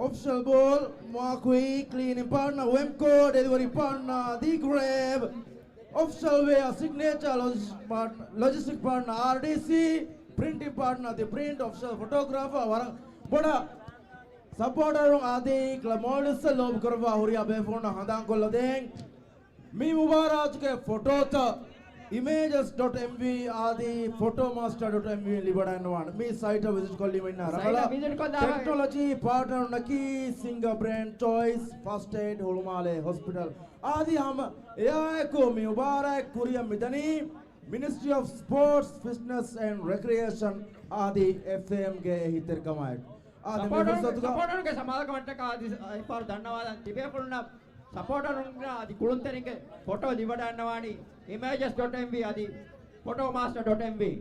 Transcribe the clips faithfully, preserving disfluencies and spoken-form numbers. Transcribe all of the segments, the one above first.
Official ball, މާކުއި ކްލީނިން ޕާޓްނަރ ވެމްކޯ، ޑެލިވަރީ ޕާޓްނަރ ދީ ގްރޭބް، އޮފިޝަލް ވެއާ ސިގްނޭޗާ ލޮޖިސްޓިކް ޕާޓްނަރ އާރްޑީސީ، ޕްރިންޓިން ޕާޓްނަރ ދި ޕްރިންޓް، އޮފިޝަލް ފޮޓޯގްރާފަރ ވަރަށް ބޮޑަށް ސަޕޯޓަރުން އާދީ ކްލަބް މޯލްޑިވްސްއަށް ލޯބި ކުރައްވާ ހުރިހާ ބޭފުޅުންނަށް ހަނދާންކޮށްލަދޭން. މި މުބާރާތުގެ ފޮޓޯތައް އިމޭޖަސް ޑޮޓް އެމްވީ އާދީ ފޮޓޯ މާސްޓަރ ޑޮޓް އެމްވީ ލިބިވަޑައިގަންނަވާނެ. މި ސައިޓަށް ވިޒިޓް ކޮށްލީމަ އިންނަ ރަނގަޅަށް. ޓެކްނޮލޮޖީ ޕާޓްނަރުންނަކީ ސިންގާ ބްރޭންޑް ޗޮއިސް ފަސްޓް އެއިޑް ހުޅުމާލެ ހޮސްޕިޓަލް އާދީ ހަމަ އެއާއެކު މި މުބާރާތް ކުރިއަށް މިދަނީ މިނިސްޓްރީ އޮފް ސްޕޯޓްސް، ފިޓްނަސް އެންޑް ރެކްރިއޭޝަން އާދީ އެފްއޭއެމްގެ އެހީތެރިކަމާއެކު. އާދެ، މި ސަޕޯޓަރުން-، ފުރުސަތުގަ ސަޕޯޓަރުންގެ ސަމާލުކަމަށްޓަކާ އަދި އެއްފަހަރު ދަންނަވާލަން ތިބޭފުޅުންނަށް ސަޕޯޓަރުންނާ އަދި ކުޅުންތެރިންގެ ފޮޓޯ ލިބިވަޑައިގަންނަވާނީ އިމޭޖަސް ޑޮޓް އެމްވީ އަދި ފޮޓޯ މާސްޓަރ ޑޮޓް އެމްވީ.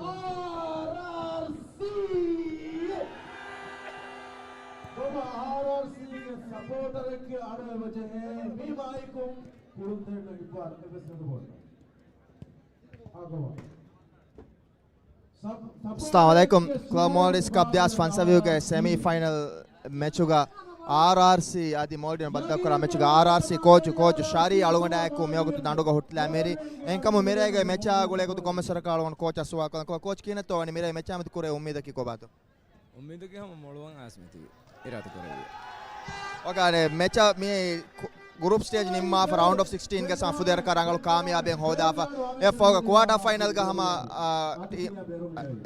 އާރްއާރްސީ. ބަބާ، އާރްއާރްސީގެ ސަޕޯޓަރެއްގެ އަޑު އެބަޖެހޭ މި މައިކުން ކުޅުންތެރިންނަށް އިއްވާން އެއްވެސް ނުދުބޯތަ. އާ، ގޮވާ. އައްސަލާމު ޢަލައިކުމް. ކްލަބް މޯލްޑިވްސް ކަޕް ދެހާސް ފަންސަވީހުގެ ސެމީ ފައިނަލް މެޗުގަ އާރްއާރްސީ އަދި މޯލްޑިވްސް ބައްދަލުކުރާ މެޗުގަ އާރްއާރްސީ ކޯޗު، ކޯޗު ޝާރީ އަޅުގަނޑާއެކު މިވަގުތު ދަނޑުގަ ހުއްޓިލާ މިރި. އެހެންކަމުން މިރޭގެ މެޗާ ގުޅޭގޮތު ކޮންމެސް ވަރަކަށް އަޅުގަނޑު ކޯޗަށް ސުވާލު ކޮށްލަން. ކޯޗް، ކިހިނެއްތޯ ވަނީ މިރޭ މެޗާ މެދު ކުރެ އުއްމީދަކީ ކޮބާތޯ؟ އުއްމީދަކީ ހަމަ މޮޅުވަން އައިސް މިތިބީ. އިރާދަކުރެއްވިޔާ. އޯކޭ، މެޗަށް މި ކު-، ގްރޫޕް ސްޓޭޖް ނިންމާފަ ރައުންޑް އޮފް ސިކްސްޓީންގެ ސަމް ފުދޭވަރަކަށް ރަނގަޅު ކާމިޔާބެއް ހޯދާފަ. އެއަށްފަހުގަ ކުއާޓާ ފައިނަލްގަ ހަމަ، އާ، ޓީ-،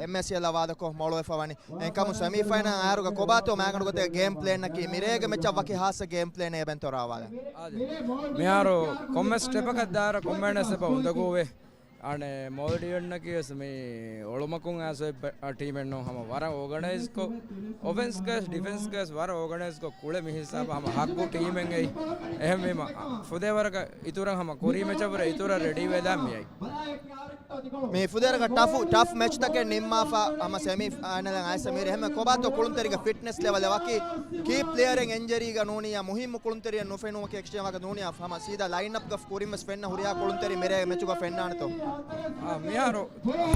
އެމްއޭސީއެލްއާ ވާދަކޮށް މޮޅުވެފަ ވަނީ. އެހެންކަމުން ސެމީ ފައިނަލް އައިރުގަ ކޮބާތޯ މާގަނޑު ގޮތެއް ގޭމް ޕްލޭންނަކީ؟ މިރޭގެ މެޗަށް ވަކި ހާއްސަ ގޭމް ޕްލޭނެއް އެބައިންތޯ ރާވާލަން؟ އާދެ. މިހާރު ކޮންމެ ސްޓެޕަކަށް ދާއިރު ކޮންމެ ސްޓެޕަށް އުނދަގޫވޭ. އަނެއް މޯލްޑިވްސްއަކީ ވެސް މި އޮޅުމަކުން އައިސް އޮތް ޕެ-، އަ، ޓީމެއް ނޫން. ހަމަ ވަރަށް އޯގަނައިޒްކޮށް، އޮފެންސްގައި ވެސް ޑިފެންސްގައި ވެސް ވަރަށް އޯގަނައިޒްކޮށް ކުޅެ މި ހިސާބަށް ހަމަ ހައްގު ޓީމެއް އެއީ. އެހެންވީމަ، އަ، ފުދޭވަރަކަށް އިތުރަށް ހަމަ ކުރީ މެޗަށްވުރެ އިތުރަށް ރެޑީ ވެލާ މިއައީ. މި ފުދޭވަރަކަށް ޓަފް، ޓަފް މެޗްތަކެއް ނިންމާފަ ހަމަ ސެމީ ފައިނަލަށް އައިސް މިރޭ. އެހެންމެ ކޮބާތޯ ކުޅުންތެރިގެ ފިޓްނެސް ލެވަލް؟ ވަކި ކީ ޕްލޭޔަރެއް އިންޖަރީގަ ނޫނިއްޔާ މުހިއްމު ކުޅުންތެރިއެއް ނުފެނުމަކީ އެކްސްޗޭންޖް ވާކަށް ނޫނިއްޔާ ހަމަ ސީދާ ލައިންއަޕްގަ ކުރިން ވެސް ފެންނަ ހުރިހާ ކުޅުންތެރި މިރޭ މެޗުގަ ފެންނާނެތޯ؟ އާ، މިހާރު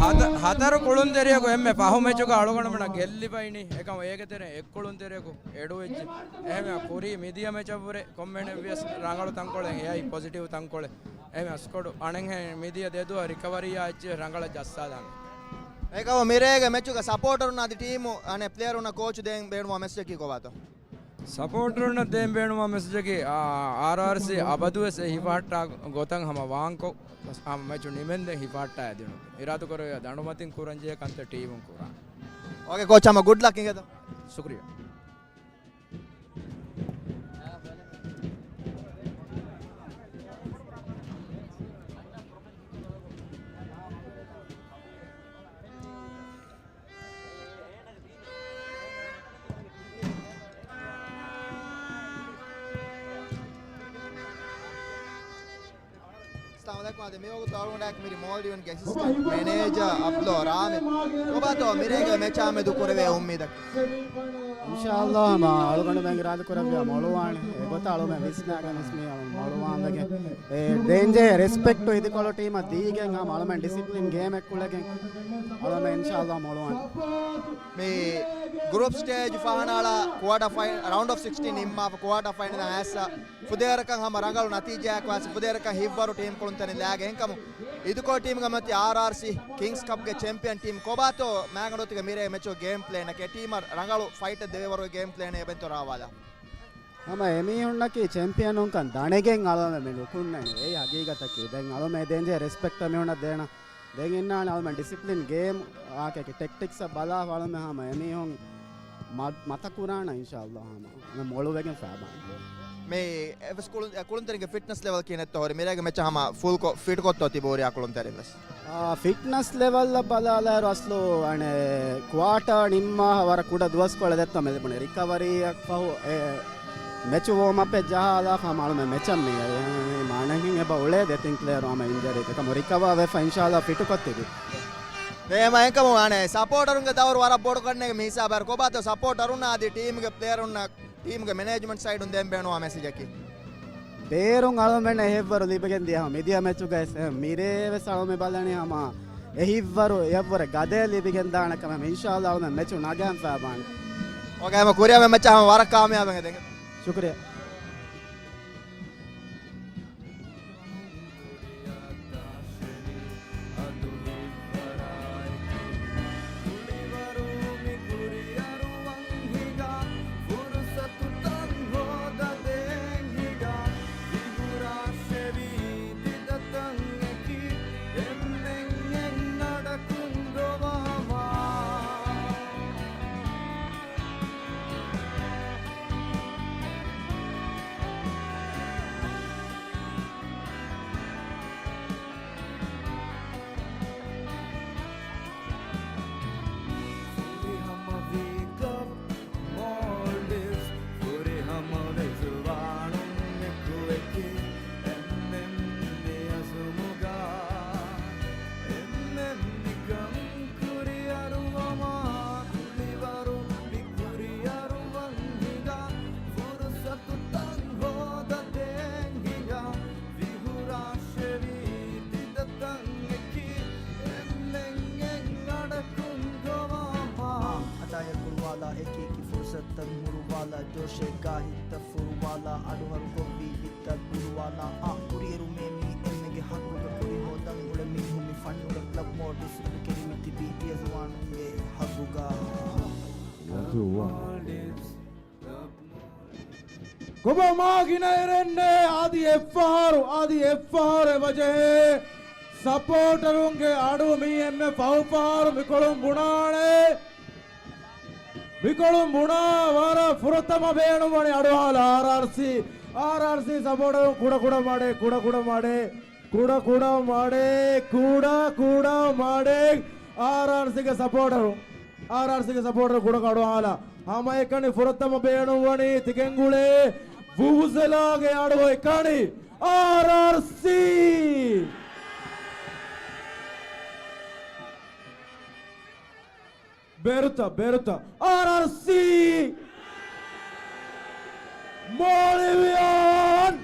ހަތަ-، ހަތަރު ކުޅުންތެރިޔަކު އެންމެ ފަހު މެޗުގަ އަޅުގަނޑުމެންނަށް ގެއްލިފައިނީ. އެކަމު އޭގެ ތެރެއިން އެއް ކުޅުންތެރިޔަކު އެޑުވެއްޖެ. އެހެންވެ ކުރީ މިދިޔަ މެޗަށްވުރެ ކޮންމެހެނެއްވިޔަސް ރަނގަޅު ތަންކޮޅެއް އެއައީ، ޕޮޒިޓިވް ތަންކޮޅެއް. އެހެންވެ ސްކޮޑު އަނެއްހެން މިދިޔަ ދެދުވަހު ރިކަވަރީއާ އެއްޗެއް ރަނގަޅަށް ޖައްސާލާނެ. އެކަމު މިރޭގެ މެޗުގަ ސަޕޯޓަރުން އަދި ޓީމު އަނެއް ޕްލޭޔަރުންނަށް ކޯޗު ދޭން ބޭނުންވާ މެސެޖަކީ ކޮބާތޯ؟ ސަޕޯޓަރުންނަށް ދޭން ބޭނުންވާ މެސެޖަކީ، އާ، އާރްއާރްސީ އަބަދުވެސް އެ ހިފަހައްޓާ ގޮތަށް ހަމަ ވާންކޮށް، ހަމަ މެޗު ނިމެންދެން ހިފަހައްޓާ ދިނުން. އިރާދަކުރެއްވިޔާ ދަނޑުމަތިން ކުރަންޖެހޭ ކަންތައް ޓީމުން ކުރާން. އޯކޭ ކޯޗް، ހަމަ ގުޑް ލަކް އިނގޭތޯ. ޝުކުރިއްޔާ. އައްސަލާމު ޢަލައިކުމް. އާދެ، މިވަގުތު އަޅުގަނޑާއެކު މިރޭ މޯލްޑިވްސްގެ އެސިސްޓެންޓް މެނޭޖަރ އަބްދުﷲ ރާމި. ކޮބާތޯ މިރޭގެ މެޗާ މެދު ކުރެވޭ އުއްމީދަކީ؟ އިންޝާﷲ މާ އަޅުގަނޑުމެން އިރާދަކުރެއްވިޔާ މޮޅުވާނެ. އެގޮތަށް އަޅުމެން ވިސްނާގެން ވެސް މި އަޅު މޮޅުވާން ވެގެން. އެ ދޭންޖެހޭ ރެސްޕެކްޓު އިދިކޮޅު ޓީމަށް ދީގެން ހަމަ އަޅުމެން ޑިސިޕްލިން ގޭމެއް ކުޅެގެން އަޅުމެން އިންޝާﷲ މޮޅުވާނެ. މި ގްރޫޕް ސްޓޭޖް ފަހަނައަޅާ ކުއާޓާ ފައި-، ރައުންޑް އޮފް ސިކްސްޓީން ނިންމާފަ ކުއާޓާ ފައިނަލަށް އައިސް ފުދޭވަރަކަށް ހަމަ ރަނގަޅު ނަތީޖާއެއް ވާސް ފުދޭވަރަކަށް ހިތްވަރު ޓީމް ކުޅުންތެރިން ލާގެ. އެހެންކަމު އިދިކޮޅު ޓީމްގެ މަތި އާރްއާރްސީ ކިންގްސް ކަޕްގެ ޗެމްޕިއަން ޓީމް. ކޮބާތޯ މާގަނޑު ގޮތުގަ މިރޭ މެޗުގެ ގޭމް ޕްލޭން އެކޭ؟ ޓީމަށް ރަނގަޅު ފައިޓެއް ދެވޭވަރުގެ ގޭމް ޕްލޭނެއް އެބައިންތޯ ރާވާލާ؟ ހަމަ އެމީހުންނަކީ ޗެމްޕިއަނުންކަން ދަނެގެން އަޅުގަނޑު ނުކުންނަނީ. އެއީ ހަގީގަތަކީ. ދެން އަޅުމެން ދޭންޖެހޭ ރެސްޕެކްޓް މީހުންނަށް ދޭނަން. ދެން އިންނާނެ އަޅުމެން ޑިސިޕްލިން ގޭމް އާކެކެ ޓެކްޓިކްސް ބަލާ އަޅުމެން ހަމަ އެމީހުން މަ-، މަތަކުރާނަން އިންޝާﷲ ހަމަ. އަޅުމެން މޮޅުވެގެން ފައިބާން. މި އެވެސް ކުޅުން-، ކުޅުންތެރިންގެ ފިޓްނަސް ލެވަލް ކިހިނެއްތޯ ހުރި؟ މިރޭގެ މެޗަށް ހަމަ ފުލްކޮށް، ފިޓްކޮށްތޯ ތިބޯ ހުރިހާ ކުޅުންތެރިން ވެސް؟ އާ، ފިޓްނަސް ލެވަލްއަށް ބަލާލާއިރު އަސްލު އަނެއް ކުއާޓާ ނިންމާ ވަރަށް ކުޑަ ދުވަސްކޮޅެއް ދެއްތޯ މި ލިބުނީ. ރިކަވަރީއަށް ފަހު އެ މެޗު ވޯމްއަޕެއް ޖަހާލާފަ މާނަ މެ-، މެޗަށް މި އައި. މާނައިން އެބަ އުޅޭ ދެތިން ޕްލޭޔަރު ހަމަ އިންޖަރީ. އެކަމު ރިކަވާ ވެފަ އިންޝާﷲ ފިޓުކޮށް ތިބި. ދޭމަ އެކަމު އަނެއް ސަޕޯޓަރުންގެ ދައުރު ވަރަށް ބޮޑު ކަންނޭގެ މި ހިސާބަށް ކޮބާތޯ ސަޕޯޓަރުންނާ އަދި ޓީމްގެ ޕްލޭޔަރުންނާ ޓީމްގެ މެނޭޖްމަންޓް ސައިޑުން ދޭން ބޭނުންވާ މެސެޖަކީ؟ ބޭރުން އަޅުމެން އެހެއްވަރު ލިބިގެން ދިޔަ މިދިޔަ މެޗުގައި ސެ-، މިރޭ ވެސް އަޅުމެން ބަލަނީ ހަމަ އެހިއްވަރު އެއަށްވުރެ ގަދައެއް ލިބިގެން ދާނެ ކަމެއް. އިންޝާﷲ އަޅުމެން މެޗު ނަގަން ފައިބާން. އޯކޭ، ހަމަ ކުރިއަށް މެޗަށް ހަމަ ވަރަށް ކާމިޔާބެއް ދެން. ޝުކުރިއްޔާ. ފުރިހަމަވީ ކްލަބް މޯލްޑިވްސް، ފުރިހަމަވެސް ވާނުން އެކުއެކި އެންމެން މި އަޒުމުގަ، އެންމެން މިކަން ކުރިއަރުވަމާ، ކުޅިވަރު މި ކުރިއަރުވަން ހިނގާ، ފުރުސަތުތައް ހޯދަދޭން ހިނގާ، ފިހުރާށެވީ ތިދަތަން އެކީ، އެންމެން އެއް އަޑަކުން ގޮވާފާ. އަދާޔަށް ގުޅުވާލާ، އެކިއެކި ފުރުސަތުތައް ހުރުވާލާ، ޖޯޝެއްގާ ހިތްތައް ފުރުވާލާ، އަޑުހަރުކޮށްވީ ވިއްތައް ގުޅުވާލާ. އާ، ކުރިއެރުމޭ މީ އެންމެގެ ހައްގުގަ، ކުރި ހޯދަން އުޅެ މީހުން މި ފަންނުގަ. ކްލަބް މޯލްޑިވްސް ރަނގު ކެރިމަތިބީ ތިޔަ ޒުވާނުންގެ ހައްގުގަ. ކޮބާ މާ ގިނައިރެއްނޭ، އަދި އެއްފަހަރު، އަދި އެއްފަހަރު އެބަޖެހޭ ސަޕޯޓަރުންގެ އަޑު މީ އެންމެ ފަހު ފަހަރު މިކޮޅުން ބުނާނެ. މިކޮޅުން ބުނާ ވަރަށް ފުރަތަމަ ބޭނުންވަނީ އަޑުއަހާލާ އާރްއާރްސީ. އާރްއާރްސީ ސަޕޯޓަރުން ކުޑަ ކުޑަ މަޑެއް، ކުޑަ ކުޑަ މަޑެއް، ކުޑަ ކުޑަ މަޑެއް، ކުޑަ ކުޑަ މަޑެއް. އާރްއާރްސީގެ ސަޕޯޓަރު، އާރްއާރްސީގެ ސަޕޯޓަރު ކުޑަ އަޑުއަހާލާ. ހަމައެކަނި ފުރަތަމަ ބޭނުންވަނީ ތިކެންގުޅޭ ވުވުޒެލާގެ އަޑު އެކަނި އާރްއާރްސީ. ބޭރުތަ، ބޭރުތަ. އާރްއާރްސީ. މޯލިވިޔާން.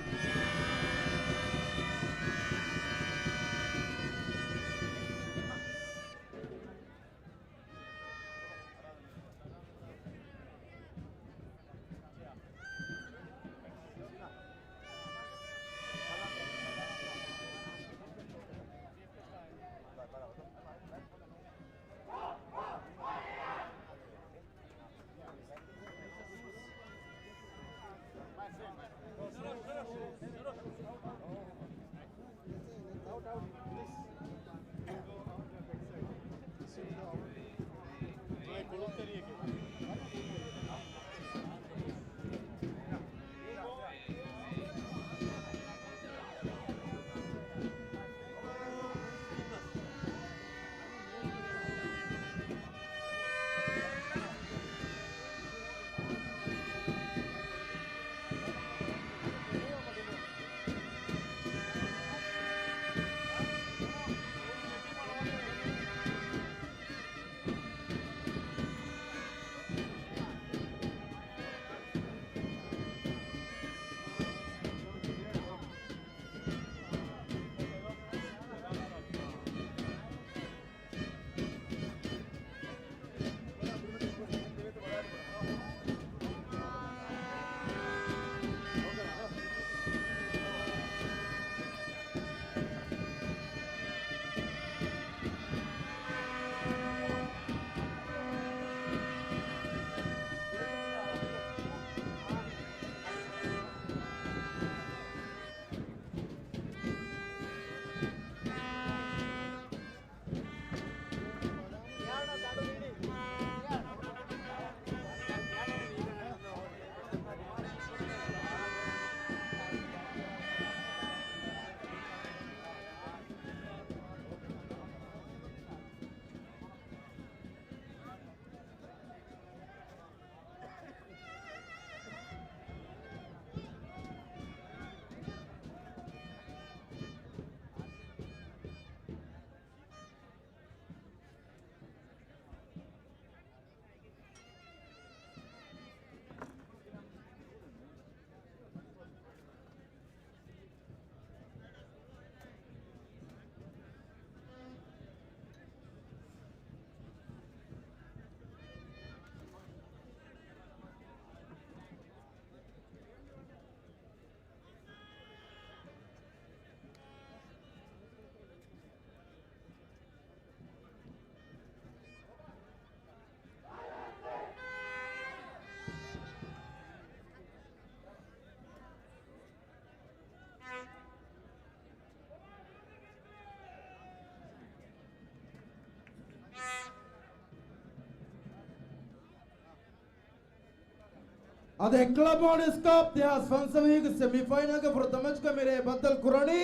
އަދި ކްލަބް އޮނަރސް ކަޕް ދެހާސް ފަންސަވީހުގެ ސެމިފައިނަލްގެ ފުރަތަމަ މެޗްގަ މިރޭ ބައްދަލު ކުރަނީ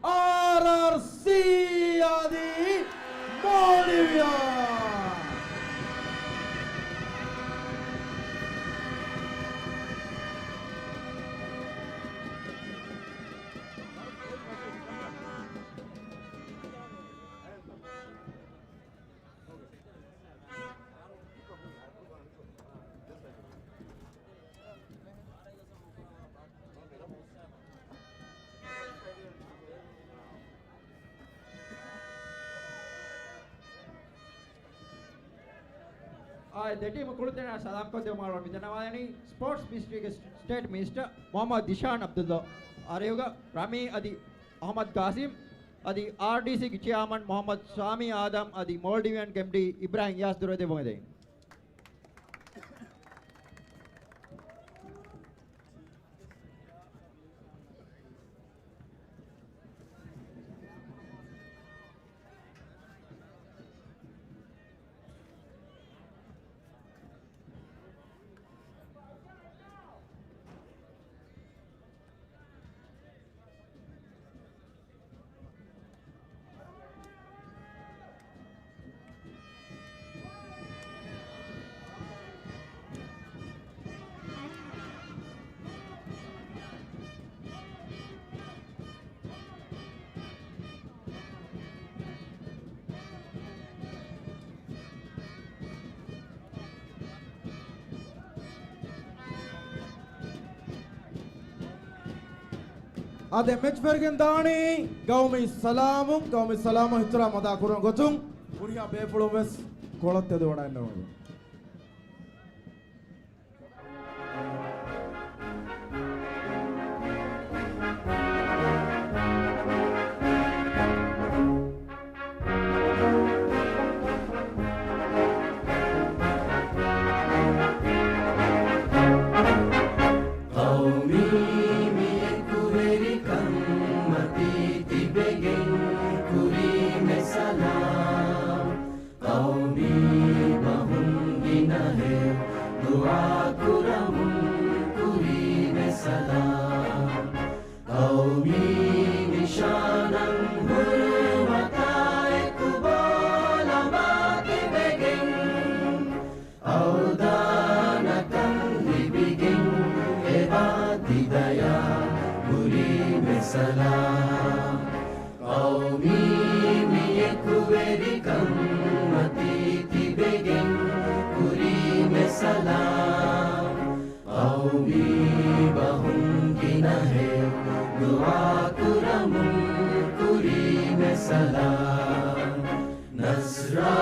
އާރްއާރްސީ އަދި މޯލްޑިވިއާ. އާ، ދެ ޓީމު ކުޅުދެންނާ ސަލާމްކޮށްދެއްވުމަށް މިދަންނަވާލަނީ ސްޕޯޓްސް މިނިސްޓްރީގެ ސްޓޭޓް މިނިސްޓަރ މުހައްމަދު ދިޝާން އަބްދުﷲ އަރިހުގަ ރަމީ އަދި އަޙްމަދު ގާސިމް އަދި އާރްޑީސީގެ ޗެއާމަން މުހައްމަދު ސާމީ އާދަމް އަދި މޯލްޑިވިއަން އެމްޑީ އިބްރާހިމް އިޔާސް ދުރުވެދެއްވުން އެދެން. އާދެ، މެޗް ފެށިގެން ދާނީ ގައުމީ ސަލާމުން، ގައުމީ ސަލާމަށް އިޙްތިރާމް އަދާ ކުރުން ގޮތުން ހުރިހާ ބޭފުޅުން ވެސް ކޮޅަށް ތެދުވަޑައިގަންނަވަން. ޤައުމީ މި އެކުވެރިކަން މަތީ ތިބެގެން ކުރީމެ ސަލާމް. ޤައުމީ ބަހުން ގިނަހެޔޮ ދުޢާ ކުރަމުން ކުރީމެ ސަލާމް. ޤައުމީ ނިޝާނަށް ހުރުމަތާ އެކު ބޯލަމާ ތިބެގެން އަވްދާނަކަން ލިބިގެން އެބާ ތި ދަޔާ ކުރީމެ ސަލާމް. ޤައުމީ މި އެކުވެރިކަން މަތީ ތިބެގެން ކުރީމެ ސަލާމް. ޤައުމީ ބަހުން ގިނަހެޔޮ ދުޢާ ކުރަމުން ކުރީމެ ސަލާމް. ނަޞްރާ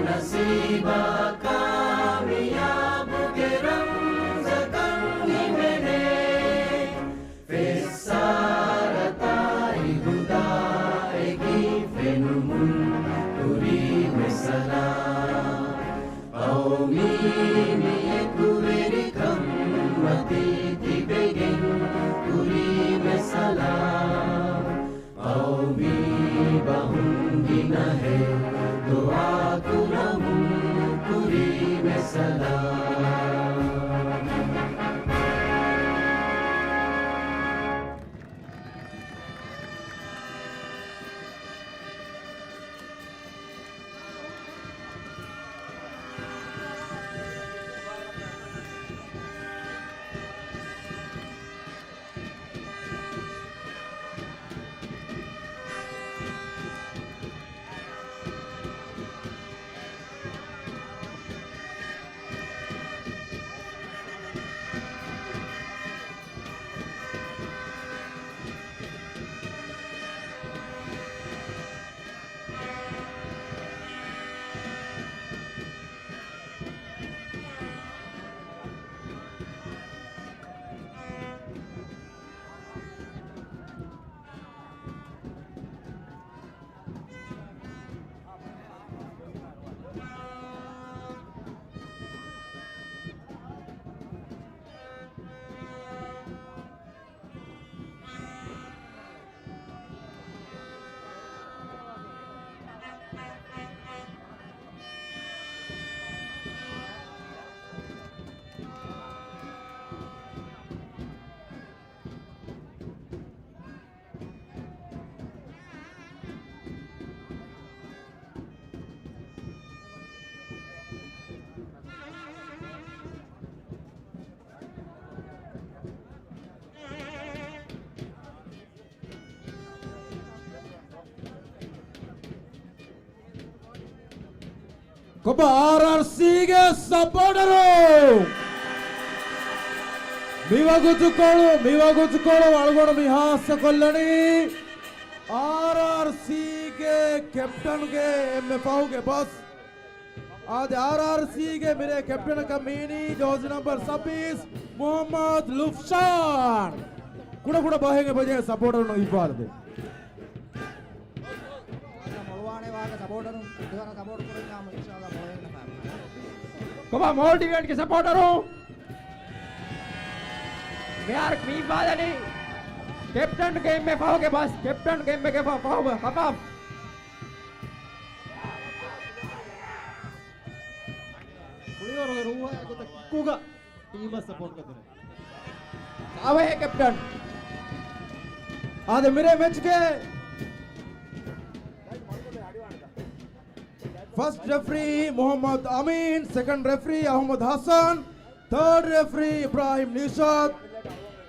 ނަސީބާ ކާމިޔާބުގެ ރަމްޒަކަށް ހިމެނޭ. ފެއްސާރަތާއި ހުދާއެކީ ފެނުމުން ކުރީމެ ސަލާމް. ޤައުމީ މި އެކުވެރިކަން މަތީ ތިބެގެން ކުރީމެ ސަލާމް. ޤައުމީ ބަހުން ގިނަހެޔޮ ދުޢާ ކުރަމުން ކުރީމެ ސަލާމް. ކޮބާ އާރްއާރްސީގެ ސަޕޯޓަރު؟ މިވަގުތުކޮޅު، މިވަގުތުކޮޅު އަޅުގަނޑު މި ހާއްސަކޮށްލަނީ އާރްއާރްސީގެ ކެޕްޓަންގެ އެންމެ ފަހުގެ ބަސް. އާދެ، އާރްއާރްސީގެ މިރޭ ކެޕްޓަނަކަށް މީނީ ޖޯޒި ނަމްބަރު ސައްބީސް މުޙައްމަދު ލުފްޝާން. ކުޑަކުޑަ ބަހެއް އެބަޖެހޭ ސަޕޯޓަރުން އިއްވާލަދޭ. މޮޅުވާނެ ވާހަކަ ސަޕޯޓަރުން ދެވަނަ ސަޕޯޓް ކުރަންޏާމު އިންޝާﷲ މޮޅުވެގެން ފާ. ކޮބާ މޯލްޑިވިއަންގެ ސަޕޯޓަރު؟ މިހާރު މި އިއްވާލަނީ ކެޕްޓަންގެ އެންމެ ފަހުގެ ބަސް، ކެޕްޓަންގެ އެންމެ ފަ-، ފަހު ހަފާފް. ކުޅިވަރުގެ ރޫހާ ގޮތަށް ކިކުގަ ޓީމަށް ސަޕޯޓް ކޮށްދިނުން. ސާވަހެ ކެޕްޓަން. އާދެ، މިރޭ މެޗްގެ ފަސްޓް ރެފްރީ މުޙައްމަދު އަމީން، ސެކަންޑް ރެފްރީ އަޙްމަދު ޙަސަން، ތާޑް ރެފްރީ އިބްރާހިމް ނިޝާދް،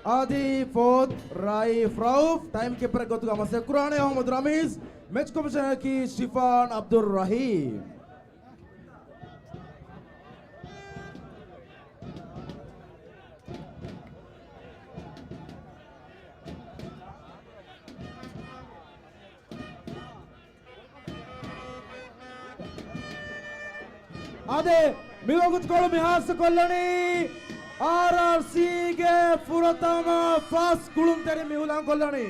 އަދި ފޯތް ރައީފް ރައޫފް. ޓައިމް ކީޕަރެއް ގޮތުގަ މަސައްކަތްކުރާނެ އަޙްމަދު ރަމީޒް، މެޗް ކޮމިޝަނަރަކީ ޝިފާން ޢަބްދުއްރަޙީމް. އާދެ، މިވަގުތުކޮޅު މި ހާއްސަކޮށްލަނީ އާރްއާރްސީގެ ފުރަތަމަ ފަސް ކުޅުންތެރިން މި ހުލަނގުކޮށްލަނީ.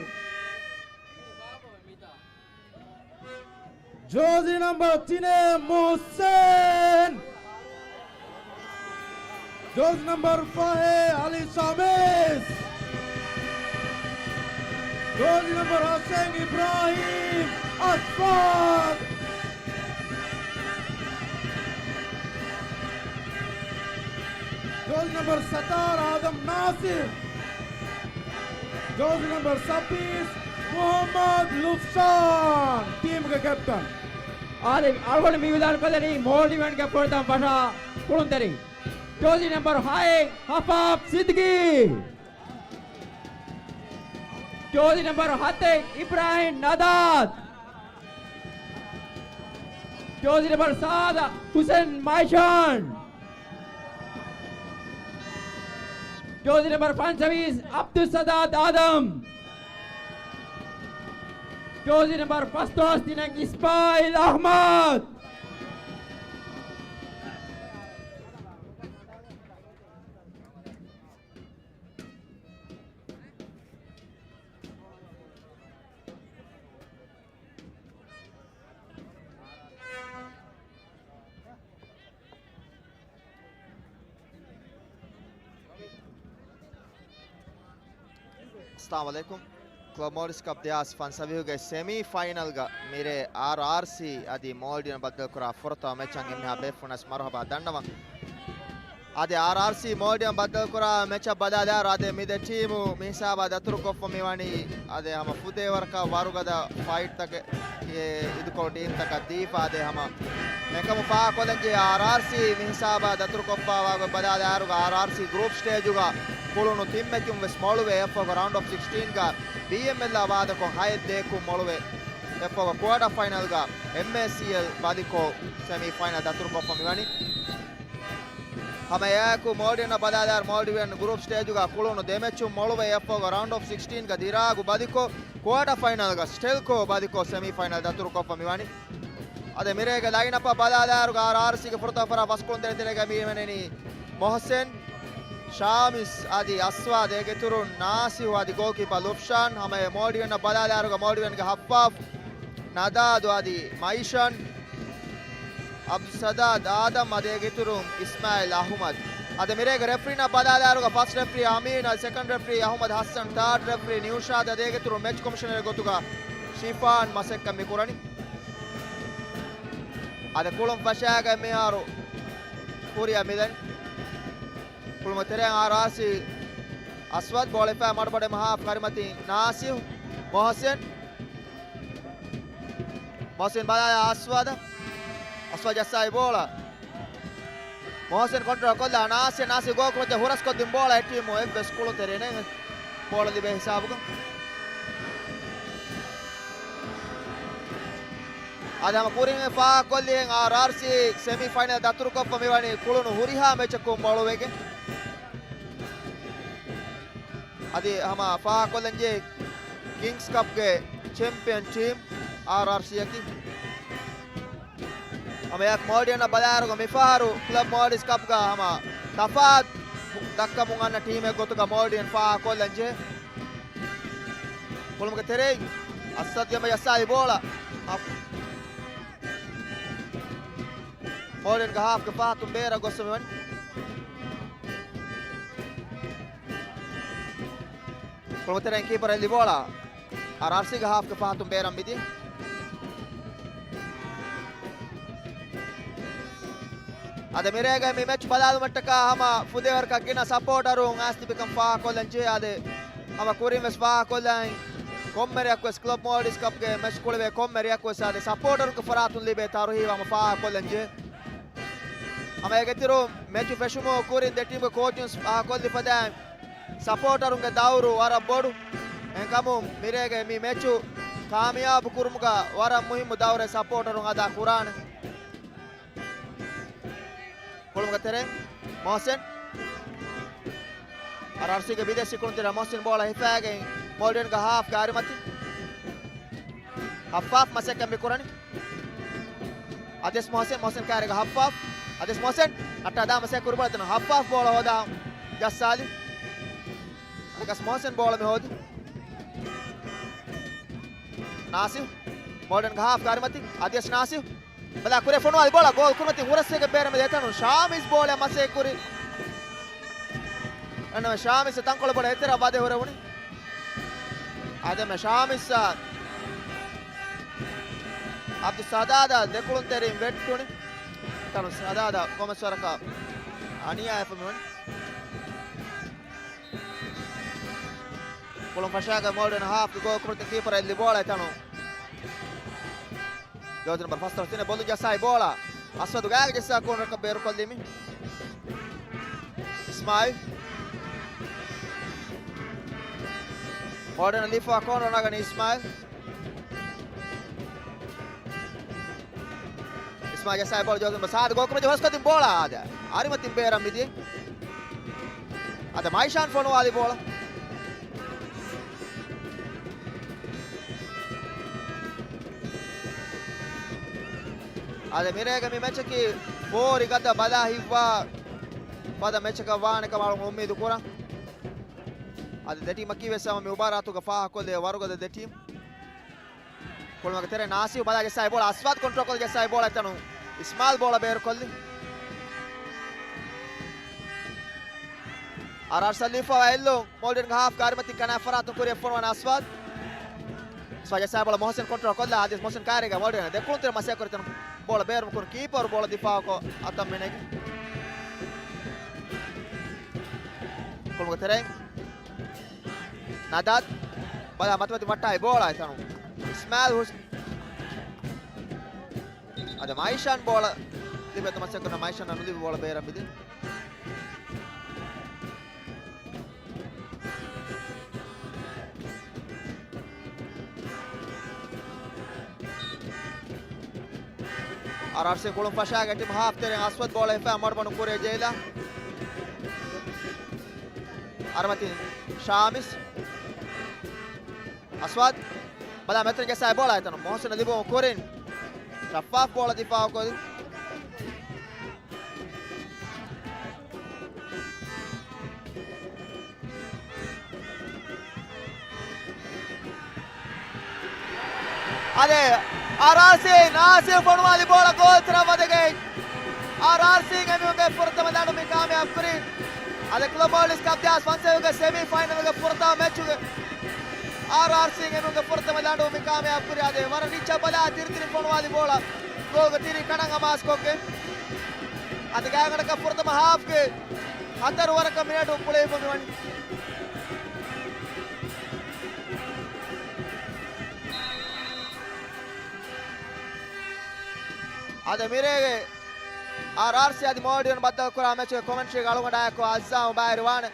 ޖޯޒީ ނަމްބަރު ތިނެއް މުޙްސިން. ޖޯޒީ ނަމްބަރު ފަހެއް އަލީ ޝަމީސް. ޖޯޒީ ނަމްބަރު ހަށެއް އިބްރާހިމް އަސްވަދު. ޖޯޒީ ނަމްބަރު ސަތާރަ އާދަމް ނާސިރު. ޖޯޒީ ނަމްބަރު ސައްބީސް މުޙައްމަދު ލުފްޝާން، ޓީމުގެ ކެޕްޓަން. އާދެ، އަޅުގަނޑު މި އިޢުލާން ކޮށްލަނީ މޯލްޑިވިއަންގެ ފުރަތަމަ ފަށާ ކުޅުންތެރިން. ޖޯޒީ ނަމްބަރު ހައެއް ހަފާފް ސިއްދިގީ. ޖޯޒީ ނަމްބަރު ހަތެއް އިބްރާހިމް ނަދާދު. ޖޯޒީ ނަމްބަރު ސާދަ ހުސެން މައިޝާން. ޖޯޒީ ނަމްބަރު ފަންސަވީސް ޢަބްދުއްސަދާދު އާދަމް. ޖޯޒީ ނަމްބަރު ފަސްދޮޅަސް ތިނެއް އިސްމާޢީލް އަޙްމަދު. އައްސަލާމު ޢަލައިކުމް. ކްލަބް މޯލްޑިވްސް ކަޕް ދެހާސް ފަންސަވީހުގެ ސެމީ ފައިނަލްގަ މިރޭ އާރްއާރްސީ އަދި މޯލްޑިވިއަން ބައްދަލުކުރާ ފުރަތަމަ މެޗަށް އެންމެހާ ބޭފުޅުންނަށް މަރުޙަބާ ދަންނަވަން. އަދި އާރްއާރްސީ މޯލްޑިވިއަން ބައްދަލުކުރާ މެޗަށް ބަލާލާއިރު އާދެ މި ދެ ޓީމު މި ހިސާބާ ދަތުރުކޮށްފަ މިވަނީ އާދެ ހަމަ ފުދޭވަރަކަށް ވަރުގަދަ ފައިޓްތަކެއް އެ އިދިކޮޅު ޓީމްތަކަށް ދީފަ އާދެ ހަމަ އެކަމު ފާހަގަކޮށްލަންޖެހޭ. އާރްއާރްސީ މި ހިސާބާ ދަތުރުކޮށްފަ ވާގޮތް ބަލާލާއިރުގަ އާރްއާރްސީ ގްރޫޕް ސްޓޭޖުގަ ކުޅުނު ތިން މެޗުން ވެސް މޮޅުވެ އެއަށްފަހުގަ ރައުންޑް އޮފް ސިކްސްޓީންގަ ބީއެމްއެލްއާ ވާދަކޮށް ހައެއް ދޭއްކުން މޮޅުވެ އެއަށްފަހުގަ ކުއާޓަ ފައިނަލްގަ އެމްއޭސީއެލް ބަލިކޮށް ސެމީ ފައިނަލް ދަތުރުކޮށްފަ މިވަނީ. ހަމަ އެއާއެކު މޯލްޑިވިއަން ބަލާލާއިރު މޯލްޑިވިއަން ގްރޫޕް ސްޓޭޖުގަ ކުޅުނު ދެ މެޗުން މޮޅުވެ އެއަށްފަހުގަ ރައުންޑް އޮފް ސިކްސްޓީންގަ ދިރާގު ބަލިކޮށް ކުއާޓަ ފައިނަލްގަ ސްޓެލްކޯ ބަލިކޮށް ސެމީ ފައިނަލް ދަތުރުކޮށްފަ މިވަނީ. އަދި މިރޭގެ ލައިންއަޕަށް ބަލާލާއިރުގަ އާރްއާރްސީގެ ފުރަތަމަ ފަރާ ފަސް ކުޅުންތެރިން ތެރޭގަ މި ހިމެނެނީ މޮހްސިން، ޝާމިސް އަދި އަސްވާދު، އޭގެ އިތުރުން ނާސިހު އަދި ގޯލްކީޕަރ ލުފްޝާން. ހަމައެ މޯލްޑިވިއަން ބަލާލާއިރުގަ މޯލްޑިވިއަންގެ ހައްފާފް ނަދާދު އަދި މައިޝަން، އަބްދުއްސަދާދު އާދަމް އަދި އޭގެ އިތުރުން އިސްމާޢީލް އަޙުމަދު. އަދި މިރޭގެ ރެފްރީންނަށް ބަލާލާއިރުގަ ފަސްޓް ރެފްރީ އަމީން އަދި ސެކަންޑް ރެފްރީ އަޙުމަދު ޙަސަން، ތާޑް ރެފްރީ ނިއުޝާދު އަދި އޭގެ އިތުރުން މެޗް ކޮމިޝަނަރެއް ގޮތުގަ ޝިފާން މަސައްކަތް މި ކުރަނީ. އަދި ކުޅުން ފަށާގެ މިހާރު ކުރިއަށް މިދަނީ. ކުޅުމުގެ ތެރެއިން އާރްއާރްސީ އަސްވަދު ބޯޅަ ހިފާ މަޑުމަޑު ހާފް ކަރިމަތިން ނާސިހު، މޮހްސިން. މޮހްސިން ބަލާލާ އަސްވަދަށް. އަސްވަދު ޖައްސާލި ބޯޅަ. މޮހްސިން ކޮންޓްރޯލް ކޮށްލާ ނާސިހު، ނާސިހު ގޯލް ކުރައްޗަށް ހުރަސްކޮށްދިން ބޯޅަ އެޓީމު އެއްވެސް ކުޅުންތެރި ނެތް ބޯޅަ ލިބޭ ހިސާބުގަ. އަދި ހަމަ ކުރިން ފާހަގަކޮށްލިހެން އާރްއާރްސީ ސެމީ ފައިނަލް ދަތުރުކޮށްފަ މިވަނީ ކުޅުނު ހުރިހާ މެޗަކުން މޮޅުވެގެން. އަދި ހަމަ ފާހަގަކޮށްލަންޖެހޭ ކިންގްސް ކަޕްގެ ޗެމްޕިއަން ޓީމް އާރްއާރްސީއަކީ. ހަމަ އެއަކު މޯލްޑިވްސްއަށް ބަލާއިރުގަ މިފަހަރު ކްލަބް މޯލްޑިވްސް ކަޕްގަ ހަމަ ތަފާތު ދައްކަމުން އަންނަ ޓީމެއް ގޮތުގަ މޯލްޑިވްސް ފާހަގަކޮށްލަންޖެހޭ. ކުޅުމުގެ ތެރެއިން އަސްވަދު ޖަމަ ޖައްސާލި ބޯޅަ. އަ-، މޯލްޑިވްސްގެ ހާފްގެ ފަހަތުން ބޭރަށް ގޮސްފަ މިވަނީ. ކުޅުމުގެ ތެރެއިން ކީޕަރަށް އެއްލި ބޯޅަ. އާރްއާރްސީގެ ހާފްގެ ފަހަތުން ބޭރަށް މިދިޔަ. އަދި މިރޭގެ މި މެޗް ބަލާލުމަށްޓަކާ ހަމަ ފުދޭވަރަކަށް ގިނަ ސަޕޯޓަރުން އައިސް ތިބިކަން ފާހަގަކޮށްލަންޖެހޭ. އަދި ހަމަ ކުރިން ވެސް ފާހަގަކޮށްލަން ކޮންމެ ރެއަކު ވެސް ކްލަބް މޯލްޑިވްސް ކަޕްގެ މެޗް ކުޅެވޭ ކޮންމެ ރެއަކު ވެސް އަދި ސަޕޯޓަރުންގެ ފަރާތުން ލިބޭ ތަރުހީބު ހަމަ ފާހަގަކޮށްލަންޖެހޭ. ހަމަ އޭގެ އިތުރުން މެޗު ފެށުމުގެ ކުރިން ދެ ޓީމުގެ ކޯޗުން ފާހަގަކޮށްލި ފަދައިން ސަޕޯޓަރުންގެ ދައުރު ވަރަށް ބޮޑު. އެހެންކަމުން މިރޭގެ މި މެޗު ކާމިޔާބު ކުރުމުގަ ވަރަށް މުހިއްމު ދައުރެއް ސަޕޯޓަރުން އަދާ ކުރާނެ. ކުޅުމުގެ ތެރެއިން މޮހްސިން. އާރްއާރްސީގެ ބިދޭސީ ކުޅުންތެރި މޮހްސިން ބޯޅަ ހިފާގެން މޯލްޑިވްގެ ހާފްގެ އަރިމަތި. ހައްފާފް މަސައްކަތް މި ކުރަނީ. އަދިވެސް މޮހްސިން، މޮހްސިން ކާރިގަ ހައްފާފް. އަދިވެސް މޮހްސިން ނައްޓާ ދާ މަސައްކަތް ކުރި ބޯޅަ އެތަނުން ހައްފާފް ބޯޅަ ހޯދާ ޖައްސާލި. އަދިވެސް މޮހްސިން ބޯޅަ މި ހޯދި. ނާސިފް. މޯލްޑިވްގެ ހާފްގެ އަރިމަތި. އަދިވެސް ނާސިފް. ބަލާ ކުރިއަށް ފޮނުވާލި ބޯޅަ ގޯލް ކުރިމަތިން ހުރަސްވެގެން ބޭރަށް މިދިޔަ އެތަނުން ޝާމިސް ބޯޅަ މަސައްކަތް ކުރި. އަންނަ ޝާމިސް ތަންކޮޅު ބޯޅަ އެތެރެ ވަދެ ހުރެވުނީ. އާދެ މެ ޝާމިސް އަބްދު ސަދާދާ ދެކުޅުންތެރިން ވެއްޓުނީ. ތަނު ސަދާދާ ކޮމެސް ވަރަކަށް އަނިޔާވެފަ މިވަނީ. ކުޅުން ފަށާގެ މޯލްޑިވް ހާފްގެ ގޯލް ކުރިތި ކީޕަރ އެއްލި ބޯޅަ އެތަނު. ޖޯޒި ނަމްބަރު ފަސް ތަނު ސިނެ ބޮލު ޖައްސާއި ބޯޅަ. އަސްވަދު ގާގެ ޖައްސާ ކޯނަރަކަށް ބޭރުކޮށްލީމި. އިސްމާއިލް. މޯލްޑިވް ލިފާ ކޯނަރ ނަގަނީ އިސްމާއިލް. އިސްމާއިލް ޖައްސާއި ބޯޅަ ޖޯޒި ނަމްބަރު ސާދު ގޯކުމެޖު ހޮސްކޮތިން ބޯޅަ އާދެ. އަރިމަތިން ބޭރަށް މިދިޔަ. އަދި މައިޝާން ފޮނުވާލި ބޯޅަ. އަދި މިރޭގެ މި މެޗަކީ ފޯރި ގަދަ ބަލާ ހިއްވާ ފަދަ މެޗަކަށް ވާނެ ކަމަށް އުއްމީދު ކުރަން. އަދި ދެ ޓީމަކީ ވެސް ހަމަ މި މުބާރާތުގަ ފާހަގަކޮށްލޭ ވަރުގަދަ ދެ ޓީމް. ކުޅުމުގެ ތެރެ ނާސިފް ބަލާ ޖައްސާއި ބޯޅަ އަސްވަދް ކޮންޓްރޯލް ކޮށް ޖައްސާއި ބޯޅަ އެތަނު އިސްމާލް ބޯޅަ ބޭރުކޮށްލި. އާރްއާރްސީ ލިފާ އެއްލުން މޯލްޑިވްގެ ހާފްގެ އަރިމަތިން ކަނާ ފަރާތުން ކުރިއަށް ފޮނުވާނެ އަސްވަދް. އަސްވަދް ޖައްސާ ބޯޅަ މޮހްސިން ކޮންޓްރޯލް ކޮށްލާ އަދިވެސް މޮހްސިން ކާރީގަ މޯލްޑިވްގެ ދެކުޅުންތެރި މަސައްކަތް ކުރި އެތަނު ބޯޅަ ބޭރު ކުރި ކީޕަރު ބޯޅަ ދިފާއުކޮށް އަތަށް މިނެގި. ކުޅުމުގެ ތެރެއިން ނަދާދް ބަލާ މަތިމަތި ވައްޓާއި ބޯޅަ އެތަނު އިސްމާއިލް ހުސް-، އަދި މައިޝާން ބޯޅަ ލިބޭތޯ މަސައްކަތް ކުރަން މައިޝާން ނުލިބި ބޯޅަ ބޭރަށް މިދި. އާރްއާރްސީ ކުޅުން ފަށާގެ ޓީމް ހާފް ތެރެއިން އަސްވަދް ބޯޅަ ހިފާ މަޑުމަޑުން ކުރިއަށް ޖެހިލާ. އަރިމަތިން ޝާމިސް. އަސްވަދް ބަލާ މެތަން ޖައްސާ ބޯޅަ އެތަނު މޮހްސިން ލިބުމުގެ ކުރިން ޝައްފާފް ބޯޅަ ދިފާއުކޮށް. އަދި އާރްއާރްސީ ނާސިރު ފޮނުވާލި ބޯޅަ ގޯލްތެރެއަށް ވަދެގެން އާރްއާރްސީ އެމީހުންގެ ފުރަތަމަ ލަނޑު މި ކާމިޔާބު ކުރީ. އަދި ކްލަބް މޯލްޑިވްސް ކަޕް ދެހާސް ފަންސަވީސްގެ ސެމީ ފައިނަލްގެ ފުރަތަމަ މެޗުގެ އާރްއާރްސީ އެމީހުންގެ ފުރަތަމަ ލަނޑު މި ކާމިޔާބު ކުރީ. އަދި ވަރަށް ރިއްޗަށް ބަލާ ތިރިތިރި ފޮނުވާލި ބޯޅަ ގޯލްގެ ތިރި ކަނޑަށް ހަމާސްކޮށްގެން އަދި ގާތްގަނޑަކަށް ފުރަތަމަ ހާފްގެ ހަތަރު ވަރަކަށް މިނެޓު ކުޅެވިފަ މިވަނީ. އަދި މިރޭގެ އާރްއާރްސީ އަދި މޯލްޑިވްސް ބައްދަލުކުރާ މެޗުގެ ކޮމެންޓްރީގެ އަޅުގަނޑާއެކު އަޒްޒާމް ބައިވެރިވާނެ.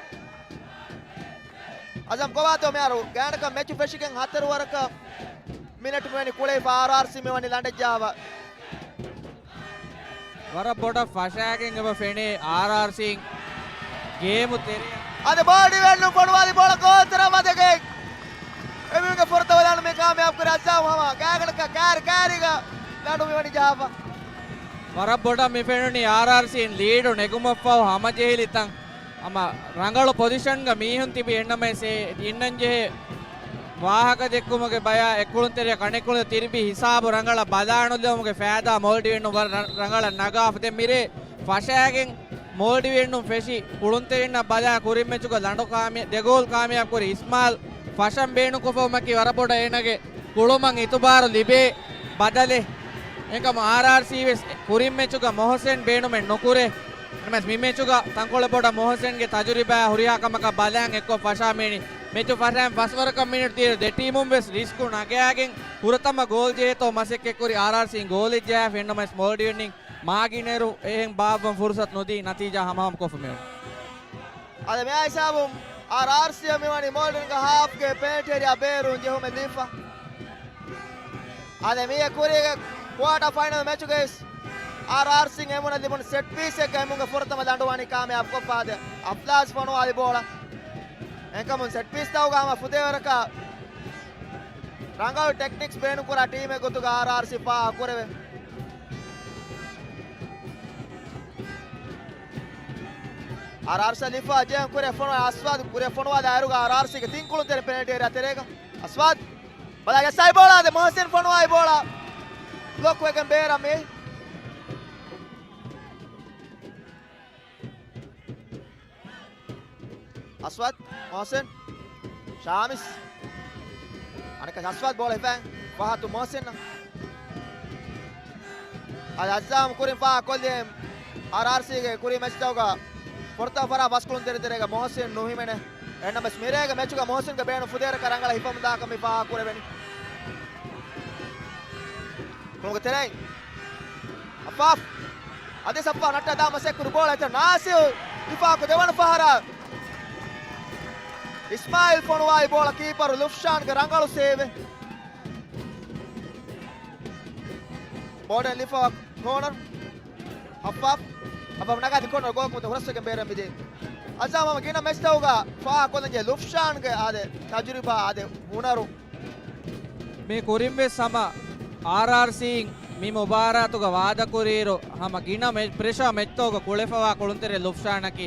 އަޒްޒާމް ކޮބާތޯ މިހާރު ގާތްގަނޑަކަށް މެޗު ފެށިގެން ހަތަރު ވަރަކަށް މިނެޓު މިވަނީ ކުޅެފަ އާރްއާރްސީ މިވަނީ ލަނޑެއްޖާފަ. ވަރަށް ބޮޑަށް ފަށާގެން އެބަ ފެނޭ އާރްއާރްސީ ގޭމު ތެރެއަށް. އަދި ބޯލް ޑިވިޝަނުން ފޮނުވާލި ބޯޅަ ގޯލްތެރެއަށް ވަދެގެން އެމީހުންގެ ފުރަތަމަ ލަނޑު މި ކާމިޔާބު ކުރި އައްޒާމް ހަމަ ގާތްގަނޑަކަށް ކާރި ކާރީގަ ލަނޑު މިވަނީ ޖާފަ. ވަރަށް ބޮޑަށް މި ފެނުނީ އާރްއާރްސީން ލީޑު ނެގުމަށްފަހު ހަމަޖެހިލި ތަން. ހަމަ ރަނގަޅު ޕޮޒިޝަންގަ މީހުން ތިބި އެންނަމަވެސް އެ އިންނަންޖެހޭ ވާހަކަ ދެއްކުމުގެ ބަޔާ އެކުޅުންތެރިޔާ ކަނެކުޅުން ތިރިބި ހިސާބު ރަނގަޅަށް ބަލާނުލެވުމުގެ ފައިދާ މޯލްޑިވިންނު ވަރަށް ރަ-، ރަނގަޅަށް ނަގާފަ. ދެން މިރޭ ފަށާގެން މޯލްޑިވިންނު ފެށި ކުޅުންތެރިންނަށް ބަލާ ކުރިން މެޗުގަ ލަނޑު ކާމި-، ދެ ގޯލް ކާމިޔާބު ކުރި އިސްމާލް ފަށަން ބޭނުންކޮށްފައުމަކީ ވަރަށް ބޮޑަށް އޭނަގެ ކުޅުމަށް އިތުބާރު ލިބޭ ބަދަލެއް. އެކަމު އާރްއާރްސީ ވެސް ކުރިން މެޗުގަ މޮހުސެން ބޭނުމެއް ނުކުރޭ. ނަމަވެސް މި މެޗުގަ ތަންކޮޅެއް ބޮޑަށް މޮހުސެންގެ ތަޖުރިބާ ހުރިހާ ކަމަކަށް ބަލަން އެއްކޮށް ފަށާ މިވަނީ. މެޗު ފަށައިން ފަސްވަރަކަށް މިނިޓް ދިޔަ ދެ ޓީމުން ވެސް ރިސްކު ނަގާގެން ފުރަތަމަ ގޯލް ޖެހޭތޯ މަސައްކަތްކުރި އާރްއާރްސީން ގޯލެއް ޖަހާފަ އެންނަމަވެސް މޯލްޑިވިންނިން މާގިނައިރު އެހެން ބާއްވަން ފުރުސަތު ނުދީ ނަތީޖާ ހަމަހަމަ ކޮށްފަ މިވަނީ. އަދި މި ހިސާބުން އާރްއާރްސީ މިވަނީ މޯލްޑިވިންގެ ހާފްގެ ޕެނަލްޓީ އެރިއާ ބޭރުން ޖެހުމެއް ލިބިފަ. އަދި މިއަށް ކުރީގެ ކުއާޓާ ފައިނަލް މެޗުގައި އާރްއާރްސީން އެމުނަށް ލިބުނު ސެޓް ޕީސްއެއްގަ އެމުންގެ ފުރަތަމަ ލަނޑު ވަނީ ކާމިޔާބު ކޮށްފަ. އަދި އަފްލާޒް ފޮނުވާލި ބޯޅަ. އެކަމުން ސެޓް ޕީސްތަކުގަ ހަމަ ފުދޭވަރަކަށް ރަނގަޅު ޓެކްނިކްސް ބޭނުންކުރާ ޓީމެއް ގޮތުގަ އާރްއާރްސީ ފާހަގަ ކުރެވޭ. އާރްއާރްސީ ލިބިފަ ޖެހުން ކުރިއަށް ފޮނުވާ އަސްވާދު ކުރިއަށް ފޮނުވާލާ އިރުގަ އާރްއާރްސީގެ ތިން ކުޅުންތެރި ޕެނަލްޓީ އެރިއާ ތެރޭގަ އަސްވާދު ބަލާ ޖައްސާ ބޯޅާ ދެ މޮހުސިން ފޮނުވާ ބޯޅާ ބްލޮކް ވެގެން ބޭރަށް މި. އަސްވާދު، މޮހުސިން، ޝާމިސް. އަނެއްކާ އަސްވާދު ބޯޅަ ހިފައި ފަހަތު މޮހުސިން. އަދި އައްޒާމް ކުރިން ފާހަގަ ކޮށްލި އާރްއާރްސީގެ ކުރީ މެޗްތަކުގަ ފުރަތަމަ ފަރާ ފަސް ކުޅުންތެރި ތެރޭގަ މޮހުސިން ނުހިމެނޭ. އެންނަމަވެސް މިރޭގެ މެޗުގަ މޮހުސިންގެ ބޭނުން ފުދޭވަރަކަށް ރަނގަޅަށް ހިފަމުންދާކަން މި ފާހަގަ ކުރެވެނީ. ކުޅުންގެ ތެރެއިން އަފާފް. އަދި ސަފާ ނައްޓާ ދާ މަސައްކަތް ކުރި ބޯޅަ އެތަން ނާސިރު ލިފާކު ދެވަނަ ފަހަރަށް. އިސްމާއިލް ފޮނުވާލި ބޯޅަ ކީޕަރު ލުފްޝާންގެ ރަނގަޅު ސޭވެއް. ބޯޑެން ލިފާ ކޯނަރު. އަފާފް. އަފާފް ނަގާދި ކޯނަރު ގޯކުމުތަ ހުރަސްވެގެން ބޭރަށް މިދިޔަ. އައްޒާމް ހަމަ ގިނަ މެޗްތަކުގަ ފާހަގަކޮށްލަންޖެހޭ ލުފްޝާންގެ އާދެ ތަޖުރިބާ އާދެ ހުނަރު. މި ކުރިންވެސް ހަމަ އާރްއާރްސީން މި މުބާރާތުގަ ވާދަކުރިއިރު ހަމަ ގިނަ މެ-، ޕްރެޝާ މެޗްތަކުގަ ކުޅެފަވާ ކުޅުންތެރި ލުފްޝާނަކީ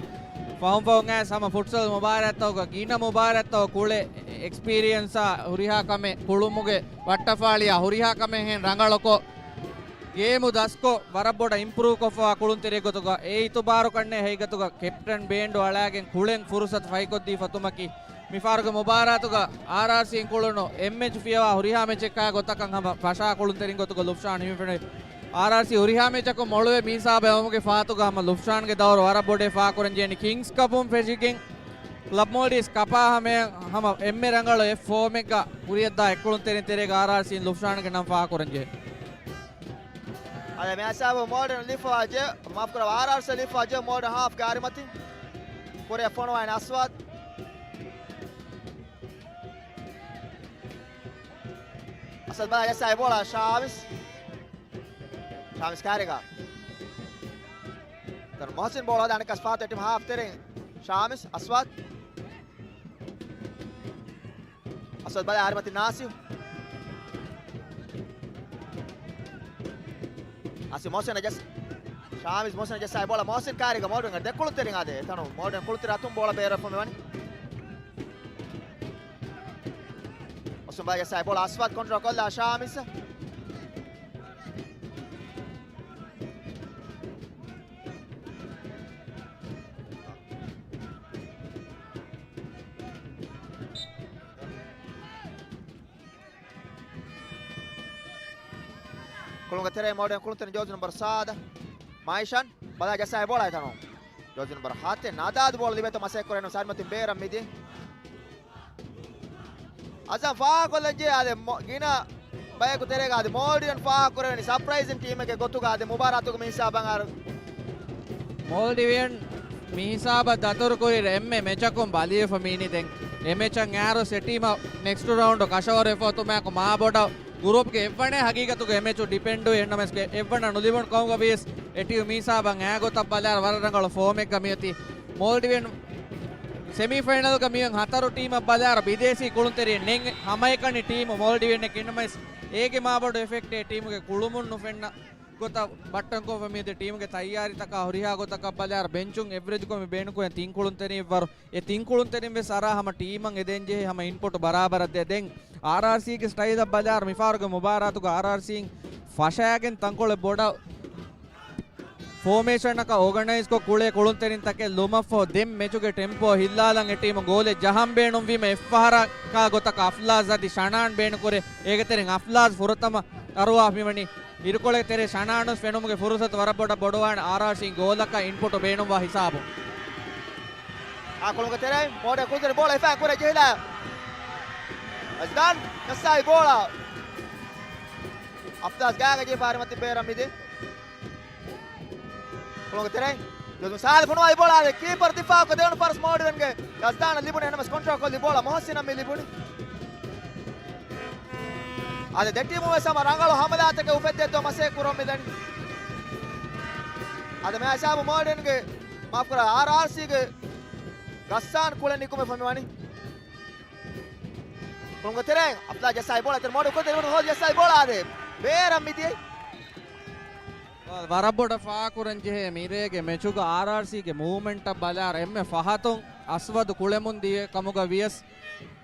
ފަހުން ފަހުން އައިސް ހަމަ ފުޓްސަލް މުބާރާތްތަކުގަ ގިނަ މުބާރާތްތަކުގަ ކުޅެ އެކްސްޕީރިއެންސާ ހުރިހާ ކަމެއް ކުޅުމުގެ ވައްޓަފާޅިއާ ހުރިހާ ކަމެއްހެން ރަނގަޅުކޮށް، ގޭމު ދަސްކޮށް، ވަރަށް ބޮޑަށް އިމްޕްރޫވް ކޮށްފަވާ ކުޅުންތެރިއެއް ގޮތުގަ އެ އިތުބާރު ކަންނޭ ހަގީގަތުގަ ކެޕްޓަން ބޭންޑު އަޅާގެން ކުޅެން ފުރުސަތު ފަހިކޮށްދީފަ އޮތުމަކީ، މިފަހަރުގެ މުބާރާތުގަ އާރްއާރްސީން ކުޅުނު އެއްމެޗު ފިޔަވާ ހުރިހާ މެޗެއްކާ ގޮތަކަށް ހަމަ ފަށާ ކުޅުންތެރިން ގޮތުގަ ލުފްޝާން ހިމެނެ. އާރްއާރްސީ ހުރިހާ މެޗަކުން މޮޅުވެ މި ހިސާބަށް އެޅުމުގެ ފަހަތުގަ ހަމަ ލުފްޝާންގެ ދައުރު ވަރަށް ބޮޑޭ ފާހަގަކުރަންޖެހެނީ. ކިންގްސް ކަޕުން ފެށިގެން ކްލަބް މޯލްޑިވްސް ކަޕާ ހަމަޔަށް ހަމަ އެންމެ ރަނގަޅު އެއް ފޯމެއްގަ ކުރިއަށްދާ އެއްކުޅުންތެރިން ތެރޭގަ އާރްއާރްސީން ލުފްޝާންގެ ނަން ފާހަގަކުރަންޖެހޭ. އަދި މި ހިސާބު މޯލްޑިވިން ލިފާ ޖެ، މާފުކުރައްވާ، އާރްއާރްސީ ލިފާ ޖެ މޯލްޑިވިން ހާފްގެ އަރިމަތިން. ކުރިއަށް ފޮނުވާ އަސްވާދު. އަސްވާދު ބަލާ ޖައްސާ ބޯޅަ ޝާމިސް. ޝާމިސް ކާރިގަ. ދެން މޮހުސިން ބޯޅަ ހަދާ އަނެއްކާސް ފާތު ޓީމް ހާފް ތެރެއިން. ޝާމިސް އަސްވާދު. އަސްވާދު ބަލާ އަރިމަތިން ނާސިރު. ނާސިރު މޮހުސިނަށް ޖައްސާ. ޝާމިސް މޮހުސިނަށް ޖައްސާ ބޯޅަ މޮހުސިން ކާރިގަ މޯލްޑިވިންގެ ދެ ކުޅުންތެރިން އާދެ. އެތަނުން މޯލްޑިވިން ކުޅުންތެރި އަތުން ބޯޅަ ބޭރަށް ފޮނުވާނީ. މޮހުސިން ބަލާ ޖައްސާ ބޯޅަ އަސްވާދު ކޮންޓްރޯލް ކޮށްލާ ޝާމިސް. ކުޅުންގެ ތެރެއިން މޯލްޑިވިން ކުޅުންތެރިން ޖާޒީ ނަމްބަރު ސާދަ. މާއިޝާން ބަލާ ޖައްސާ ބޯޅަ އެތަނުން. ޖާޒީ ނަމްބަރު ހަތެއް ނަދާދު ބޯޅަ ލިބޭތޯ މަސައްކަތް ކުރެވެނީ އަރިމަތިން ބޭރަށް މިދިޔަ. އައްޒާމް ފާހަގަކޮށްލަންޖެހޭ އާދެ މޮ-، ގިނަ ބަޔަކު ތެރޭގަ އާދެ މޯލްޑިވިން ފާހަގަކުރެވެނީ ސަޕްރައިޒިން ޓީމެއްގެ ގޮތުގަ އާދެ މުބާރާތުގެ މި ހިސާބަށް އަރު. މޯލްޑިވިއަން މި ހިސާބަށް ދަތުރުކުރި އެންމެ މެޗަކުން ބަލިވެފަ މިއިނީ ދެން. އެ މެޗަށް އައިރު އެ ޓީމަށް ނެކްސްޓް ރައުންޑް ކަށަވަރުވެފަ އޮތުމާއެކު މާ ބޮޑަށް ގުރޫޕްގެ އެއްވަނަ ހަގީގަތުގަ އެ މެޗު ޑިޕެންޑުވި އެންނަމެސް އެއްވަނަ ނުލިބުނު ކަމުގަ ވިޔަސް އެ ޓީމު މީސާބަން އާ ގޮތަށް ބަލާއިރު ވަރަށް ރަނގަޅު ފޯމެއްގަ މިއޮތީ. މޯލްޑިވިއަން ސެމީފައިނަލްގަ މިއޮތް ހަތަރު ޓީމަށް ބަލާއިރު ބިދޭސީ ކުޅުންތެރިން ނެތް ހަމައެކަނި ޓީމު މޯލްޑިވިއަން އެއް އެންނަމެސް އޭގެ މާބޮޑު އެފެކްޓެއް ޓީމުގެ ކުޅުމުން ނުފެންނަ ގޮތަށް ބައްޓަންކޮށްފަ މިއޮތީ. ޓީމުގެ ތައްޔާރީތަކާ ހުރިހާ ގޮތަކަށް ބަލާއިރު ބެންޗުން އެވްރެޖްކޮށް މި ބޭނުންކުރެން ތިން ކުޅުންތެރިން ވަރު އެ ތިން ކުޅުންތެރިން ވެސް އަރާ ހަމަ ޓީމަށް އެދެން ޖެހޭ ހަމަ އިންޕުޓު ބަރާބަރަށް ދޭ. ދެން އާރްއާރްސީގެ ސްޓައިލަށް ބަލާއިރު މިފަހަރުގެ މުބާރާތުގަ އާރްއާރްސީން ފަށާގެން ތަންކޮޅެއް ބޮޑަށް ފޯމޭޝަނަކަށް އޯގަނައިޒްކޮށް ކުޅޭ ކުޅުންތެރިންތަކެއް ލުމަށްފަހު ދެން މެޗުގެ ޓެމްޕޯ ހިއްލާލަން އެ ޓީމު ގޯލެއް ޖަހަން ބޭނުންވީމަ އެއްފަހަރަކާ ގޮތަކަށް އަފްލާޒް އަދި ޝަނާން ބޭނުންކުރޭ. އޭގެ ތެރެއިން އަފްލާޒް ފުރަތަމަ އަރުވާފަ މިވަނީ. އިރުކޮޅެއް ތެރޭ ޝަނާނުސް ފެނުމުގެ ފުރުސަތު ވަރަށް ބޮޑަށް ބޮޑުވާނެ އާރްއާރްސީ ގޯލަކަށް އިންޕުޓު ބޭނުންވާ ހިސާބު. އާ ކުޅުންގެ ތެރެއިން މޯޑެ ކުޅުންތެރި ބޯޅަ އެފައި ކުރެ ޖެހިލާ. އަޒްދާން ޖައްސާއި ބޯޅަ. އަފްލާޒް ގާގަ ޖެހިފަ ހަރިމަތި ބޭރަށް މިދި. ކުޅުންގެ ތެރެއިން ޖޮޒު ސާދަ ފޮނުވާލި ބޯޅާ އާދެ ކީޕަރު ދިފާއުކޮށް ދެވަނަ ފަރަސް މޯޑިވެންގެ ގަސްދާނަށް ލިބުނު އެނަމަސް ކޮންޓްރޯލް ކޮށްލި ބޯޅާ މޮހުސިނަށް މި ލިބުނީ. އާދެ ދެ ޓީމު ވެސް ހަމަ ރަނގަޅު ހަމަލާތަކެއް އުފެއްދޭތޯ މަސޭ ކުރަން މިދަނީ. އާދެ މި ހިސާބު މޯޑިވެންގެ މާފްކުރާ އާރްއާރްސީގެ ގައްސާން ކުޅެން ނިކުމެފަ މިވަނީ. ކުޅުންގެ ތެރެއިން އަފްލާޒް ޖައްސާއި ބޯޅަ އެތަން މޯޑިވް ކޮށް ދެވަނަ ހޯލް ޖައްސާއި ބޯޅާ އާދެ ބޭރަށް މިދިޔައީ. ވަރަށް ބޮޑަށް ފާހަގަކުރަން ޖެހޭ މިރޭގެ މެޗުގަ އާރްއާރްސީގެ މޫވްމަންޓަށް ބަލާއިރު އެންމެ ފަހަތުން އަސްވަދު ކުޅެމުން ދިޔަ ކަމުގަ ވިޔަސް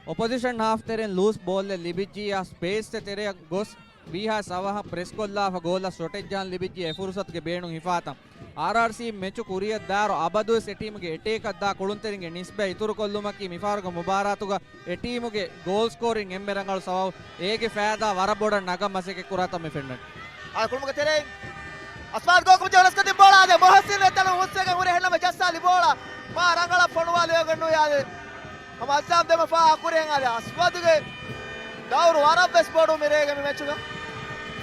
އޮޕޮޒިޝަން ހާފް ތެރެއިން ލޫސް ބޯލްއެއް ލިބިއްޖިއްޔާ ސްޕޭސްއެއް ތެރެއަށް ގޮސް ވީހާ ސަވަހަށް ޕްރެސްކޮށްލާފަ ގޯލަށް ޝޮޓެއް ޖަހަން ލިބިއްޖިއްޔާ އެ ފުރުސަތުގެ ބޭނުން ހިފާތަން. އާރްއާރްސީ މެޗު ކުރިއަށް ދާއިރު އަބަދުވެސް އެ ޓީމުގެ އެޓޭކަށް ދާ ކުޅުންތެރިންގެ ނިސްބަތް އިތުރުކޮށްލުމަކީ މިފަހަރުގެ މުބާރާތުގަ އެ ޓީމުގެ ގޯލް ސްކޯރިން އެންމެ ރަނގަޅު ސަބަބު. އޭގެ ފައިދާ ވަރަށް ބޮޑަށް ނަގަން މަސައްކަތް ކުރާތަން މި ފެންނަނީ. އާ ކުޅުމުގެ ތެރެއިން އަސްވާދް ގޯކު ޖެހުނަސް ކަތިން ބޯޅާ އާދެ މޮހުސިން އެތަނުން ހުސްވެގެން ހުރި އެހެންނަމަ ޖައްސާލި ބޯޅާ މާ ރަނގަޅަށް ފޮނުވާލި އޮގެން ނުވި އާދެ. ހަމަ އައްޒާމް ދެމެ ފާހަ ކުރިހެން އާދެ އަސްވަދުގެ ދައުރު ވަރަށް ވެސް ބޮޑު މިރޭގެ މި މެޗުގަ.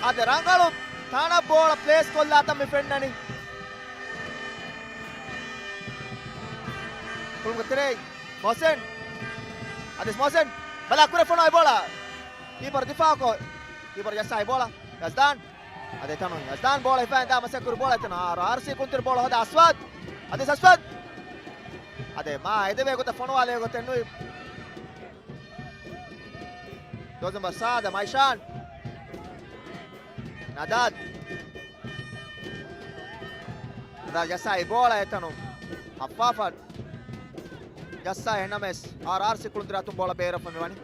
އާދެ ރަނގަޅު ތަނަށް ބޯޅަ ޕްލޭސް ކޮށްލާތަން މި ފެންނަނީ. ކުޅުމުގެ ތެރެއިން މޮހްސިން. އަދިސް މޮހްސިން. ބަލާ ކުރެ ފޮނުވާ ބޯޅަ. ކީޕަރު ދިފާއުކޮށް. ކީޕަރު ޖައްސާ ބޯޅަ. ޔަޒްދާން. އަދި ތަނު ޔަޒްދާން ބޯޅަ ހިފާ ދާ މަސައްކަތް ކުރި ބޯޅަ އެތަނު. އާރްއާރްސީ ކުންތުރި ބޯޅަ ހޯދާ އަސްވަދް. އަދިސް އަސްވަދް. އަދި މާ އެދެވޭ ގޮތަށް ފޮނުވާލޭ ގޮތެއް ނުވި. ދޯޒުން ބަސާދަ މައިޝާން. ނަދާދް. ނަދާދް ޖައްސާ އެ ބޯޅަ އެތަނު. ހައްފާފަށް ޖައްސާ އެނަމެސް އާރްއާރްސީ ކުޅުންތެރި އަތުން ބޯޅަ ބޭރަށް ފޮނުވި ވަނީ.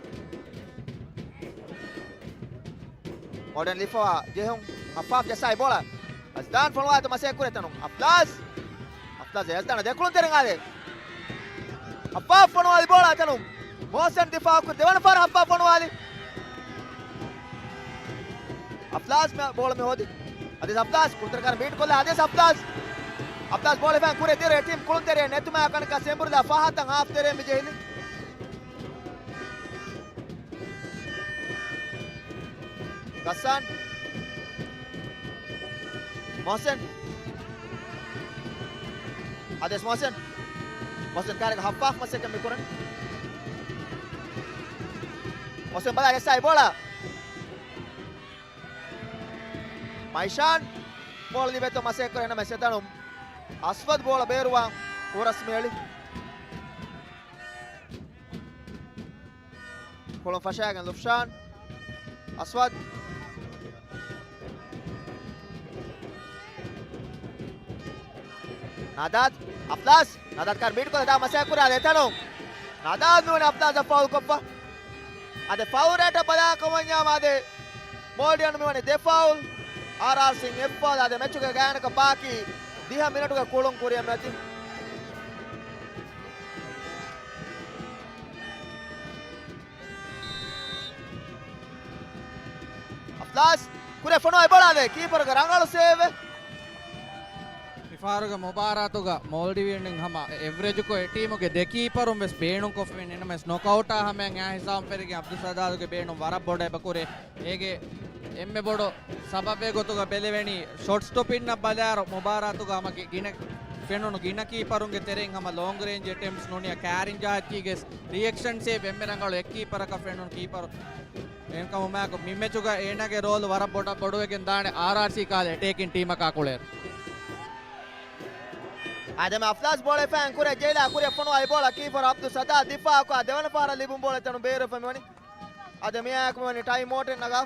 މޮޑެން ލިފާ ޖެހުން. ހައްފާފް ޖައްސާ އެ ބޯޅަ. ޔަޒްދާން ފޮނުވާ އެތަނު މަސޭ ކުރި އެތަނު. އަފްލާޒް. އަފްލާޒް ޔަޒްދާން ދެ ކުޅުންތެރިން އާދެ. ހައްފާފް ފޮނުވާލި ބޯޅަ އެތަނު. މޮހްސިން ދިފާއު ކުރި ދެވަނަ ފަހަރަށް ހައްފާފް ފޮނުވާލި. އަފްލާޒް މި ބޯޅަ މި ހޯދި. އަދިސް އަފްލާޒް ކުޅުންތެރިކަން ބީޓް ކޮށްލާ އަދިސް އަފްލާޒް. އަފްލާޒް ބޯޅަ ހިފާ ކުރި ދިރ އެ ޓީމް ކުޅުންތެރި ނެތުމާ ކަންކަ ސެމްބުރިލާ ފަހަތަށް ހާފް ތެރޭ މި ޖެހިލި. ގައްސާން. މޮހްސިން. އަދިސް މޮހްސިން. މޮހްސިން ކާރިގަ ހައްފާފް މަސައްކަތް މިކުރަން. މޮހްސިން ބަލާ ޖައްސާ އެ ބޯޅަ. މައިޝާން ބޯޅަ ލިބޭތޯ މަސައްކަތް ކުރި އެނަމެސް އެތަނުން އަސްވަދް ބޯޅަ ބޭރުވާން ހުރަސް މިއެޅި. ކުޅުން ފަށާގެން ލުފްޝާން. އަސްވަދް. ނަދާދް. އަފްލާޒް. ނަދާދް ކާރި ބީޓް ކޮށްލާ ދާ މަސައްކަތް ކުރާ އެތަނުން. ނަދާދް ނޫނީ އަފްލާޒަށް ފައުލް ކޮށްފަ. އަދި ފައުލް ރޭޓަށް ބަލާކަމަށް އަދި މޯލްޑިވިއަން މިވަނީ ދެ ފައުލް، އާރްއާރްސީން އެއް ފައުލް. އަދި މެޗުގެ ގާތްގަނޑަކަށް ބާކީ ދިހަ މިނެޓުގެ ކުޅުން ކުރިއަށް މިއޮތީ. އަފްލާޒް ކުރެ ފޮނުވާ އެ ބޯޅާ ދޭ ކީޕަރުގެ ރަނގަޅު ސޭވެއް. މިފަހަރުގެ މުބާރާތުގަ މޯލްޑިވިއަން ހަމަ އެވްރެޖުކޮށް އެ ޓީމުގެ ދެ ކީޕަރުން ވެސް ބޭނުންކޮށްފިން އެނަމެސް ނޮކްއައުޓާ ހަމައަށް އާ ހިސާބުން ފެރިގެން އަބްދުއްސައްދާދުގެ ބޭނުން ވަރަށް ބޮޑަށް އެބަ ކުރޭ. އޭގެ އެންމެ ބޮޑު ސަބަބެއް ގޮތުގަ ބެލެވެނީ ޝޮޓް ސްޓޮޕިންނަށް ބަލާއިރު މުބާރާތުގަ ހަމަ ގިނަ ފެނުނު ގިނަ ކީޕަރުންގެ ތެރެއިން ހަމަ ލޯންގް ރޭންޖް އެޓެމްޕްސް ނޫނިއްޔާ ކާރިން ޖަހައްޗީގެސް ރިއެކްޝަން ސޭވް އެންމެ ރަނގަޅު އެއް ކީޕަރަކަށް ފެނުނު ކީޕަރު އެހެންކަމުން މާކު މި މެޗުގަ އޭނާގެ ރޯލް ވަރަށް ބޮޑަށް ބޮޑުވެގެން ދާނެ އާރްއާރްސީ ކާލެ އެޓޭކިން ޓީމަކާ ކުޅޭރު. އާދެ މި އަފްލާޒް ބޯޅަ ހިފާ އެން ކުރިއަށް ޖެހިލާ ކުރިއަށް ފޮނުވާ އެ ބޯޅަ ކީޕަރ އަބްދުއްސައްދާ ދިފާއަކު ދެވަނަ ފަހަރަށް ލިބުނު ބޯޅަ އެތަނުން ބޭރުވެފަ މިވަނީ. އާދެ މިއާއެކު މިވަނީ ޓައިމް އައުޓެއް ނަގާ.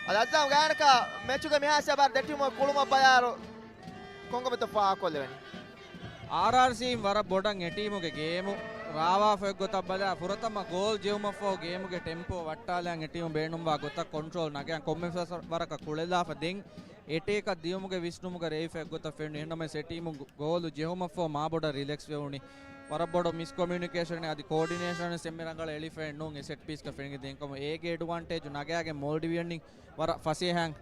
އަދި އައްޒާމް ގާތްގަނޑަކަށް މެޗުގެ މިހާ ހިސާބަށް ދެ ޓީމުގެ ކުޅުމަށް ބަލާއިރު ކޮންކަމެއްތޯ ފާހަގަކޮށްލެވެނީ. އާރްއާރްސީ ވަރަށް ބޮޑަށް އެ ޓީމުގެ ގޭމު ރާވާފަ އޮތް ގޮތަށް ބަލާ، ފުރަތަމަ ގޯލް ޖެހުމަށްފަހު ގޭމުގެ ޓެމްޕޯ ވައްޓާލަން އެ ޓީމު ބޭނުންވާ ގޮތަށް ކޮންޓްރޯލް ނަގަން ކޮންމެ ވަރަކަށް ކުޅެލާފަ ދެން އެޓޭކަށް ދިޔުމުގެ ވިސްނުމުގަ ރޭވިފަ އެއްގޮތަށް ފެނުނީ. އެހެންނަމަވެސް އެ ޓީމު ގޯލު ޖެހުމަށްފަހު މާބޮޑަށް ރިލެކްސް ވެވުނީ. ވަރަށް ބޮޑު މިސްކޮމިއުނިކޭޝަނެއް އަދި ކޯޑިނޭޝަނެއް އެންމެ ރަނގަޅަށް އެޅިފައެއް ނޫން އެ ސެޓް ޕީސްގަ ފެނިގެން ދިންކަމު އޭގެ އެޑްވާންޓޭޖު ނަގާގެން މޯލްޑިވިއަން ވަރަށް ފަސޭހައިން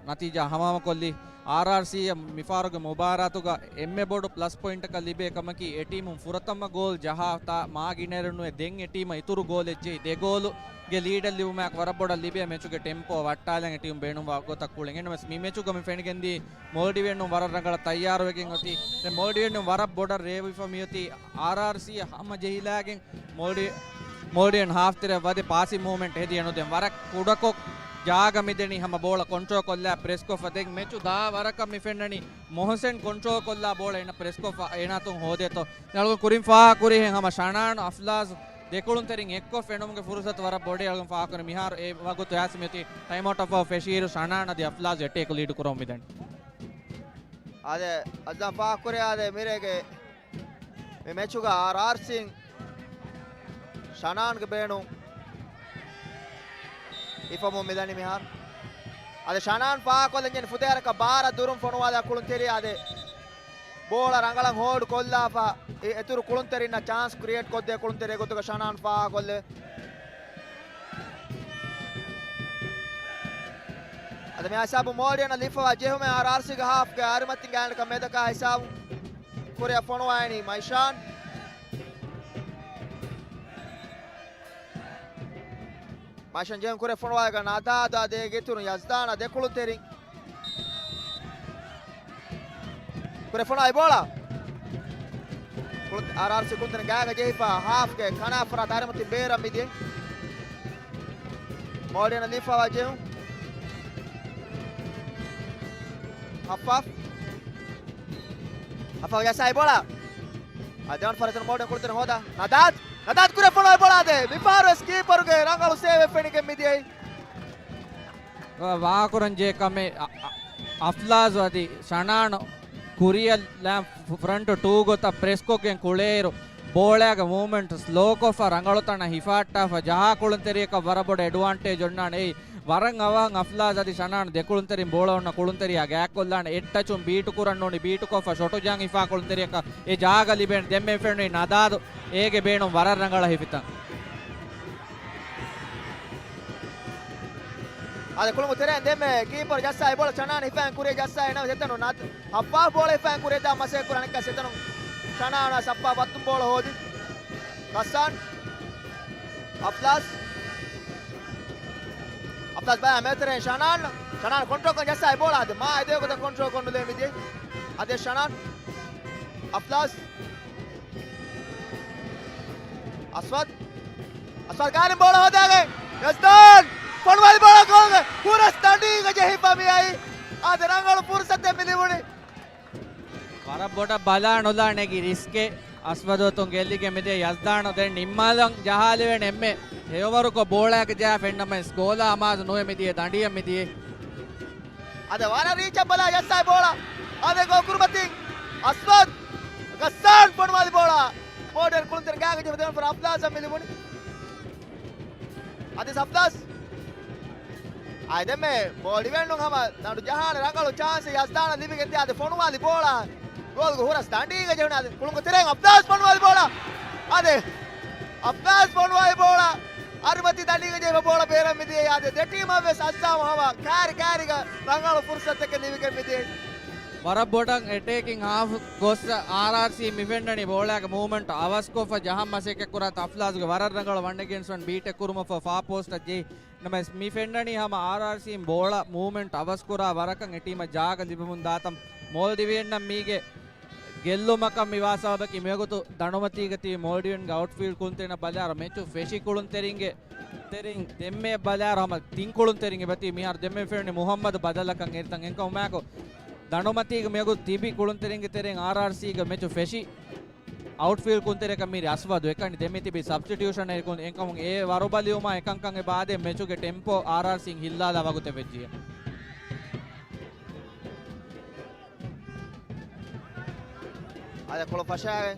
ނަތީޖާ ހަމަހަމަކޮށްލީ. އާރްއާރްސީއަށް މިފަހަރުގެ މުބާރާތުގަ އެންމެ ބޮޑު ޕްލަސް ޕޮއިންޓަކަށް ލިބޭ ކަމަކީ، އެ ޓީމުން ފުރަތަމަ ގޯލް ޖަހާ ތާ މާ ގިނައިރެއް ނުވެ ދެން އެ ޓީމަށް އިތުރު ގޯލެއް ޖެހި ދެ ގޯލުގެ ލީޑެއް ލިބުމާއެކު ވަރަށް ބޮޑަށް ލިބޭ މެޗުގެ ޓެމްޕޯ ވައްޓާލަން އެ ޓީމު ބޭނުންވާ ގޮތަށް ކުޅެން. އެހެންނަމަވެސް މި މެޗުގަ މި ފެނިގެންދީ މޯލްޑިވިއަންނުން ވަރަށް ރަނގަޅަށް ތައްޔާރުވެގެން އޮތީ. ދެން މޯލްޑިވިއަންނުން ވަރަށް ބޮޑަށް ރޭވިފަ މިއޮތީ އާރްއާރްސީ ހަމަ ޖެހިލާގެން މޯލްޑި-، މޯލްޑިވިއަން ހާފް ތެރެއަށް ވަދެ ޕާސިން މޫވްމަންޓް ހެދި އެނުދެން ވަރަށް ކުޑަކޮށް ޖާގަ މިދެނީ ހަމަ ބޯޅަ ކޮންޓްރޯލް ކޮށްލާ ޕްރެސްކޮށްފަ. ދެން މެޗު ދާ ވަރަކަށް މި ފެންނަނީ މޮހުސެން ކޮންޓްރޯލް ކޮށްލާ ބޯޅަ އޭނަ ޕްރެސްކޮށްފަ އޭނާތުން ހޯދޭތޯ. އަޅުގަނޑު ކުރިން ފާހަގަކުރިހެން ހަމަ ޝަނާން އަފްލާޒް ދެކުޅުންތެރިން އެއްކޮށް ފެނުމުގެ ފުރުސަތު ވަރަށް ބޮޑޭ. އަޅުގަނޑު ފާހަގަކުރި މިހާރު އެ ވަގުތު އައިސް މިއޮތީ ޓައިމް އައުޓް އަށްފަހު ފެށިއިރު ޝަނާން އަދި އަފްލާޒް އެޓޭކް ލީޑު ކުރަމުން މިދަނީ. އާދެ، އައްޒާމް ފާހަގަކުރި އާދެ މިރޭގެ މި މެޗުގަ އާރްއާރްސީން ޝަނާންގެ ބޭނުން ހިފަމުން މިދަނީ މިހާރު. އަދި ޝަނާން ފާހަގަކޮށްލަން ޖެހެނީ ފުދޭވަރަކަށް ބާރަށް ދުރުން ފޮނުވާލާ ކުޅުންތެރި އާދެ، ބޯޅަ ރަނގަޅަށް ހޯލްޑް ކޮށްލާފަ އެ އިތުރު ކުޅުންތެރިންނަށް ޗާންސް ކްރިއޭޓް ކޮށްދޭ ކުޅުންތެރި ގޮތުގަ ޝަނާން ފާހަގަކޮށްލެވޭ. އަދި މި ހިސާބު މޯލްޑިވިއަން ލިފަވާ ޖެހުމެއް އާރްއާރްސީގެ ހާފްގެ އަރިމަތިން ގާތްގަނޑަކަށް މެދަކާ ހިސާބު ކުރިއަށް ފޮނުވާލަނީ މައިޝާން. މައިޝާން ޖެހުން ކުރިއަށް ފޮނުވާލަނީ ނަދާދު އާދެ އޭގެ އިތުރުން ޔަޒްދާން ދެކުޅުންތެރިން. ކުރިއަށް ފޮނުވާލި ބޯޅަ. ކުޅުން-، އާރްއާރްސީ ކުޅުންތެރިން ގާތްގަ ޖެހިފަ ހާފްގެ ކަނާ ފަރާތް އަރިމަތިން ބޭރަށް މިދިޔަ. މޯލްޑިވިއަން ލިފަވާ ޖެހުން. ހައްފާފް. ހައްފާފް ޖައްސާ އެ ބޯޅަ. އާ، ދެވަނަ ފަރާތުން މޯލްޑިވިއަން ކުޅުންތެރިން ހޯދާ. ނަދާދް. ނަދާދް ކުރިއަށް ފޮނުވާ ބޯޅަ އާދެ. މިފަހަރު ވެސް ކީޕަރުގެ ރަނގަޅު ސޭވެއް ފެނިގެން މިދިޔައީ. ވާ-، ވާކުރަން ޖެހޭ ކަމެއް އަ-، އަ-، އަފްލާޒް އަދި ޝަނާން ކުރިއަށް ލާ-، ފްރަންޓް ޓޫ ގޮތަށް ޕްރެސްކޮށްގެން ކުޅޭއިރު، ބޯޅައިގެ މޫވްމަންޓް ސްލޯކޮށްފަ ރަނގަޅު ތަނަށް ހިފާއްޓާފަ ޖަހާ ކުޅުންތެރިޔަކަށް ވަރަށް ބޮޑަށް އެޑްވާންޓޭޖް އޮންނާނެ. އެއީ ވަރަށް އަވަހަށް އަފްލާޒް އަދި ޝަނާން ދެކުޅުންތެރިން ބޯޅަ އޮންނަ ކުޅުންތެރިޔާ ގާތްކޮށްލާނެ. އެއްޓަޗުން ބީޓު ކުރަން ނޫނީ، ބީޓުކޮށްފަ ޝޮޓު ޖަހަން ހިފާ ކުޅުންތެރިޔަކަށް އެ ޖާގަ ލިބޭނެ. ދެންމެ ފެނުނީ ނަދާދު އޭގެ ބޭނުން ވަރަށް ރަނގަޅަށް ހިފިތަން. އާދެ، ކުޅުންތެރިން ދެންމެ ކީޕަރު ޖައްސާ އެ ބޯޅަ ޝަނާން ހިފައިން ކުރިއަށް ޖައްސާ އެނަމަ ދެތަނު ނަދް ހައްފާފް ބޯޅަ ހިފައިން ކުރިއަށް ދާ މަސައްކަތް ކުރާ އަނެއްކާ ދެތަނު ޝަނާން ހައްފާފް ވައްތުން ބޯޅަ ހޯދި. ޣައްސާން. އަފްލާޒް. އަފްލާޒް ބަޔާ މޭތަރެއް ޝަނާން. ޝަނާން ކޮންޓްރޯލް ކޮށް ޖައްސާ އެ ބޯޅަ އާދެ މާ އެދޭ ގޮތަށް ކޮންޓްރޯލް ކޮށް ނުލޭ މިދިޔަ. އާދެ ޝަނާން. އަފްލާޒް. އަސްވަދް. އަސްވަދް ގާތްގަނޑު ބޯޅަ ހޯދާގެން ޔަޒްދާން ފޮނުވާލި ބޯޅަ ގޯލްގެ ހުރަސް ދަނޑީގަ ޖެހިފަ މިއައީ. އާދެ ރަނގަޅު ފުރުސަތެއް މި ލިބުނީ. ވަރަށް ބޮޑަށް ބަލާ ނުލާނެ އެކި ރިސްކެއް އަސްވަދު އަތުން ގެއްލިގެން މިދިޔަ ޔަޒްދާން. ދެން ނިންމާލަން ޖަހާލެވޭނެ އެންމެ ހެޔޮވަރުކޮށް ބޯޅައަކަށް ޖަހާ ފެންނަމަވެސް ގޯލާ އަމާޒު ނުވެ މިދިޔަ ދަނޑިއަށް މިދިޔަ. އަދި ވަރަށް ރީޗަށް ބަލާ ޖައްސާ ބޯޅަ. އާދެ ގޯކުރުމަތިން އަސްވަދް ޣައްސާން ފޮނުވާލި ބޯޅަ. މޯލްޑިވިއަން ކުޅުންތެރިން ގާގަ ޖެހިފަ ދެވަނަ ފަރާތުން އަފްލާޒަށް މި ލިބުނީ. އަދި އަފްލާޒް. އާދެ ދެންމެ މޯލްޑިވިއަންނުން ހަމަ ދަނޑު ޖަހާނެ ރަނގަޅު ޗާންސެއް ޔަޒްދާނަށް ލިބިގެން ދިޔަ އާދެ ފޮނުވާލި ބޯޅަ. ގޯލްގެ ހުރަސް ދަނޑީގަ ޖެހުނު އާދެ. ކުޅުންތެރިން އަފްލާޒް ފޮނުވާލި ބޯޅަ. އާދެ އަފްލާޒް ފޮނުވާލި ބޯޅަ. އަރިމަތި ދަނޑީގަ ޖެހިފަ ބޯޅަ ބޭރަށް މިދިޔައީ. އާދެ ދެ ޓީމަށް ވެސް އައްޒާމް ހަމަ ކާރި ކާރީގަ ރަނގަޅު ފުރުސަތެއް ލިބިގެން މިދިޔައީ. ވަރަށް ބޮޑަށް އެޓޭކިން ހާފް ގޮސް އާރްއާރްސީ މި ފެންނަނީ ބޯޅައިގެ މޫވްމަންޓް އަވަސްކޮށްފަ ޖަހަން މަސައްކަތް ކުރާ އަފްލާޒްގެ ވަރަށް ރަނގަޅު ވަން އެގެންސްޓް ވަން ބީޓެއް ކުރުމަށްފަހު ފާ ޕޯސްޓަށް ޖެހި ނަމަވެސް މި ފެންނަނީ ހަމަ އާރްއާރްސީން ބޯޅަ މޫވްމަންޓް އަވަސްކުރާ ވަރަކަށް އެ ޓީމަށް ޖާގަ ލިބެމުން ދާތަން. މޯލްޑިވިއަންނަށް މީގެ ގެއްލުމަކަށް މިވާ ސަބަބަކީ މިވަގުތު ދަނޑުމަތީގަ ތިބި މޯލްޑިވިއަންގެ އައުޓްފީލްޑް ކުޅުންތެރިންނަށް ބަލާއިރު މެޗު ފެށި ކުޅުންތެރިންގެ ތެރެއިން ދެންމެ ބަލާއިރު ހަމަ ތިން ކުޅުންތެރިން އެބަތި މިހާރު ދެންމެ ފެނުނީ މުހައްމަދު ބަދަލަކަށް އެރިތަން. އެކަމު މާކު ދަނޑުމަތީގަ މިވަގުތު ތިބި ކުޅުންތެރިންގެ ތެރެއިން އާރްއާރްސީގެ މެޗު ފެށި އައުޓްފީލްޑް ކުޅުންތެރިއަކަށް މީރި އަސްވަދު. އެކަނި ދެންމެ ތިބި ސަބްސްޓިޓިއުޝަން އެކު-، އެކަމު އެ ވަރުބަލިވުމާ އެކަންކަން އެބަ އާދޭ މެޗުގެ ޓެމްޕޯ އާރްއާރްސީން ހިއްލާލާ ވަގުތެއް ވެއްޖިއްޔާ. އާދެ ކުޅު ފަށާގެ.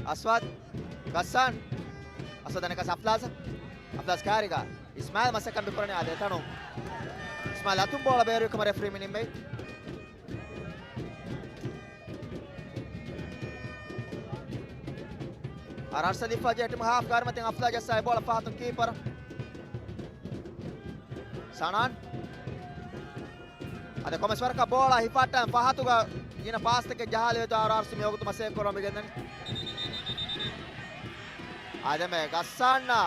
އަސްވަދް. ޣައްސާން. އަސްވަދް އަނެކަސް އަފްލާޒަށް. އަފްލާޒް ކާރިގަ. އިސްމާއިލް މަސައްކަތް މިކުރަނީ އާދެ ތަނު. އިސްމާއިލް އަތުން ބޯޅަ ބޭރުވި ކަމަށް ރެފްރީ މި ނިންމެވި. އާރްއާރްސީ ލިފާޖެ ޓީމު ހާފް ގާރިމަތިން އަފްލާޒް ޖައްސާ އެ ބޯޅަ ފަހަތުން ކީޕަރ. ސަނާން. އަދި ކޮމެސް ވަރަކަށް ބޯޅަ ހިފާއްޓާ ފަހަތުގަ ގިނަ ޕާސްތަކެއް ޖަހާލެވޭތޯ އާރްއާރްސީ މިވަގުތު މަސައްކަތް ކުރަމުން ގެންދަނީ. އާދެ މެ ޣައްސާންއާ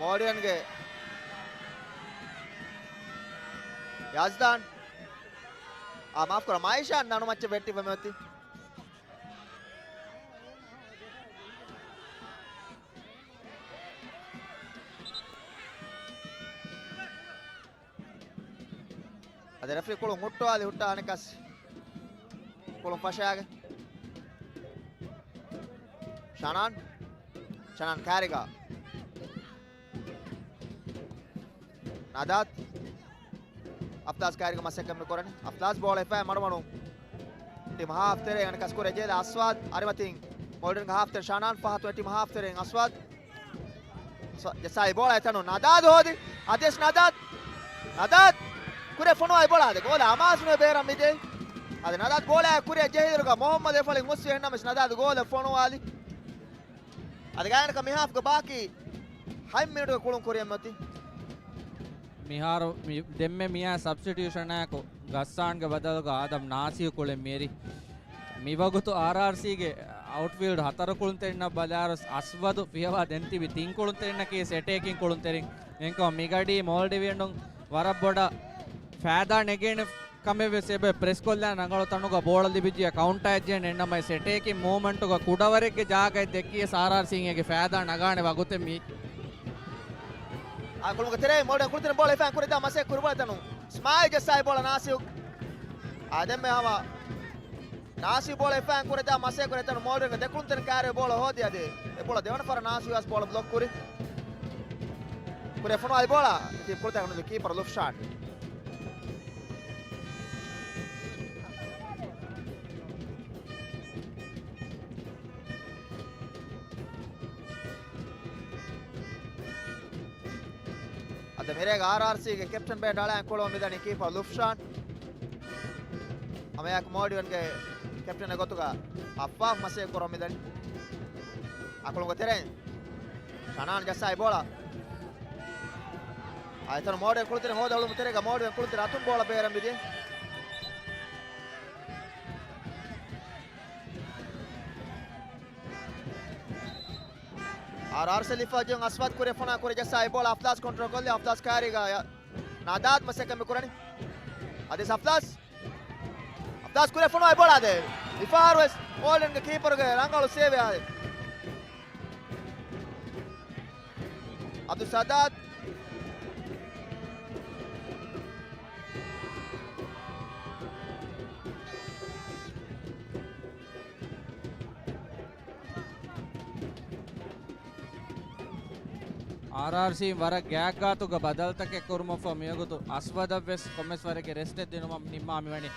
މޯލްޑިވިއަންގެ ޔަޒްދާން. އާ، މާފް ކުރަ، މައިޝާން ދަނޑުމައްޗަށް ވެއްޓިފަ މިއޮތީ. އަދި ރެފްރީ ކުޅުން ހުއްޓުވާލި ހުއްޓާ އަނެކަސް. ކުޅުން ފަށާގެ. ޝަނާން. ޝަނާން ކާރިގަ. ނަދާދް. އަފްލާޒް ކާރިގަ މަސައްކަތް މި ކުރަނީ. އަފްލާޒް ބޯޅަ ހިފާ މަޑުމަޑުން. ޓީމް ހާފް ތެރޭ އަނެކަސް ކުރެ ޖެހިލާ އަސްވަދް އަރިމަތިން މޯލްޑިވިއަންގެ ހާފް ތެރޭ ޝަނާން ފަހަތު ޓީމް ހާފް ތެރޭން އަސްވަދް. ޖައްސާ އެ ބޯޅަ އެތަނުން ނަދާދު ހޯދި. އަދިވެސް ނަދާދް. ނަދާދް. ކުރެ ފޮނުވާ އެ ބޯޅަ އާދެ. ގޯލަށް އަމާޒުނުވެ ބޭރަށް މިދޭ. އަދި ނަދާދް ބޯޅަ ކުރިއަށް ޖެހިއިރުގަ މުހައްމަދު އެފަޅިން އުއްސި އެހެންނަމަވެސް ނަދާދް ގޯލަށް ފޮނުވާލި. އަދި ގާތްގަނޑަކަށް މި ހާފްގެ ބާކީ ހަތް މިނިޓުގެ ކުޅުން ކުރިއަށް މިއޮތީ. މިހާރު މި-، ދެންމެ މިއާ ސަބްސްޓިޓިއުޝަނާއެކު ގައްސާންގެ ބަދަލުގަ އާދަމް ނާސިރު ކުޅެން މިއެރި. މިވަގުތު އާރްއާރްސީގެ އައުޓްފީލްޑް ހަތަރު ކުޅުންތެރިންނަށް ބަލާއިރު އަސްވަދު ފިޔަވާ ދެން ތިބި ތިން ކުޅުންތެރިންނަކީ އެޓޭކިން ކުޅުންތެރިން. އެންކަމަށް މިގަޑީ މޯލްޑިވިއަނުން ވަރަށް ބޮޑަށް ފައިދާ ނެގޭނެ ކަމެއްވެސް އެބަ ޕްރެސްކޮށްލާ ރަނގަޅު ތަނުގަ ބޯޅަ ލިބިއްޖެ ކައުންޓާ އެއްޖެހެން ނަމަވެސް އެޓޭކިން މޫވްމަންޓުގަ ކުޑަވަރެއްގެ ޖާގައެއް ދެއްކިޔަސް އާރްއާރްސީން އޭގެ ފައިދާ ނަގާނެ ވަގުތެއް މީ. އާ ކުޅުންގެ ތެރެއިން މޯލްޑިވިއަން ކުޅުންތެރިން ބޯޅަ ހިފާ ކުރި ދާ މަސައްކަތް ކުރި ބޯޅަ އެތަނުން. ސްމާއިލް ޖައްސާ އެ ބޯޅަ ނާސިރު. އާ ދެންމެ ހަމަ ނާސިރު ބޯޅަ ހިފާ ކުރި ދާ މަސައްކަތް ކުރި އެތަނުން މޯލްޑިވިއަންގެ ދެ ކުޅުންތެރިން ކާރި ބޯޅަ ހޯދި އަދި އެ ބޯޅަ ދެވަނަ ފަހަރަށް ނާސިރު ވެސް ބޯޅަ ބްލޮކް ކުރި. ކުރި ފޮނުވާލި ބޯޅަ ތި ކުޅުންތެރިން ކީޕަރ ލުފްޝާން. އަދި މިރޭގަ އާރްއާރްސީގެ ކެޕްޓަން ބޭންޑް އަޅާން ކުޅަމުން މިދަނީ ކީޕަރ ލުފްޝާން. ހަމައެއާއެކު މޯލްޑިވިއަންގެ ކެޕްޓަންގެ ގޮތުގަ އައްފާފް މަސައްކަތް ކުރަމުން މިދަނީ. އާ ކުޅުންގެ ތެރެއިން ޝަނާން ޖައްސާ އެ ބޯޅަ. އާ އެތަނުން މޯލްޑިވިއަން ކުޅުންތެރިން ހޯދާ އުޅުމުގެ ތެރޭގަ މޯލްޑިވިއަން ކުޅުންތެރިން އަތުން ބޯޅަ ބޭރަށް މިދިޔަ. އާރްއާރްސީ ލިފާޒުން އަސްވަދް ކުރިއަށް ފޮނުވާ ކުރިއަށް ޖައްސާ އެ ބޯޅަ އަފްލާޒް ކޮންޓްރޯލް ކޮށްލި އަފްލާޒް ކާރީގަ ނަދާދް މަސައްކަތް މި ކުރަނީ. އަދި އަފްލާޒް. އަފްލާޒް ކުރިއަށް ފޮނުވާ އެ ބޯޅަ އާދެ. މިފަހަރުވެސް މޯލްޑިވިއަންގެ ކީޕަރުގެ ރަނގަޅު ސޭވެއް އާދެ. އަބްދުއްސައްދާދް. އާރްއާރްސީ ވަރަށް ގާތްގާތުގަ ބަދަލުތަކެއް ކުރުމަށްފަހު މިވަގުތު އަސްވަދަށްވެސް ކޮންމެސް ވަރެއްގެ ރެސްޓެއް ދިނުމަށް ނިންމާ މިވަނީ.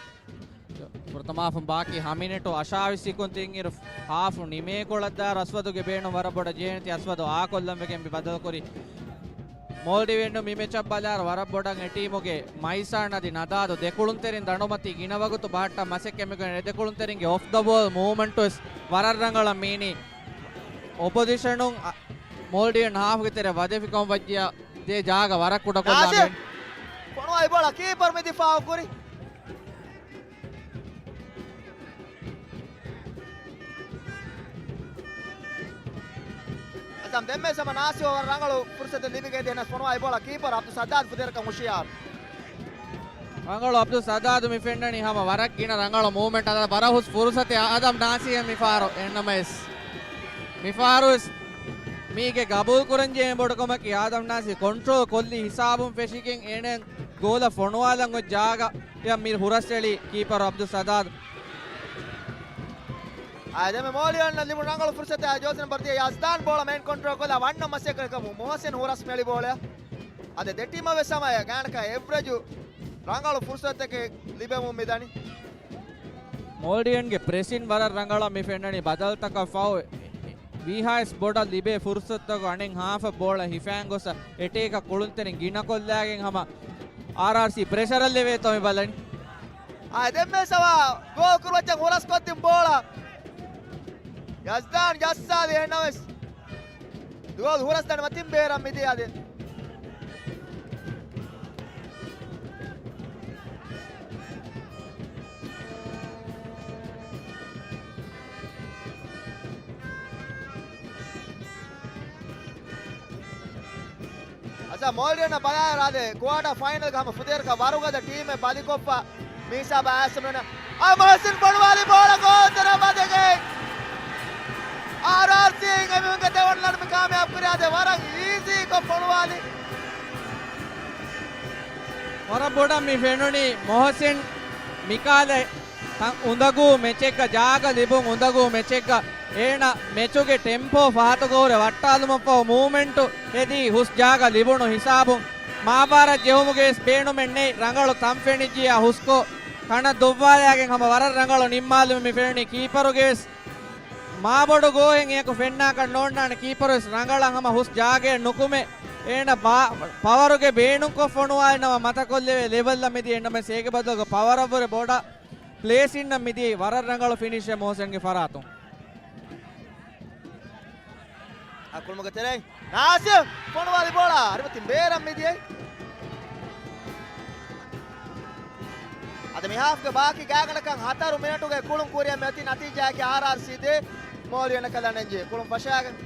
ފުރަތަމަ ހާފުން ބާކީ ހަ މިނެޓު އަށާވީސް ސިކުންތިން އިރު ހާފު ނިމޭކޮޅަށްދާއިރު އަސްވަދުގެ ބޭނުން ވަރަށް ބޮޑަށް ޖެހޭނެތީ އަސްވަދު އާކޮށްލަން ވެގެން މި ބަދަލުކުރީ. މޯލްޑިވިއަން މި މެޗަށް ބަލާއިރު ވަރަށް ބޮޑަށް އެ ޓީމުގެ މައިސާން އަދި ނަދާދު ދެ ކުޅުންތެރިން ދަނޑުމަތީ ގިނަ ވަގުތު ބަހައްޓަން މަސައްކަތް މިކުރަނީ. އެ ދެ ކުޅުންތެރިންގެ އޮފް ދަ ބޯލް މޫވްމަންޓުވެސް ވަރަށް ރަނގަޅަށް މީނީ. އޮޕޮޒިޝަނުން އަ، މޯލްޑިވިއަން ހާފްގެ ތެރެ ވަދެފިކަމަށް ވައްޖިއްޔާ ދޭ ޖާގަ ވަރަށް ކުޑަކޮށްލާ ނާސިރް މި. ފޮނުވާ އެ ބޯޅަ ކީޕަރު މި ދިފާއު ކުރި. އަސްލަމް ދެންމެ ސަމަ ނާސިރު ވަރަށް ރަނގަޅު ފުރުސަތެއް ލިބިގެން ދިޔަ ނަސް ފޮނުވާ އެ ބޯޅަ ކީޕަރ އަބްދުއްސައްދާދް ފުދޭވަރަކަށް ހުޝިޔާރު. ރަނގަޅު އަބްދުލް ސައްދާދު މި ފެންނަނީ ހަމަ ވަރަށް ގިނަ ރަނގަޅު މޫވްމެންޓް އަދަ ވަރަށް ހުސް ފުރުސަތެއް އާދަމް ނާސިއަށް މިފާރު އެންނަމަވެސް. މިފާރުވެސް މީގެ ގަބޫލު ކުރަންޖެހޭ ބޮޑު ކަމަކީ އާދަމް ނާސި ކޮންޓްރޯލް ކޮށްލި ހިސާބުން ފެށިގެން އޭނަ ގޯލަށް ފޮނުވާލަން އޮތް ޖާގަ މި ހުރަސްއެޅި ކީޕަރު އަބްދުލް ސައްދާދު. އާދަމް މޯލިއަންނަށް ލިބުނު ރަނގަޅު ފުރުސަތާ ޖޯސިން ބަރްދިޔާ ޔަޒްދާން ބޯޅަ މެއިން ކޮންޓްރޯލް ކޮށްލާ ވަންނަ މަސެކަ މުހުސިން ހުރަސް މެޅި ބޯޅަ. އަދި ދެ ޓީމަށް ވެސް ހަމަ ގާނަކަ އެވްރެޖު ރަނގަޅު ފުރުސަތެކެއް ލިބެމުން މިދަނީ. މޯލްޑިއަންގެ ޕްރެސިން ވަރަށް ރަނގަޅަށް މި ފެންނަނީ ބަދަލުތަކަށް ފަހު ވީހާވެސް ބޮޑަށް ލިބޭ ފުރުސަތުތަކު އަނެއް ހާފަށް ބޯޅަ ހިފާން ގޮސް އެޓޭކަށް ކުޅުންތެރިން ގިނަކޮށްލާގެން ހަމަ އާރްއާރްސީ ޕްރެޝަރަށް ލެވޭތޯ މި ބަލަނީ. އާ، ދެންމެ ސަވާ ގޯލް ކުރުމައްޗަށް ހުރަސްކޮށްދިން ބޯޅަ. ޔަޒްދާން ޖައްސާލި އެހެންނަމަވެސް ދުވަލު ހުރަސް ދަނޑުމަތިން ބޭރަށް މިދިޔަ ދެން. އަސާ މޯލްޑިއަން ބަލާއިރު އާދެ ކުއާޓާ ފައިނަލްގަ ހަމަ ފުދޭވަރަކަށް ވަރުގަދަ ޓީމެއް ބަލިކޮށްފަ މީސާ ބައިސް މިނަ. އާ މުހުސިން ފޮނުވާލި ބޯޅަ ގޯލްތެރެ މަދެގެ. އާރްއާރްސީ އިން އެމީހުންގެ ދެވަނަ ލަނޑު މި ކާމިޔާބު ކުރި އާދެ ވަރަށް އީޒީ ކޮށް ފޮނުވާލި. ވަރަށް ބޮޑަށް މި ފެނުނީ މުހުސިން މިކާލެ ތަން އުނދަގޫ މެޗެއްގަ ޖާގަ ލިބުން އުނދަގޫ މެޗެއްގަ އޭނަ މެޗުގެ ޓެމްޕޯ ފަހަތުގަ ހުރެ ވައްޓާލުމަށްފަހު މޫވްމެންޓު ހެދީ ހުސް ޖާގަ ލިބުނު ހިސާބުން މާބާރަށް ޖެހުމުގެވެސް ބޭނުމެއް ނެތް. ރަނގަޅު ތަން ފެނިއްޖިޔާ ހުސްކޮށް ކަނަށް ދޮއްވާލާގެން ހަމަ ވަރަށް ރަނގަޅު ނިންމާލުމެއް މި ފެނުނީ ކީޕަރުގެވެސް މާބޮޑު ގޯހެއް އެއަކު ފެންނާކަށް ނޯންނާނެ. ކީޕަރުވެސް ރަނގަޅަށް ހަމަ ހުސް ޖާގައެއް ނުކުމެ އޭނަ ބާ-، ޕަވަރުގެ ބޭނުންކޮށް ފޮނުވާލި ނަމަ މަތަކޮށްލެވޭ ލެވެލްއަށް މިދިޔަ އެންނަމެސް އޭގެ ބަދަލުގަ ޕަވަރަށްވުރެ ބޮޑަށް ޕްލޭސިންނަށް މިދިޔައީ ވަރަށް ރަނގަޅު ފިނިޝެއް މުހުސިންގެ ފަރާތުން. އަ، ކުޅުމުގެ ތެރެއިން ނާސިމް ފޮނުވާލި ބޯޅަ އަރިމަތިން ބޭރަށް މިދިޔައީ. އަދި މި ހާފްގެ ބާކީ ގާތްގަނޑަކަށް ހަތަރު މިނެޓުގެ ކުޅުން ކުރިއަށް މިއޮތީ ނަތީޖާއަކީ އާރްއާރްސީ ދޭ މޯލްޑިއަން އަކަށް ލަނޑެއް ޖެހި ކުޅުން ފަށާގެން.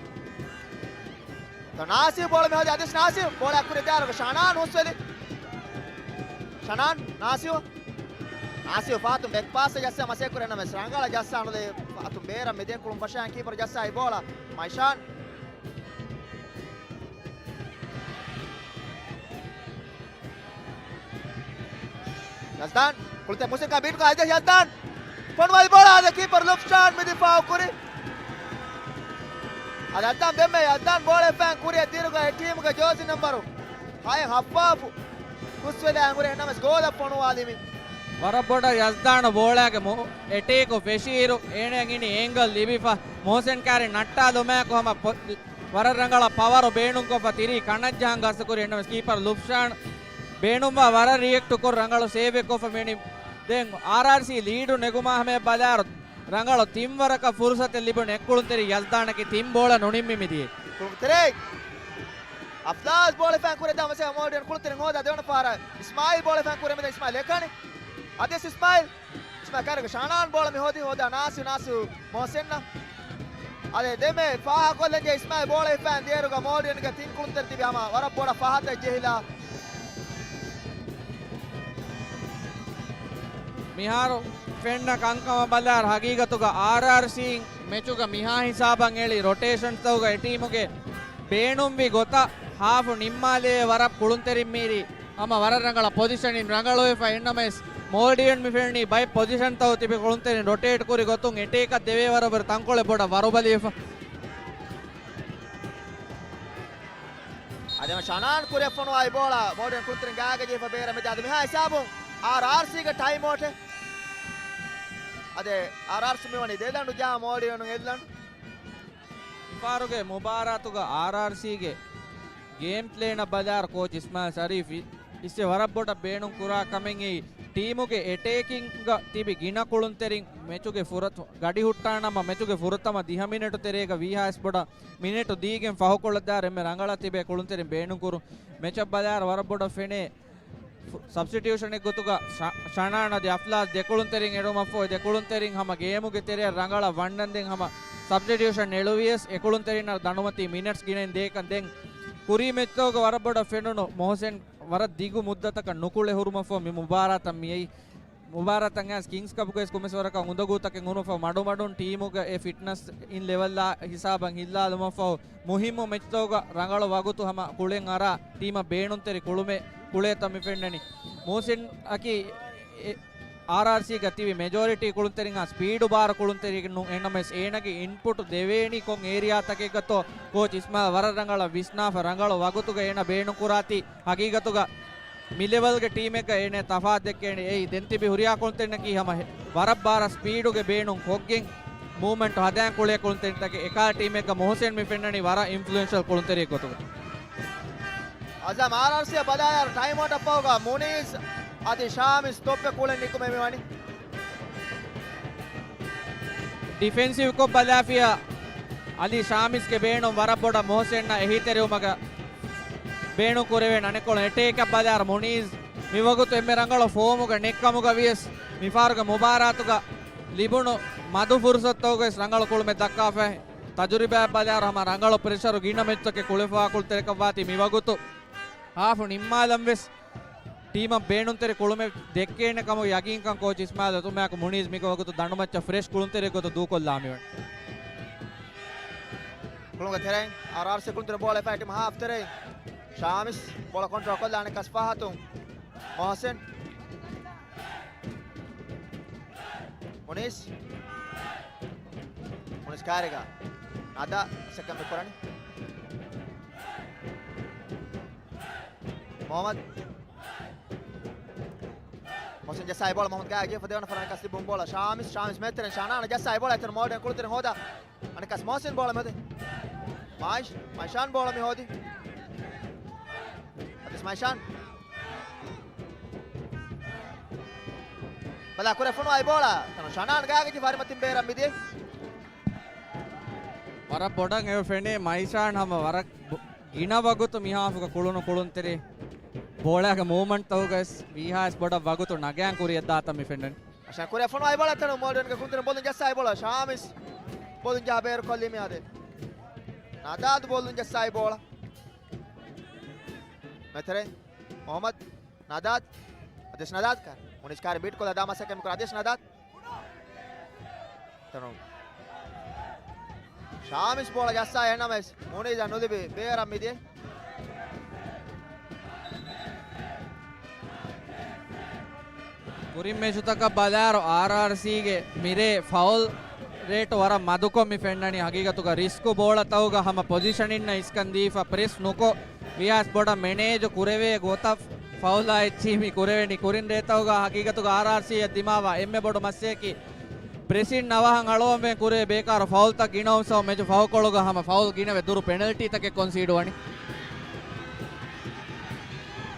ތަ ނާސިމް ބޯޅަ މި ހޯދި އަދިސް ނާސިމް ބޯޅަ ކުރި ދާރުގަ ޝަނާން ހުސްވެލި. ޝަނާން ނާސިމް. ނާސިމް ފާތުން ބެކް ޕާސް ޖައްސާ މަސޭ ކުރެންނަމެސް ރަނގަޅަށް ޖައްސާ ނުލެވި ފާތުން ބޭރަށް މިދޭ ކުޅުން ފަށާ ކީޕަރު ޖައްސާ އެ ބޯޅަ މައިޝާން. ޔަޒްދާން، ކުޅުތެ މުސިކާ ބީޓްކާ އަދި ޔަޒްދާން. ފޮނުވާލި ބޯޅަ އަދި ކީޕަރު ލުފްޝާން މި ދިފާއު ކުރި. އަދި ޔަޒްދާން ދެންމެ ޔަޒްދާން ބޯޅަ އެއްފައިން ކުރިއަށް ދިރުގަ އެ ޓީމުގެ ޖޯސި ނަންބަރު ހައެއް ހައްފާފު ހުސްވެލާ ހުރެ ނަމަސް ގޯލަށް ފޮނުވާލި މި. ވަރަށް ބޮޑަށް ޔަޒްދާން ބޯޅައިގެ މު-، އެޓޭކު ފެށިއިރު އޭނައަށް އިނީ އޭނގަލް ލިބިފަ މުހުސިން ކާރި ނައްޓާލުމާއެކު ހަމަ ޕޮ-، ވަރަށް ރަނގަޅަށް ޕަވަރު ބޭނުންކޮށްފަ ތިރީ ކަނަށްޖަހަން ގަސްތުކުރި އެންނަމަސް ކީޕަރު ލުފްޝާން ބޭނުންވާ ވަރަށް ރިއެކްޓު ކޮށް ރަނގަޅު ސޭވެއް ކޮށްފަ މިއޮތީ. ދެން އާރްއާރްސީ ލީޑު ނެގުމާ ހަމަޔަށް ބަލާއިރު ރަނގަޅު ތިން ވަރަކަށް ފުރުސަތެއް ލިބުނު އެއްކުޅުންތެރި ޔަޒްދާނަކީ ތިން ބޯޅަ ނުނިންމި މިދިޔައީ. ކުޅުންތެރޭ އަފްލާޒް ބޯޅަ ހިފާން ކުރި ދާ މަސޭ މޯލްޑިއަން ކުޅުންތެރިން ހޯދާ ދެވަނަ ފަހަރަށް އިސްމާއިލް ބޯޅަ ހިފާން ކުރި މިދަނީ އިސްމާއިލް ލެކާނެ. އަދިސް އިސްމާއިލް އިސްމާ ކާރިގަ ޝަނާން ބޯޅަ މި ހޯދި ހޯދާ ނާސި ނާސި މޮހުސިންނަށް. އަދި ދެންމެ ފާހަގަކޮށްލަންޖެހޭ އިސްމާއިލް ބޯޅަ ހިފާން ދޭރުގަ މޯލްޑިއަންގެ ތިން ކުޅުންތެރި ތިބި ހަމަ ވަރަށް ބޮޑަށް ފަހަތަށް ޖެހިލާ. މިހާރު ފެންނަ ކަންކަމަށް ބަލާއިރު ހަގީގަތުގަ އާރްއާރްސީ މެޗުގަ މިހާ ހިސާބަށް އެޅި ރޮޓޭޝަންތަކުގަ އެޓީމުގެ ބޭނުންވި ގޮތަށް ހާފު ނިންމާލެވޭ ވަރަށް ކުޅުންތެރިން މީރި ހަމަ ވަރަށް ރަނގަޅަށް ޕޮޒިޝަނިން ރަނގަޅުވެފަ އެންނަމަވެސް، މޯލްޑިއަން މި ފެނުނީ ބައެއް ޕޮޒިޝަންތަކު ތިބި ކުޅުންތެރިން ރޮޓޭޓް ކުރި ގޮތުން އެޓޭކަށް ދެވޭ ވަރަށް ވަރަށް ތަންކޮޅެއް ބޮޑަށް ވަރުބަލިވެފަ. އަދި ޝަނާން ކުރިއަށް ފޮނުވާ އެ ބޯޅަ މޯލްޑިއަން ކުޅުންތެރިން ގާގަ ޖެހިފަ ބޭރަށް މިދިޔަ. އަދި މިހާ ހިސާބުން އާރްއާރްސީގެ ޓައިމްއައުޓެއް. އަދި އާރްއާރްސީ މިވަނީ ދެ ލަނޑު ޖަހާ މޯލްޑިއަނުން އެއް ލަނޑު. މިފަހަރުގެ މުބާރާތުގަ އާރްއާރްސީގެ ގޭމް ޕްލޭނަށް ބަލާއިރު ކޯޗް އިސްމާއިލް ޝަރީފް އިސްވެ ވަރަށް ބޮޑަށް ބޭނުން ކުރާ ކަމެއް އެއީ، ޓީމުގެ އެޓޭކިންގ ތިބި ގިނަ ކުޅުންތެރިން މެޗުގެ ފުރަތަ-، ގަޑި ހުއްޓާނަމަ މެޗުގެ ފުރަތަމަ ދިހަ މިނެޓު ތެރޭގަ ވީހާވެސް ބޮޑަށް މިނެޓު ދީގެން ފަހުކޮޅަށްދާއިރު އެންމެ ރަނގަޅަށް ތިބޭ ކުޅުންތެރިން ބޭނުން ކުރުން. މެޗަށް ބަލާއިރު ވަރަށް ބޮޑަށް ފެނޭ ސަބްސްޓިޓިއުޝަނެއް ގޮތުގަ ޝަ-، ޝަނާން އަދި އަފްލާޒް ދެ ކުޅުންތެރިން އެޅުމަށްފަހު، ދެ ކުޅުންތެރިން ހަމަ ގޭމުގެ ތެރެއަށް ރަނގަޅަށް ވަންނަންދެން ހަމަ ސަބްސްޓިޓިއުޝަން އެޅުވިޔަސް، އެ ކުޅުންތެރިންނަށް ދަނޑުމަތީ މިނެޓްސް ގިނައިން ދޭކަން ދެން ކުރީ މެޗްތަކުގަ ވަރަށް ބޮޑަށް ފެނުނު މޮހުސެން ވަރަށް ދިގު މުއްދަތަކަށް ނުކުޅެ ހުރުމަށްފަހު މި މުބާރާތަށް މިއައީ. މުބާރާތަށް އައިސް ކިންގްސް ކަޕުގައި ކޮންމެސް ވަރަކަށް އުނދަގޫތަކެއް ހުރުމަށްފަހު މަޑުމަޑުން ޓީމުގެ އެ ފިޓްނަސް އިން ލެވަލްއާ ހިސާބަށް ހިއްލާލުމަށްފަހު މުހިއްމު މެޗްތަކުގަ ރަނގަޅު ވަގުތު ހަމަ ކުޅެން އަރާ ޓީމަށް ބޭނުންތެރި ކުޅުމެއް ކުޅޭތަން މި ފެންނަނީ. މުހުސިން އަކީ އެ އާރްއާރްސީގަ ތިބި މެޖޯރިޓީ ކުޅުންތެރިންހާ ސްޕީޑު ބާރު ކުޅުންތެރިންނު އެނަމެސް އޭނަގެ އިންޕުޓް ދެވޭނީ ކޮން އޭރިއާތަކެއްގަތޯ ކޯޗް އިސްމާއިލް ވަރަށް ރަނގަޅަށް ވިސްނާފަ ރަނގަޅު ވަގުތުގަ އޭނަ ބޭނުންކުރާތީ ހަގީގަތުގަ މި ލެވަލްގެ ޓީމެއްގަ އޭނަ ތަފާތު ދެއްކޭނެ. އެއީ ދެން ތިބި ހުރިހާ ކުޅުންތެރިންނަކީ ހަމަ ހެ-، ވަރަށް ބާރަށް ސްޕީޑުގެ ބޭނުން ކޮށްގެން މޫވްމަންޓް ހަދާން ކުޅޭ ކުޅުންތެރިންތަކެއް. އެކާ ޓީމެއްގަ މުހުސިން މި ފެންނަނީ ވަރަށް އިންފްލުއެންޝަލް ކުޅުންތެރިއެއް ގޮތުގަ. އަޒަމް އާރްއާރްސީއަށް ބަލާއިރު ޓައިމް އައުޓް އަށްފަހުގަ މުނީޒް އަދި ޝާމިސް ދޮއްޕެ ކުޅެން ނިކުމެ މިވަނީ. ޑިފެންސިވް ކޮށް ބަލާފިޔާ އަލީ ޝާމިސްގެ ބޭނުން ވަރަށް ބޮޑަށް މުހުސިންއަށް އެހީތެރިވުމަކަށް ބޭނުން ކުރެވޭ އަނެއްކޮޅު އެޓޭކަށް ބަލާއިރު މުނީޒް މިވަގުތު އެންމެ ރަނގަޅު ފޯމުގަ ނެއްކަމުގަ ވިޔަސް މިފަހަރުގެ މުބާރާތުގަ ލިބުނު މަދު ފުރުސަތުތަކުގައި ވެސް ރަނގަޅު ކުޅުމެއް ދައްކާފަ. ތަޖުރިބާއަށް ބަލާއިރު ހަމަ ރަނގަޅު ޕްރެޝަރު ގިނަ މެޗްތަކެއް ކުޅެފަވާ ކުޅުންތެރިކަށް ވާތީ މިވަގުތު ހާފު ނިންމާލަން ވެސް ޓީމަށް ބޭނުންތެރި ކުޅުމެއް ދެއްކޭނެ ކަމުގެ ޔަގީންކަން ކޯޗް އިސްމާއިލް އަތުމެއް ކު މުނީޒް މި ވަގުތު ދަނޑުމައްޗަށް ފްރެޝް ކުޅުންތެރި ގޮތަށް ދޫކޮށްލާ މިވަނީ. ކުޅުންގެ ތެރެއިން އާރްއާރްސީ ކުޅުންތެރި ބޯޅަ އެފައި ޓީމް ހާފް ތެރެއިން ޝާމިސް ބޯޅަ ކޮންޓްރޯލް ކޮށްލާނެ ކަސް ފަހަތުން. މޮހުސިން. މުނީސް. މުނީސް ކާރިގަ. ނަދާ ސެކަންޑް ކުރަނީ. މުހައްމަދު. މުހުސިން ޖައްސާ އެ ބޯޅަ މުހައްމަދު ގާގެ ފަދަވަނަ ފަރާން ކަސް ލިބުން ބޯޅަ ޝާމިސް، ޝާމިސް މޭތެރެން ޝާނާނަ ޖައްސާ އެ ބޯޅަ އެތަނު މޯޑެން ކުޅުންތެރިން ހޯދާ. އަނެއްކާސް މުހުސިން ބޯޅަ މެދެ. މާއިޝް، މައިޝާން ބޯޅަ މި ހޯދި. އަދިސް މައިޝާން. ބަލާ ކުރެ ފޮނުވާ އެ ބޯޅަ. ތަނު ޝަނާން ގާގަޖި ފަރިމަތިން ބޭރަށް މިދިޔަ. ވަރަށް ބޮޑަށް އެ ފެނޭ މައިޝާން ހަމަ ވަރަށް ބޮ-، ގިނަ ވަގުތު މިހާފުގަ ކުޅުނު ކުޅުންތެރި ބޯޅައިގެ މޫވްމަންޓްތަކުގައި ވީހާވެސް ބޮޑަށް ވަގުތު ނަގާން ކުރިއަށް ދާތަން މި ފެންނަނީ. އަށާ ކުރެ ފޮނުވާ އެ ބޯޅަ ތަނު މޯލްޑިވަންގެ ކުޅުންތެރިން ބޯލުން ޖައްސާ އެ ބޯޅަ ޝާމިސް ބޯލުން ޖަހާ ބޭރު ކޮށްލީ މިއާދެ. ނަދާދު ބޯލުން ޖައްސާ އެ ބޯޅަ. މެތެރެ މުހައްމަދު ނަދާދު. އަދިސް ނަދާދު ކާރި. މުނީސް ކާރި ބީޓް ކޮށްލާ ދާ މަސައްކަތް މިކުރާ އަދިސް ނަދާދު. ތަނު. ޝާމިސް ބޯޅަ ޖައްސާ އެނަމެސް މުނީސްއަށް ނުލިބި ބޭރަށް މިދިޔަ. ކުރިން މެޗުތަކަށް ބަލާއިރު އާރްއާރްސީގެ މިރޭ ފައުލް ރޭޓު ވަރަށް މަދުކޮށް މި ފެންނަނީ. ހަގީގަތުގަ ރިސްކު ބޯޅަތަކުގަ ހަމަ ޕޮޒިޝަނިންނަށް އިސްކަން ދީފަ ޕްރެސް ނުކޮށް، ވިޔާސް ބޮޑަށް މެނޭޖު ކުރެވޭ ގޮތަށް ފައުލާ އެއްޗިހި މި ކުރެވެނީ. ކުރިން ރޭތަކުގަ ހަގީގަތުގަ އާރްއާރްސީއަށް ދިމާވާ އެންމެ ބޮޑު މައްސަޔަކީ ޕްރެސިން ނަވަހަށް އަޅުވަންވެ ކުރެވޭ ބޭކާރު ފައުލްތައް ގިނަވުން ސަބަބުން މެޗު ފަހުކޮޅުގަ ހަމަ ފައުލް ގިނަވެ ދުރު ޕެނަލްޓީތަކެއް ކޮންސީޑު ވަނީ.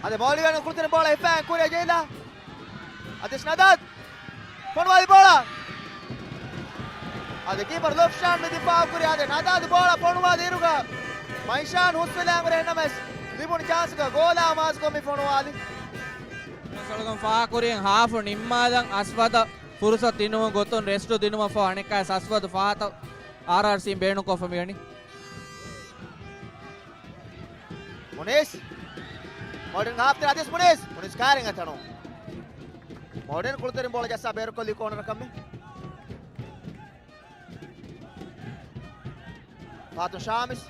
އަދި މޯލްޑިވިއަން ކުޅުންތެރިން ބޯޅަ އެފައިން ކުރިއަށް ޖެހިލާ. އަދިސް ނަދާދު. ފޮނުވާލި ބޯޅަ. އަދި ކީޕަރު ލުފްޝާން މި ދިފާއު ކުރި އަދި ނަދާދު ބޯޅަ ފޮނުވާލި އިރުގަ މައިޝާން ހުސްވެލާން ވެރި އެނަމެސް ލިބުނު ޗާންސްގަ ގޯލާ މާޒްކޮށް މި ފޮނުވާލި. މަސަޅުގަން ފާކުރިން ހާފު ނިންމާލަން އަސްވަދަށް ފުރުސަތު ދިނުމުގެ ގޮތުން ރެސްޓު ދިނުމަށްފަހު އަނެއްކާ އަސްވަދު ފަހަތަށް އާރްއާރްސީ ބޭނުންކޮށްފަ މިވަނީ. މުނީސް. މޯޑިން ހާފްތެރި އަދިސް މުނީސް. މުނީސް ކާރިން އެތަނު. މޯޑިން ކުޅުންތެރިން ބޯޅަ ޖައްސާ ބޭރުކޮށްލީ ކޯނަރަކަށް މި. ފާތުން ޝާމިސް.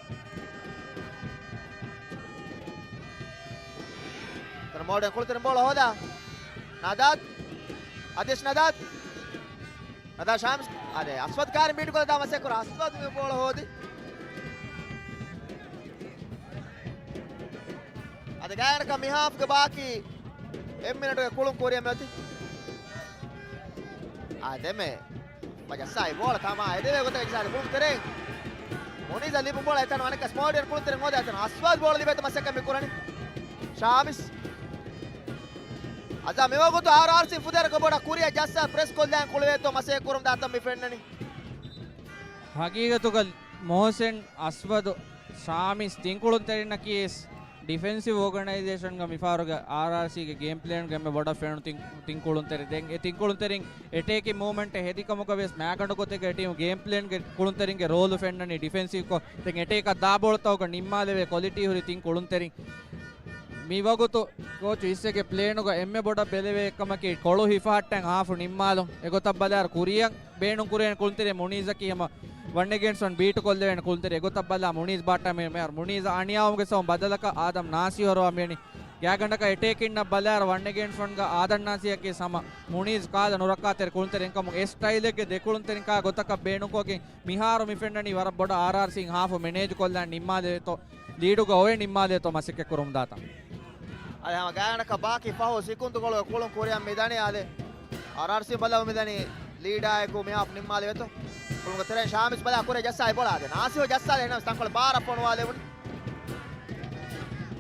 ތަނު މޯޑިން ކުޅުންތެރިން ބޯޅަ ހޯދާ. ނަދާދު. އަދިސް ނަދާދު. ނަދާ ޝާމިސް. އަދި އަސްވަދު ކާރި ބީޓް ކޮށްލާ ދާ މަސައްކަތް ކުރާ އަސްވަދު މި ބޯޅަ ހޯދި. އަދި ގާތްގަނޑަކަށް މި ހާފްގެ ބާކީ އެއް މިނެޓުގެ ކުޅުން ކުރިއަށް މިއޮތީ. އާ ދެމެ. މަޖައްސާ އެ ބޯޅަ ތަމާ އެދެވޭ ގޮތަށް އެކިސާރި ކުޅުންތެރެއިން. މުނީޒަށް ލިބުނު ބޯޅަ އެތަނު އަނެއްކާސް މޯޑިން ކުޅުންތެރިން ހޯދާ އެތަނު އަސްވަދު ބޯޅަ ލިބޭތަން މަސައްކަތް މި ކުރަނީ. ޝާމިސް. އަޒާ މިވަގުތު އާރްއާރްސީ ފުދޭވަރަކަށް ބޮޑަށް ކުރިއަށް ޖައްސާ ޕްރެސް ކޮށްލާން ކުޅެވޭތޯ މަސައްކަތް ކުރަމުން ދާތަން މި ފެންނަނީ. ހަގީގަތުގަ މުހުސިން، އަސްވަދު، ޝާމިސް ތިން ކުޅުންތެރިންނަކީ ވެސް ޑިފެންސިވް އޯގަނައިޒޭޝަންގަ މިފަހަރުގެ އާރްއާރްސީގެ ގޭމް ޕްލޭންގެ އެންމެ ބޮޑަށް ފެނުނު ތިން، ތިން ކުޅުންތެރި. ދެން އެ ތިން ކުޅުންތެރިން އެޓޭކިން މޫވްމަންޓެއް ހެދި ކަމުގަ ވެސް މާގަނޑު ގޮތެއްގަ ޓީމް ގޭމް ޕްލޭންގެ ކުޅުންތެރިންގެ ރޯލު ފެންނަނީ ޑިފެންސިވްކޮށް. ދެން އެޓޭކަށް ދާ ބޯޅަތަކުގަ ނިންމާލެވޭ ކޮލިޓީ ހުރި ތިން ކުޅުންތެރިން. މިވަގުތު ކޯޗު އިސްއެކެ ޕްލޭނުގަ އެންމެ ބޮޑަށް ބެލެވޭ އެއްކަމަކީ ކޮޅު ހިފަހައްޓަން ހާފު ނިންމާލުން. އެގޮތަށް ބަލާއިރު ކުރިއަށް ބޭނުން ކުރެވޭނެ ކުޅުންތެރިޔާ މުނީޒަކީ ހަމަ ވަން އެގެންސް ވަން ބީޓު ކޮށްލެވޭނެ ކުޅުންތެރި. އެގޮތަށް ބަލާ މުނީޒް ބާއްޓާ މި-، މިހާރު މުނީޒަށް އަނިޔާވުމުގެ ސަބަބުން ބަދަލަކަށް އާދަމް ނާސިހު ހަރުވާ މިވަނީ. ގާތްގަނޑަކަށް އެޓޭކިންނަށް ބަލާއިރު ވަން އެގެންސް ވަންގަ އާދަމް ނާސިހަކީ ހަމަ މުނީޒް ކާލަ ނުރައްކާތެރި ކުޅުންތެރިން ކަމުން އެ ސްޓައިލެއްގެ ދެ ކުޅުންތެރިން ކާ ގޮތަކަށް ބޭނުންކޮށްގެން މިހާރު މި ފެންނަނީ ވަރަށް ބޮޑަށް އާރްއާރްސީން ހާފު މެނޭޖް ކޮށްލާން ނިންމާލެވޭތޯ، ލީޑުގަ އޮވެ ނިންމާލެވޭތޯ މަސައްކަތް ކުރަމުން ދާތާ. އަދި ހަމަ ގާތްގަނޑަކަށް ބާކީ ފަހު ސިކުންތުކޮޅުގެ ކުޅުން ކުރިއަށް މި ދަނީ. އާދެ، އާރްއާރްސީ ބަލަމުން މި ދަނީ ލީޑާއެކު މިހާފު ނިންމާލެވޭތޯ. ކުޅުންގެ ތެރެއިން ޝާމިސް ބަލާ ކުރިއަށް ޖައްސާ އެބޮޅާ. އާދެ، ނާސިހު ޖައްސާލި އެހެނަސް ތަންކޮޅެއް ބާރަށް ފޮނުވާލެވުނީ.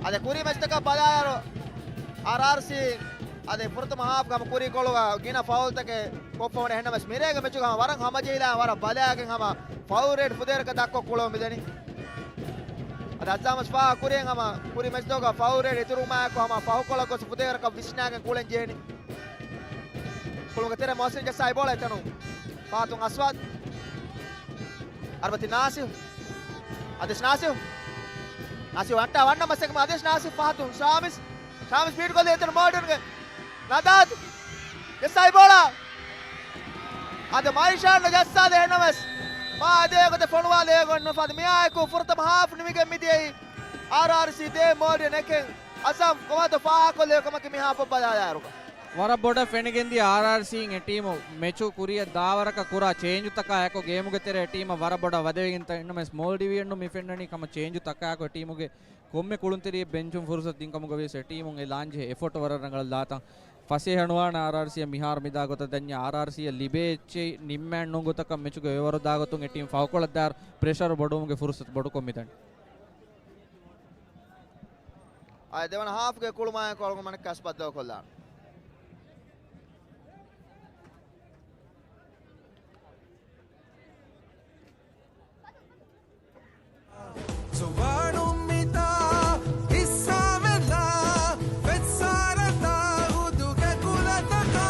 އަދި ކުރީ މެޗްތަކަށް ބަލާއިރު އާރްއާރްސީ އަދި ފުރަތަމަ ހާފްގަ ހަމަ ކުރީ ކޮޅުގަ ގިނަ ފައުލްތަކެއް ކޮށްފަ ވަނީ. އެހެންނަމަވެސް މިރޭގެ މެޗުގަ ހަމަ ވަރަށް ހަމަޖެހިލާ ވަރަށް ބަލާގެން ހަމަ ފައުލް ރޭޓް ފުދޭވަރަކަށް ދަށްކޮށް ކުޅުން މިދަނީ. އަދި އައްޒާމަސް ފާހަގަ ކުރިއެއް ހަމަ ކުރީ މެޗްތަކުގަ ފައުލް ރޭޓް އިތުރުވުމާއެކު ހަމަ ފަހުކޮޅަށް ގޮސް ފުދޭވަރަކަށް ވިސްނާގެން ކުޅެން ޖެހެނީ. ކުޅުންގެ ތެރެ މުހައްސިން ޖައްސާ އެބޯޅަ އެތަނުން. ފަހަތުން އަސްވަދު. އަރަބަތި ނާސިހު. އަދިސް ނާސިހު. ނާސިހު އައްޓާ ވަންނަ މަސައްކަތް އަދިސް ނާސިހު ފަހަތުން ޝާމިސް. ޝާމިސް ބީޓް ކޮށްލީ އެތަނުން މޯޑަންގެ ނަދާދު. ޖައްސާ އެބޯޅަ. އަދި މައިޝާން ޖައްސާލެ އެހެނަމަސް. މާ އަދޭ ގޮތެ ފޮނުވާލެ އެގޮތް ނުފަދަ މިއާއެކު ފުރަތަމަ ހާފް ނިމިގެން މިދިޔައީ. އާރްއާރްސީ ދޭ މޯޑަން އެކެއް. އަސަމް ކޮމާތޯ ފާހަގަކޮށްލެވޭ ކަމަކީ މިހާ ފޮއްބަލާލާއިރުގަ. ވަރަށް ބޮޑަށް ފެނިގެންދިޔަ އާރްއާރްސީން އެ ޓީމު މެޗު ކުރިއަށް ދާވަރަކަށް ކުރާ ޗޭންޖުތަކާ އެކު ގޭމުގެ ތެރޭ ޓީމަށް ވަރަށް ބޮޑަށް ވަދެވިގެންތަ އިންނަމެސް މޯލްޑިވިއަންނު މި ފެންނަނީ ކަމަށް ޗޭންޖުތަކާ އެކު ޓީމުގެ ކޮންމެ ކުޅުންތެރިއެއް ބެންޗުން ފުރުސަތު ދިން ކަމުގަ ވިޔަސް އެ ޓީމުން އެ ލާންޖެހޭ އެފޯޓް ވަރަށް ރަނގަޅަށް ލާތާ. ފަސޭހަ ނުވާނެ އާރްއާރްސީއަށް މިހާރު މިދާ ގޮތަށް ދަންޏާ އާރްއާރްސީއަށް ލިބޭ އެއްޗެއް ނިންމާން ނޫން ގޮތަކަށް މެޗުގެ އެވަރު ދާ ގޮތުން އެ ޓީމް ފަހުކޮޅަށް ދާއިރު ޕްރެޝަރު ބޮޑުވުމުގެ ފުރުސަތު ބޮޑުކޮށް މިދަނީ. އާ، ދެވަނަ ހާފްގެ ކުޅުމާއެކު އަޅުގަނޑުމެން ކަސް ބައްދަލުކޮށްލާނަން. ޒުވާނުން މިތާ ހިއްސާވެލާ، ފެއްސާރަތާ ހުދުގެ ކުލަތަކާ.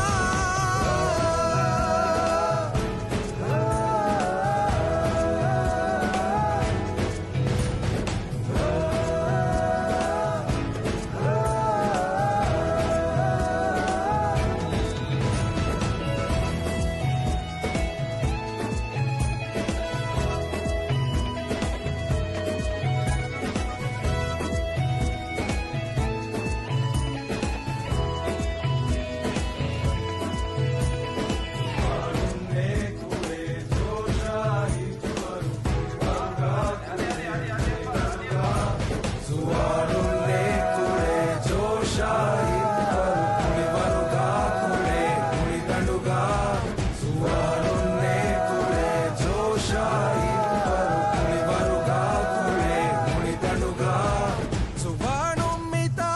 ޒުވާނުން މިތާ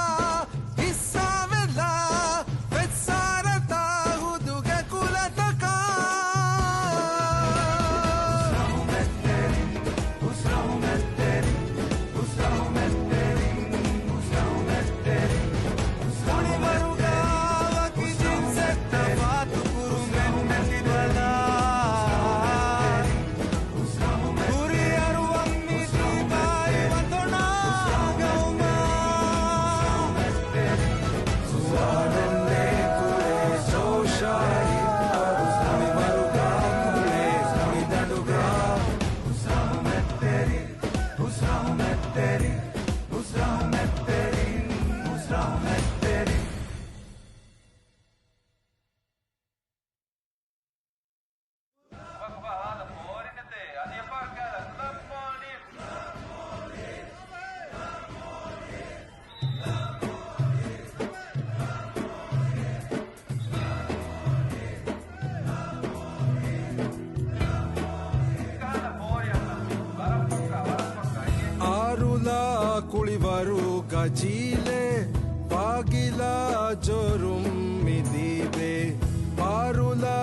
ހިއްސާވެލާ، ފެއްސާރަތާ ހުދުގެ ކުލަތަކާ. ކުޅިވަރުގާ ވަކި ޖިންސެއް ތަފާތު ކުރުމެއް ނެތި ބަލާ. ހުރި އަރުވަން މި ދީބާއި ވަތޮނާ ގައުމާ. އާރުލާ ކުޅިވަރުގަ ޖީލެއް، ފާގިލާ ޖޯރުން މި ދީބެއް. އާރުލާ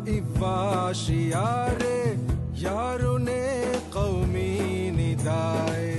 އިއްވާ ޝިއާރެއް، ޔާރުނޭ ޤައުމީ ނިދާއެއް.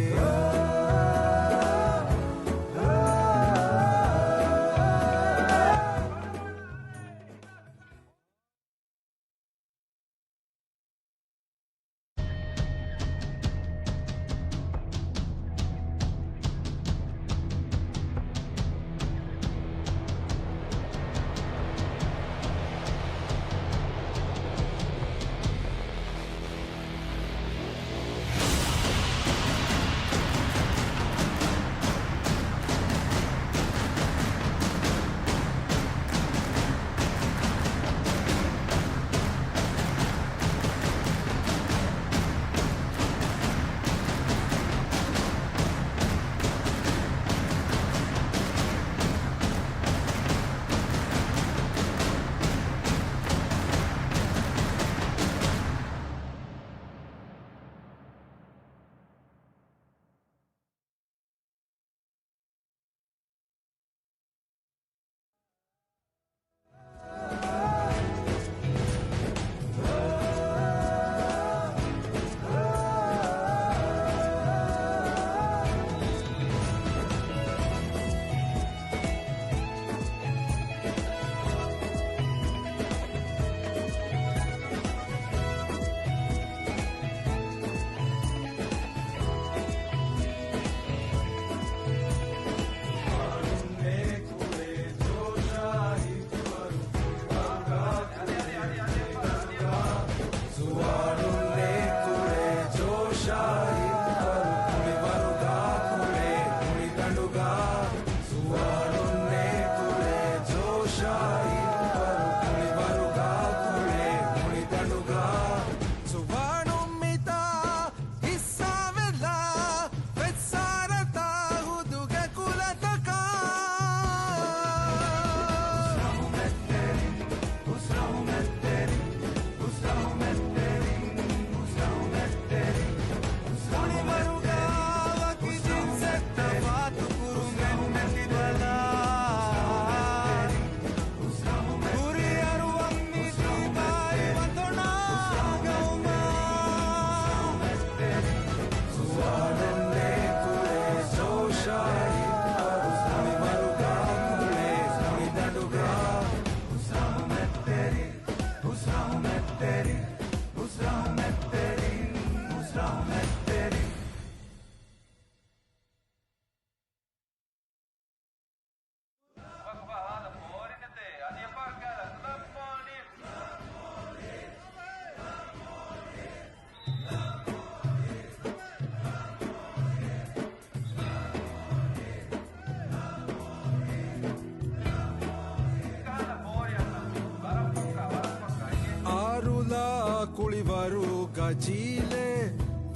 ކުޅިވަރުގަ ޖީލެ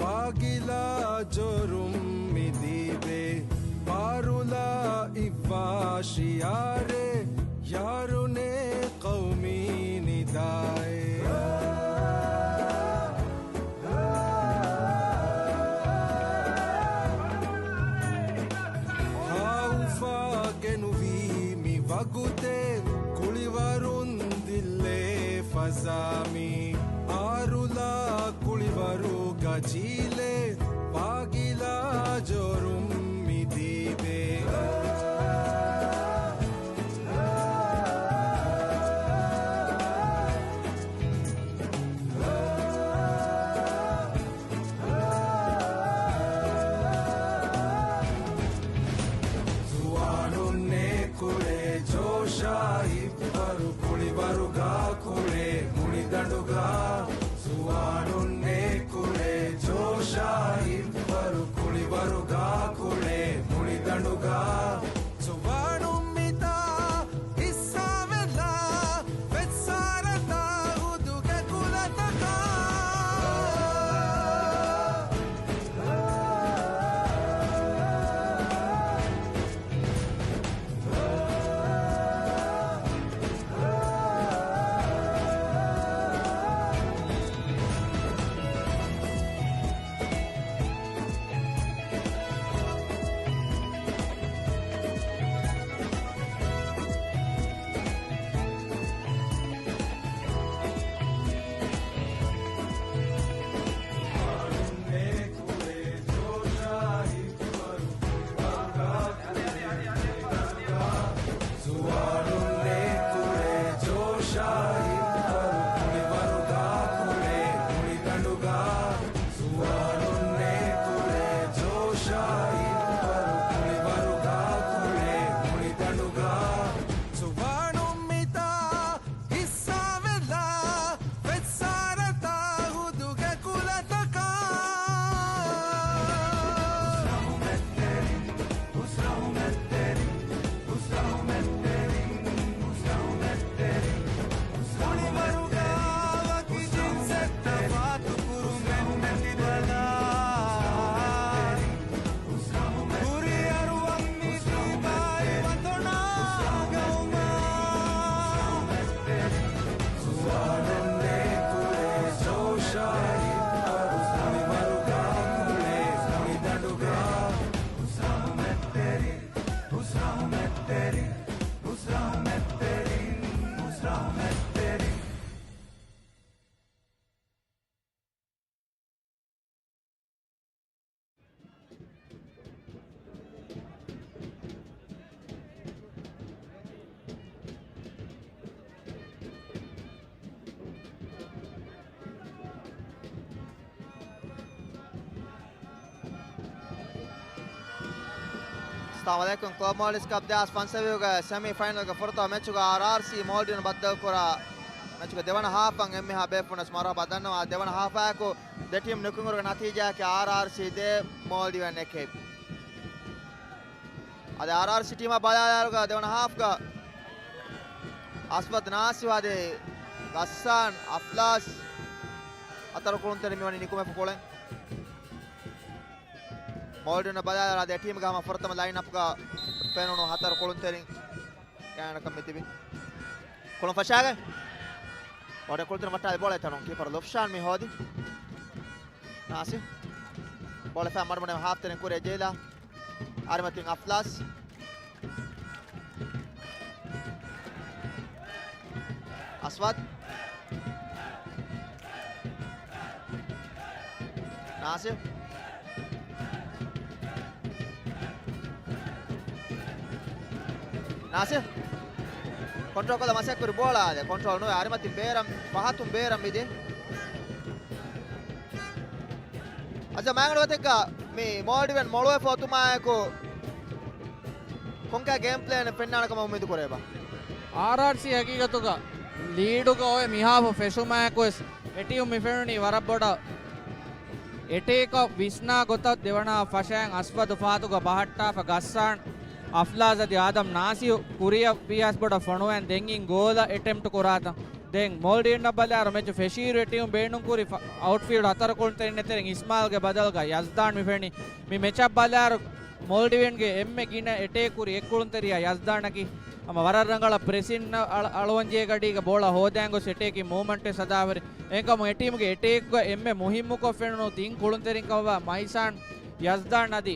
ވާގިލާ ޖޯރުން މި ދީބޭ. ބާރުލާ އިއްވާ ޝިއާރެއް، ޔާރުނޭ ޤައުމީ ނިދާއެއް. ހާއުފާ ގެނުވީ މި ވަގުތެއް، ކުޅިވަރުން ދިއްލޭ ފަޒާ މީ. އާރުލާ ކުޅިވަރުގަ ޖީލެއް، ވާގިލާ ޖޯރުން މި ދީބޭ. ޒުވާނުންނޭ ކުޅޭ ޖޯޝާ ހިއްވަރު، ކުޅިވަރުގަ ކުޅޭ މުޅިދަނޑުގަ. ޒުވާނުންނޭ ކުޅޭ ޖޯޝާ ހިއްވަރު، ކުޅިވަރުގަ ކުޅޭ މުޅިދަނޑުގަ. ޒުވާނުން މިތާ ހިއްސާވެލާ، ފެއްސާރަތާ ހުދުގެ ކުލަތަކާ. ޒުވާނުން މިތާ ހިއްސާވެލާ، ފެއްސާރަތާ ހުދުގެ ކުލަތަކާ. ހުސްރަހުމެއްތެރިން، ހުސްރަހުމެއްތެރިން، ހުސްރަހުމެއްތެރިން، ހުސްރަހުމެއްތެރިން. ކުޅިވަރުގަ ވަކި ޖިންސެއް ތަފާތު ކުރުމެއް ނެތި ބަލާ. ކުރިއަރުވަން މި ދީބާއި ވަތަނާ ގައުމާ. އައްސަލާމު ޢަލައިކުމް. ކްލަބް މޯލްޑިވްސް ކަޕް ދެހާސް ފަންސަވީހުގެ ސެމީ ފައިނަލްގެ ފުރަތަމަ މެޗުގަ އާރްއާރްސީ މޯލްޑިވްން ބައްދަލުކުރާ މެޗުގެ ދެވަނަ ހާފަށް އެންމެހާ ބޭފުޅުންނަށް މަރުޙަބާ ދަންނަވާ. ދެވަނަ ހާފާއެކު ދެ ޓީމް ނުކުތު ކުރުމުގެ ނަތީޖާއަކީ އާރްއާރްސީ ދޭއް، މޯލްޑިވްން އެކެއް. އަދި އާރްއާރްސީ ޓީމާ ބަލާލާއިރުގަ ދެވަނަ ހާފްގަ އަސްވަދު ނާސިރު އަދި ޣައްސާން އަފްލާޒް ހަތަރު ކުޅުންތެރިން މިވަނީ ނިކުމެފަ ކުޅެން. މޯލްޑިވްން ބަލާލާއިރު އަދި އެ ޓީމްގެ ހަމަ ފުރަތަމަ ލައިން އަޕްގަ ފެނުނު ހަތަރު ކުޅުންތެރިން ގާތްގަނޑަކަށް މި ތިބި. ކުޅުން ފަށާގެން ވަޑެ ކުޅުންތެރިން ވައްޓާލި ބޯޅަ އެތަނުން ކީޕަރު ލުފްޝާން މި ހޯދި. ނާސިރު. ބޯޅަ ފައި މަޑުމަޑު ހާފްތެރިން ކުރިއަށް ޖެހިލާ. އަރިމަތިން އަފްލާޒް. އަސްވަދު. ނާސިރު. ނާސިރު. ކޮންޓްރޯލް ކޮށްލަ މަސައްކަތްކުރި ބޯޅާ އާދެ. ކޮންޓްރޯލް ނުވެ އަރިމަތިން ބޭރަށް ފަހަތުން ބޭރަށް މިދި. އަޒަ މާގަނޑު ގޮތެއްގަ މި މޯލްޑިވްން މޮޅުވެފަ އޮތުމާއެކު ކޮންކަހަލަ ގޭމް ޕްލޭނެއް ފެންނާނެ ކަމަށް އުއްމީދު ކުރޭބާ؟ އާރްއާރްސީ ހަގީގަތުގަ ލީޑުގަ އޮތް މިހާފަ ފެށުމާއެކުވެސް އެ ޓީމް މި ފެނުނީ ވަރަށް ބޮޑަށް އެޓޭކަށް ވިސްނާ ގޮތަށް. ދެވަނަ ފަށައިން އަސްވަދު ފަހަތުގަ ބަހައްޓާފަ ޣައްސާން އަފްލާޒް އަދި އާދަމް ނާސިރު ކުރިއަށް ވިޔަސް ބޮޑަށް ފޮނުވައިން ދެން އިން ގޯލަށް އެޓެމްޕްޓް ކުރާތަން. ދެން މޯލްޑިވިއަންނަށް ބަލާއިރު މެޗު ފެށިއިރު އެ ޓީމު ބޭނުންކުރި އައުޓްފީލްޑް ހަތަރު ކުޅުންތެރިން އެތެރެން އިސްމާއިލްގެ ބަދަލުގަ ޔަޒްދާން މި ފެނި. މި މެޗަށް ބަލާއިރު މޯލްޑިވިއަންގެ އެންމެ ގިނަ އެޓޭކް ކުރި އެއް ކުޅުންތެރިޔާ ޔަޒްދާނަކީ ހަމަ ވަރަށް ރަނގަޅަށް ޕްރެސިން އަޅު-، އަޅުވަންޖެހޭ ގަޑީގަ ބޯޅަ ހޯދާން ގޮސް އެޓޭކިން މޫވްމަންޓެއް ހަދާފައި. އެހެންކަމުން އެ ޓީމުގެ އެޓޭކްގަ އެންމެ މުހިއްމުކޮށް ފެނުނު ތިން ކުޅުންތެރިން ކަމަށްވާ މައިސާން، ޔަޒްދާން އަދި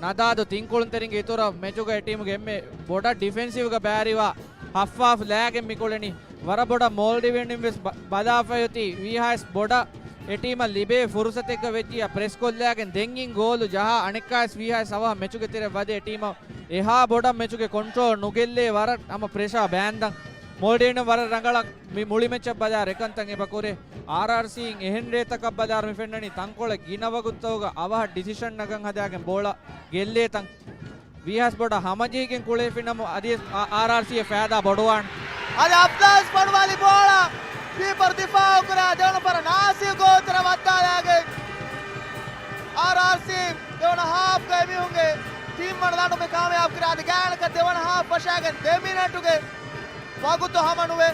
ނަދާދު ތިން ކުޅުންތެރިންގެ އިތުރަށް މެޗުގަ އެ ޓީމުގެ އެންމެ ބޮޑަށް ޑިފެންސިވްގަ ބައިވެރިވާ ހައްފާފް ލާގެން މި ކުޅެނީ. ވަރަށް ބޮޑަށް މޯލްޑިވިއަން ވެސް ބަ-، ބަލާފައި އޮތީ ވީހާވެސް ބޮޑަށް އެ ޓީމަށް ލިބޭ ފުރުސަތެއްގަ ވެއްޖިއްޔާ ޕްރެސް ކޮށްލާގެން ދެން އިން ގޯލު ޖަހާ އަނެއްކާވެސް ވީހާވެސް އަވަހަށް މެޗުގެ ތެރެއަށް ވަދެ އެ ޓީމަށް އެހާ ބޮޑަށް މެޗުގެ ކޮންޓްރޯލް ނުގެއްލޭ ވަރަށް ހަމަ ޕްރެޝާ ބާންދަން. މޯލްޑިވިއަން ވަރަށް ރަނގަޅަށް މި މުޅި މެޗަށް ބަލާއިރު އެކަންތައް އެބަ ކުރޭ. އާރްއާރްސީ އިން އެހެން ރޭތަކަށް ބަލާއިރު މި ފެންނަނީ ތަންކޮޅެއް ގިނަ ވަގުތުތަކުގަ އަވަހަށް ޑިސިޝަން ނަގަން ހަދާގެން ބޯޅަ ގެއްލޭ ތަން. ވީހާވެސް ބޮޑަށް ހަމަޖެހިގެން ކުޅެފިނަމަ އަދިވެސް އާ-، އާރްއާރްސީ އަށް ފައިދާ ބޮޑުވާނެ. އަދި އަފްލާޒް ފޮނުވާލި ބޯޅަ ކީޕަރު ދިފާއުކުރާ ދެވަނަ ފަހަރަށް ނާސިރު ގޯތަރަށް ވައްދާލާގެން އާރްއާރްސީ ދެވަނަ ހާފްގަ އެމީހުންގެ ތިންވަނަ ލަނޑުމެއް ކާމިޔާބު ކުރާ. އަދި ގާތްގަނޑަކަށް ދެވަނަ ހާފް ފަށާގެން ދެ މިނެޓުގެ ވަގުތު ހަމަނުވެ،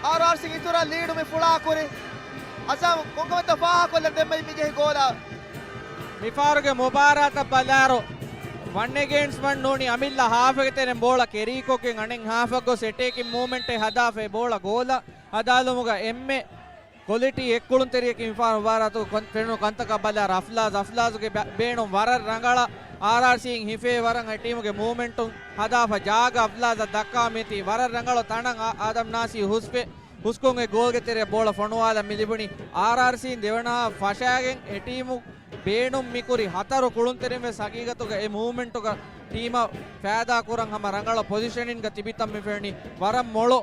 އާރްއާރްސީ އިތުރަށް ލީޑު މި ފުޅާކުރި. އަޒާމް ކޮންކަމެއްތޯ ފާހަގަކޮށްލަން ދެންމެ މި ޖެހި ގޯލާ. މިފަހަރުގެ މުބާރާތަށް ބަލާއިރު ވަން އެގެންސްޓް ވަން ނޫނީ އަމިއްލަ ހާފުގެ ތެރެއިން ބޯޅަ ކެރީކޮށްގެން އަނެއް ހާފަށް ގޮސް އެޓޭކިން މޫވްމަންޓެއް ހަދާފައި ބޯޅަ ގޯލަށް ހަދާލުމުގަ އެންމެ ކޮލިޓީ އެއްކުޅުންތެރިޔަކީ މިފަހަރު މުބާރާތު ކޮން-، ފެނުނު ކަންތަކަށް ބަލާއިރު އަފްލާޒް، އަފްލާޒުގެ ބެ-، ބޭނުން ވަރަށް ރަނގަޅަށް އާރްއާރްސީ އިން ހިފޭ ވަރަށް އެ ޓީމުގެ މޫވްމަންޓުން ހަދާފަ ޖާގަ އަފްލާޒަށް ދައްކާ މިތި ވަރަށް ރަނގަޅު ތަނަށް އާ-، އާދަމް ނާސީ ހުސްފެ ހުސްކޮށް އެ ގޯލްގެ ތެރެއަށް ބޯޅަ ފޮނުވާލަން މި ލިބުނީ. އާރްއާރްސީން ދެވަނަ ހާފް ފަށާގެން އެ ޓީމު ބޭނުން މިކުރި ހަތަރު ކުޅުންތެރިން ވެސް ހަގީގަތުގަ އެ މޫވްމަންޓުގަ ޓީމަށް ފައިދާ ކުރަން ހަމަ ރަނގަޅަށް ޕޮޒިޝަނިންގަ ތިބިތަން މި ފެނުނީ. ވަރަށް މޮޅު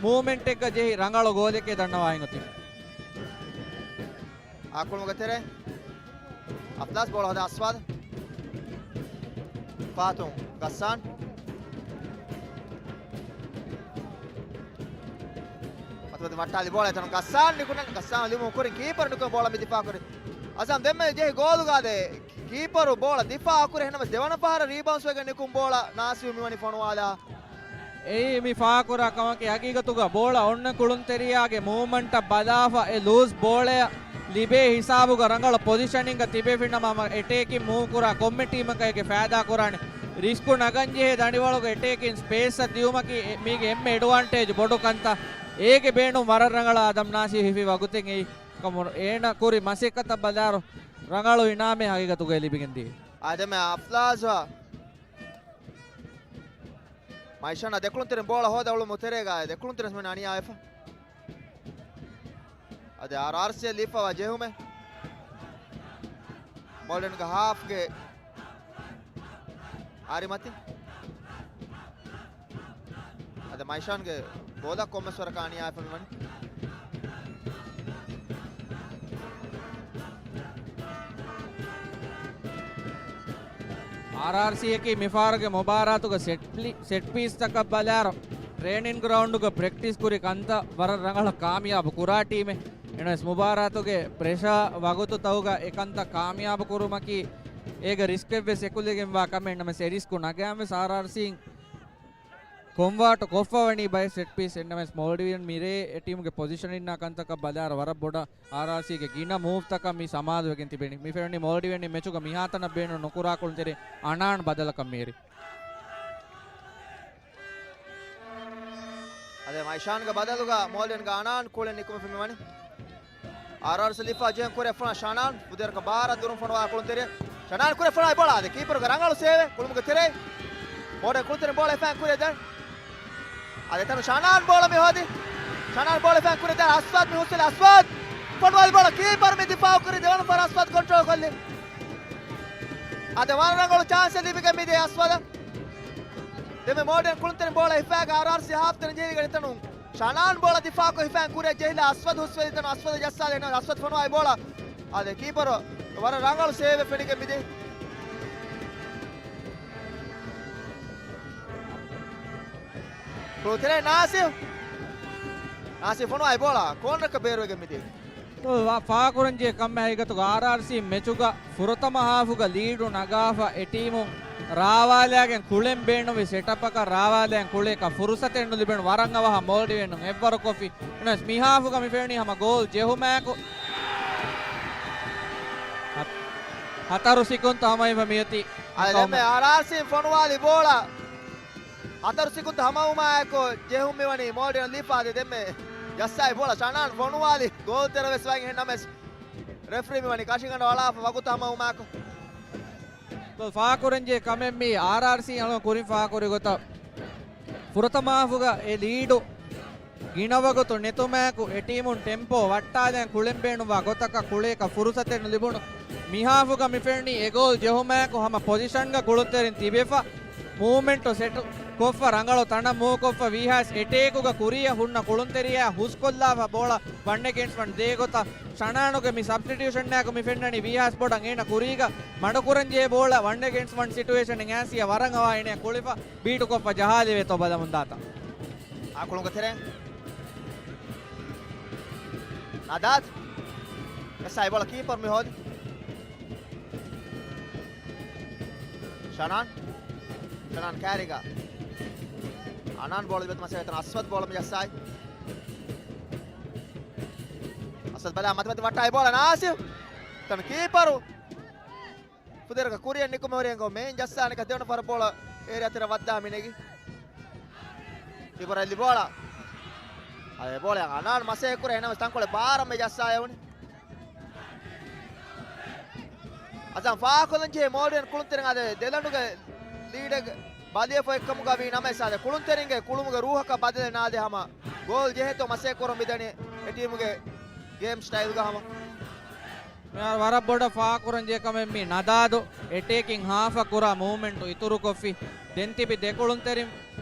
މޫވްމެންޓެއްގަ ޖެހި ރަނގަޅު ގޯލެކޭ ދަންނަވާ އިނގޮތީ. އާކުޅުމުގެ ތެރޭ އަފްލާޒް ބޯޅަ ހޯދާ އަސްވާދު. ފާތުން ޣައްސާން. މަތިމަތި ވައްޓާލި ބޯޅަ އެތަނުން ޣައްސާން ނިކުންނަން. ޣައްސާން ލިބުމުގެ ކުރިން ކީޕަރު ނިކުމެ ބޯޅަ މި ދިފާ ކުރި. އަޒާމް ދެންމެ ޖެހި ގޯލުގަ ދޭ ކީޕަރު ބޯޅަ ދިފާ ކުރި. އެހެންނަމަވެސް ދެވަނަ ފަހަރަށް ރީބައުންސް ވެގެން ނިކުން ބޯޅަ ނާސިރު މިވަނީ ފޮނުވާލާ. އެއީ މި ފާހަގަކުރާ ކަމަކީ ހަގީގަތުގަ ބޯޅަ އޮންނަ ކުޅުންތެރިޔާގެ މޫވްމަންޓަށް ބަލާފަ އެ ލޫޒް ބޯޅަޔަށް ލިބޭ ހިސާބުގަ ރަނގަޅަށް ޕޮޒިޝަނިންގަ ތިބޭފިނަމަ ހަމަ އެޓޭކިން މޫވް ކުރާ ކޮންމެ ޓީމަކަށް އޭގެ ފައިދާ ކުރާނެ. ރިސްކު ނަގަންޖެހޭ ދަނޑިވަޅުގަ އެޓޭކިން ސްޕޭސްއަށް ދިއުމަކީ އެ-، މީގެ އެންމެ އެޑްވާންޓޭޖް ބޮޑު ކަންތައް. އޭގެ ބޭނުން ވަރަށް ރަނގަޅަށް އާދަމް ނާސިރު ހިފި ވަގުތެއް އެއީ. ކަމުން އޭނަ ކުރި މަސައްކަތަށް ބަލާއިރު ރަނގަޅު އިނާމެއް ހަގީގަތުގައި ލިބިގެން ދިޔަ. އާދަމް އަފްލާޒާ މައިޝާން ދެކުޅުންތެރިން ބޯޅަ ހޯދަ އުޅުމު ތެރޭގަ ދެކުޅުންތެރިން އަނިޔާވެފަ. އަދި އާރްއާރްސީ ލިބިފަވާ ޖެހުމެއް. މޯލްޑިވިއަންގެ ހާފްގެ އާރިމަތި. އަދި މައިޝާންގެ ބޯލަށް ކޮންމެސް ވަރަކަށް އަނިޔާވެފަ މިވަނީ. އާރްއާރްސީއަކީ މިފަހަރުގެ މުބާރާތުގަ ސެޓް ޕްލީ-، ސެޓް ޕީސްތަކަށް ބަލާއިރު، ޓްރޭނިން ގްރައުންޑުގަ ޕްރެކްޓިސް ކުރި ކަންތައް ވަރަށް ރަނގަޅަށް ކާމިޔާބު ކުރާ ޓީމެއް. އެހެނަސް މުބާރާތުގެ ޕްރެޝާ ވަގުތުތަކުގަ އެކަންތައް ކާމިޔާބު ކުރުމަކީ އޭގެ ރިސްކެއްވެސް އެކުލެގެންވާ ކަމެއް. ނަމަވެސް އެ ރިސްކު ނަގާންވެސް އާރްއާރްސީން ކޮންވާޓު ކޮށްފަވަނީ ބައެއް ސެޓް ޕީސް. އެހެނަމެސް މޯލްޑިވިއަން މިރޭ އެ ޓީމުގެ ޕޮޒިޝަނިންނާ ކަންތަކަށް ބަލާއިރު ވަރަށް ބޮޑަށް އާރްއާރްސީގެ ގިނަ މޫވްތަކަށް މި ސަމާލުވެގެން ތިބެނީ. މި ފެނުނީ މޯލްޑިވިއަން މެޗުގަ މިހާތަނަށް ބޭނުން ނުކުރާ ކުޅުންތެރި އަނާން ބަދަލަކަށް މިހިރީ. އަދި މައިޝާންގެ ބަދަލުގަ މޯލްޑިވިއަންގެ އަނާން ކުޅެން ނިކުމެފަ މިވަނީ. އާރްއާރްސީ ލިބިފަ ޖެހުން ކުރެ ފުނާ ޝަނާން ފުދޭވަރަކަށް ބާރަށް ދުރުން ފޮނުވާ ކުޅުންތެރި. ޝަނާން ކުރެ ފުނާ ބޯޅަ އަދި ކީޕަރުގެ ރަނގަޅު ސޭވެއް ކުޅުމުގެ ތެރޭ. މޯލްޑިވިއަން ކުޅުންތެރިން ބޯޅަ އެފައިން ކުރި ދެން. އަދި އެތަނު ޝަނާން ބޯޅަ މި ހޯދި. ޝަނާން ބޯޅަ އެފައިން ކުރި ދެން އަސްވަދް މި ހުސްވެލި އަސްވަދް. ފޮނުވާލި ބޯޅަ ކީޕަރު މި ދިފާއު ކުރި ދެވަނަ ފަހަރަށް އަސްވަދް ކޮންޓްރޯލް ކޮށްލި. އަދި ވަރަށް ރަނގަޅު ޗާންސެއް ލިބިގެން މިދޭ އަސްވަދަށް. ދެންމެ މޯލްޑިވިއަން ކުޅުންތެރިން ބޯޅަ ހިފާގެ އާރްއާރްސީ ހާފް ތެރެއިން ޖެހިގެން އެތަނު ޝަނާން ބޯޅަ ދިފާކޮށް ހިފާން ކުރިއަށް ޖެހިލާ އަސްވަދު ހުސްވެލި އެތަނު އަސްވަދަށް ޖައްސާލި އެން އަސްވަދު ފޮނުވާލި ބޯޅަ. އާދެ ކީޕަރު ވަރަށް ރަނގަޅު ސޭވެއް ފެނިގެން މިދޭ. ކުޅުންތެރިން ނާސިރު. ނާސިރު ފޮނުވާލި ބޯޅަ ކޯނަރަކަށް ބޭރުވެގެން މިދޭ. ފާ-، ފާކުރަންޖެހޭ ކަމެއް ހަގީގަތުގަ އާރްއާރްސީ މެޗުގަ ފުރަތަމަ ހާފުގަ ލީޑު ނަގާފަ އެ ޓީމުން ރާވާލާގެން ކުޅެން ބޭނުންވި ސެޓަޕަކަށް ރާވާލާގެން ކުޅޭކަށް ފުރުސަތެއް ނުލިބުނު ވަރަށް އަވަހަށް މޯލްޑިވެންނުން އެއްވަރުކޮށްފި. އެނަސް މިހާފުގަ މި ފެނުނީ ހަމަ ގޯލް ޖެހުމާއެކު ހަތަރު ސިކުންތަ ހަމައިވަ މިއޮތީ. އަދި ދެންމެ އާރްއާރްސީ ފޮނުވާލި ބޯޅަ ހަތަރު ސިކުންތަ ހަމަވުމާއެކު ޖެހުން މިވަނީ މޯލްޑިވެން ލީފާ. އަދި ދެންމެ ޖައްސާއި ބޯޅަ ޝަނާން ފޮނުވާލި ގޯލް ތެރެ ވެސް ވަން އެހެން ނަމަވެސް ރެފްރީ މިވަނީ ކަށިގަނޑު އަޅާފަ ވަގުތު ހަމަވުމާއެކު. ގޯލް ފާކުރަންޖެހޭ ކަމެއް މީ އާރްއާރްސީ އަޅުން ކުރިން ފާކުރި ގޮތަށް ފުރަތަމަ ހާފުގަ އެ ލީޑު ގިނަ ވަގުތު ނެތުމާއެކު އެ ޓީމުން ޓެމްޕޯ ވައްޓާލަން ކުޅެން ބޭނުންވާ ގޮތަކަށް ކުޅޭކަށް ފުރުސަތެއް ނުލިބުނު މިހާފުގަ މި ފެންނީ އެ ގޯލް ޖެހުމާއެކު ހަމަ ޕޮޒިޝަންގަ ކުޅުންތެރިން ތިބެފަ، މޫވްމެންޓު ސެޓް ކޮށްފަ، ރަނގަޅު ތަނަށް މޫވް ކޮށްފަ، ވީހާސް އެޓޭކުގަ ކުރިއަށް ހުންނަ ކުޅުންތެރިޔާ ހުސްކޮށްލާފަ ބޯޅަ ވަން އެގެންސްޓް ވަން ދޭ ގޮތަށް ޝަނާނުގެ މި ސަބްސްޓިޓިއުޝަންއާއެކު މި ފެންނަނީ ވީހާސް ބޮޑަށް އޭނަ ކުރީގަ މަޑުކުރަންޖެހޭ ބޯޅަ ވަން އެގެންސްޓް ވަން ސިޓުއޭޝަނެއް އައިސް ވަރަށް އަވަހަށް އޭނަ ކުޅިފަ ބީޓުކޮށްފަ ޖަހާލެވޭތޯ ބަލަމުންދާތަ. އާ ކުޅުންގެ ތެރެއިން ނަދާދު. އެސްއާއި ބޯޅަ ކީޕަރު މި ހޯދި. ޝަނާން. ޝަނާން ކާރީގަ. އަނާން ބޯޅަ ލިބޭތޯ މަސައްކަތް ކުރަނީ އަސްވަދު ބޯޅަ މި ޖައްސާއި. އަސްވަދު ބަލާ މަތި މަތި ވައްޓާއި ބޯޅަ ނާސިފް. ތަން ކީޕަރު. ފުދޭވަރަކަށް ކުރިއަށް ނިކުމެވަރި އެނގޯ މޭން ޖައްސާނެ ކަ ދެވަނަ ފަރަށް ބޯޅަ އޭރިއާ ތެރެ ވައްދާ މި ނެގި. ކީޕަރަށް އެއްލި ބޯޅަ. އަދި ބޯޅަ އަނާން މަސައްކަތް ކުރޭ އެނަމަ ތަންކޮޅެއް ބާރަށް މި ޖައްސާ އެވުނީ. އަޒާން ފާހަގަކޮށްލަން ޖެހޭ މޯލްޑިވެން ކުޅުންތެރިން އަދި ދެލަނޑުގެ ލީޑެއް ބަލިވެފަ އެއްކަމުގަ ވީ ނަމަވެސް އަދި ކުޅުންތެރިންގެ ކުޅުމުގެ ރޫހަކަށް ބަދަލެއް ނާދޭ ހަމަ ގޯލް ޖެހޭތޯ މަސައްކަތް ކުރަން މިދަނީ އެ ޓީމުގެ ގޭމް ސްޓައިލްގަ ހަމަ. މިހާރު ވަރަށް ބޮޑަށް ފާކުރަން ޖެހޭ ކަމެއް މީ ނަދާދު އެޓޭކިން ހާފަށް ކުރާ މޫވްމެންޓު އިތުރުކޮށްފި. ދެން ތިބި ދެ ކުޅުންތެރިން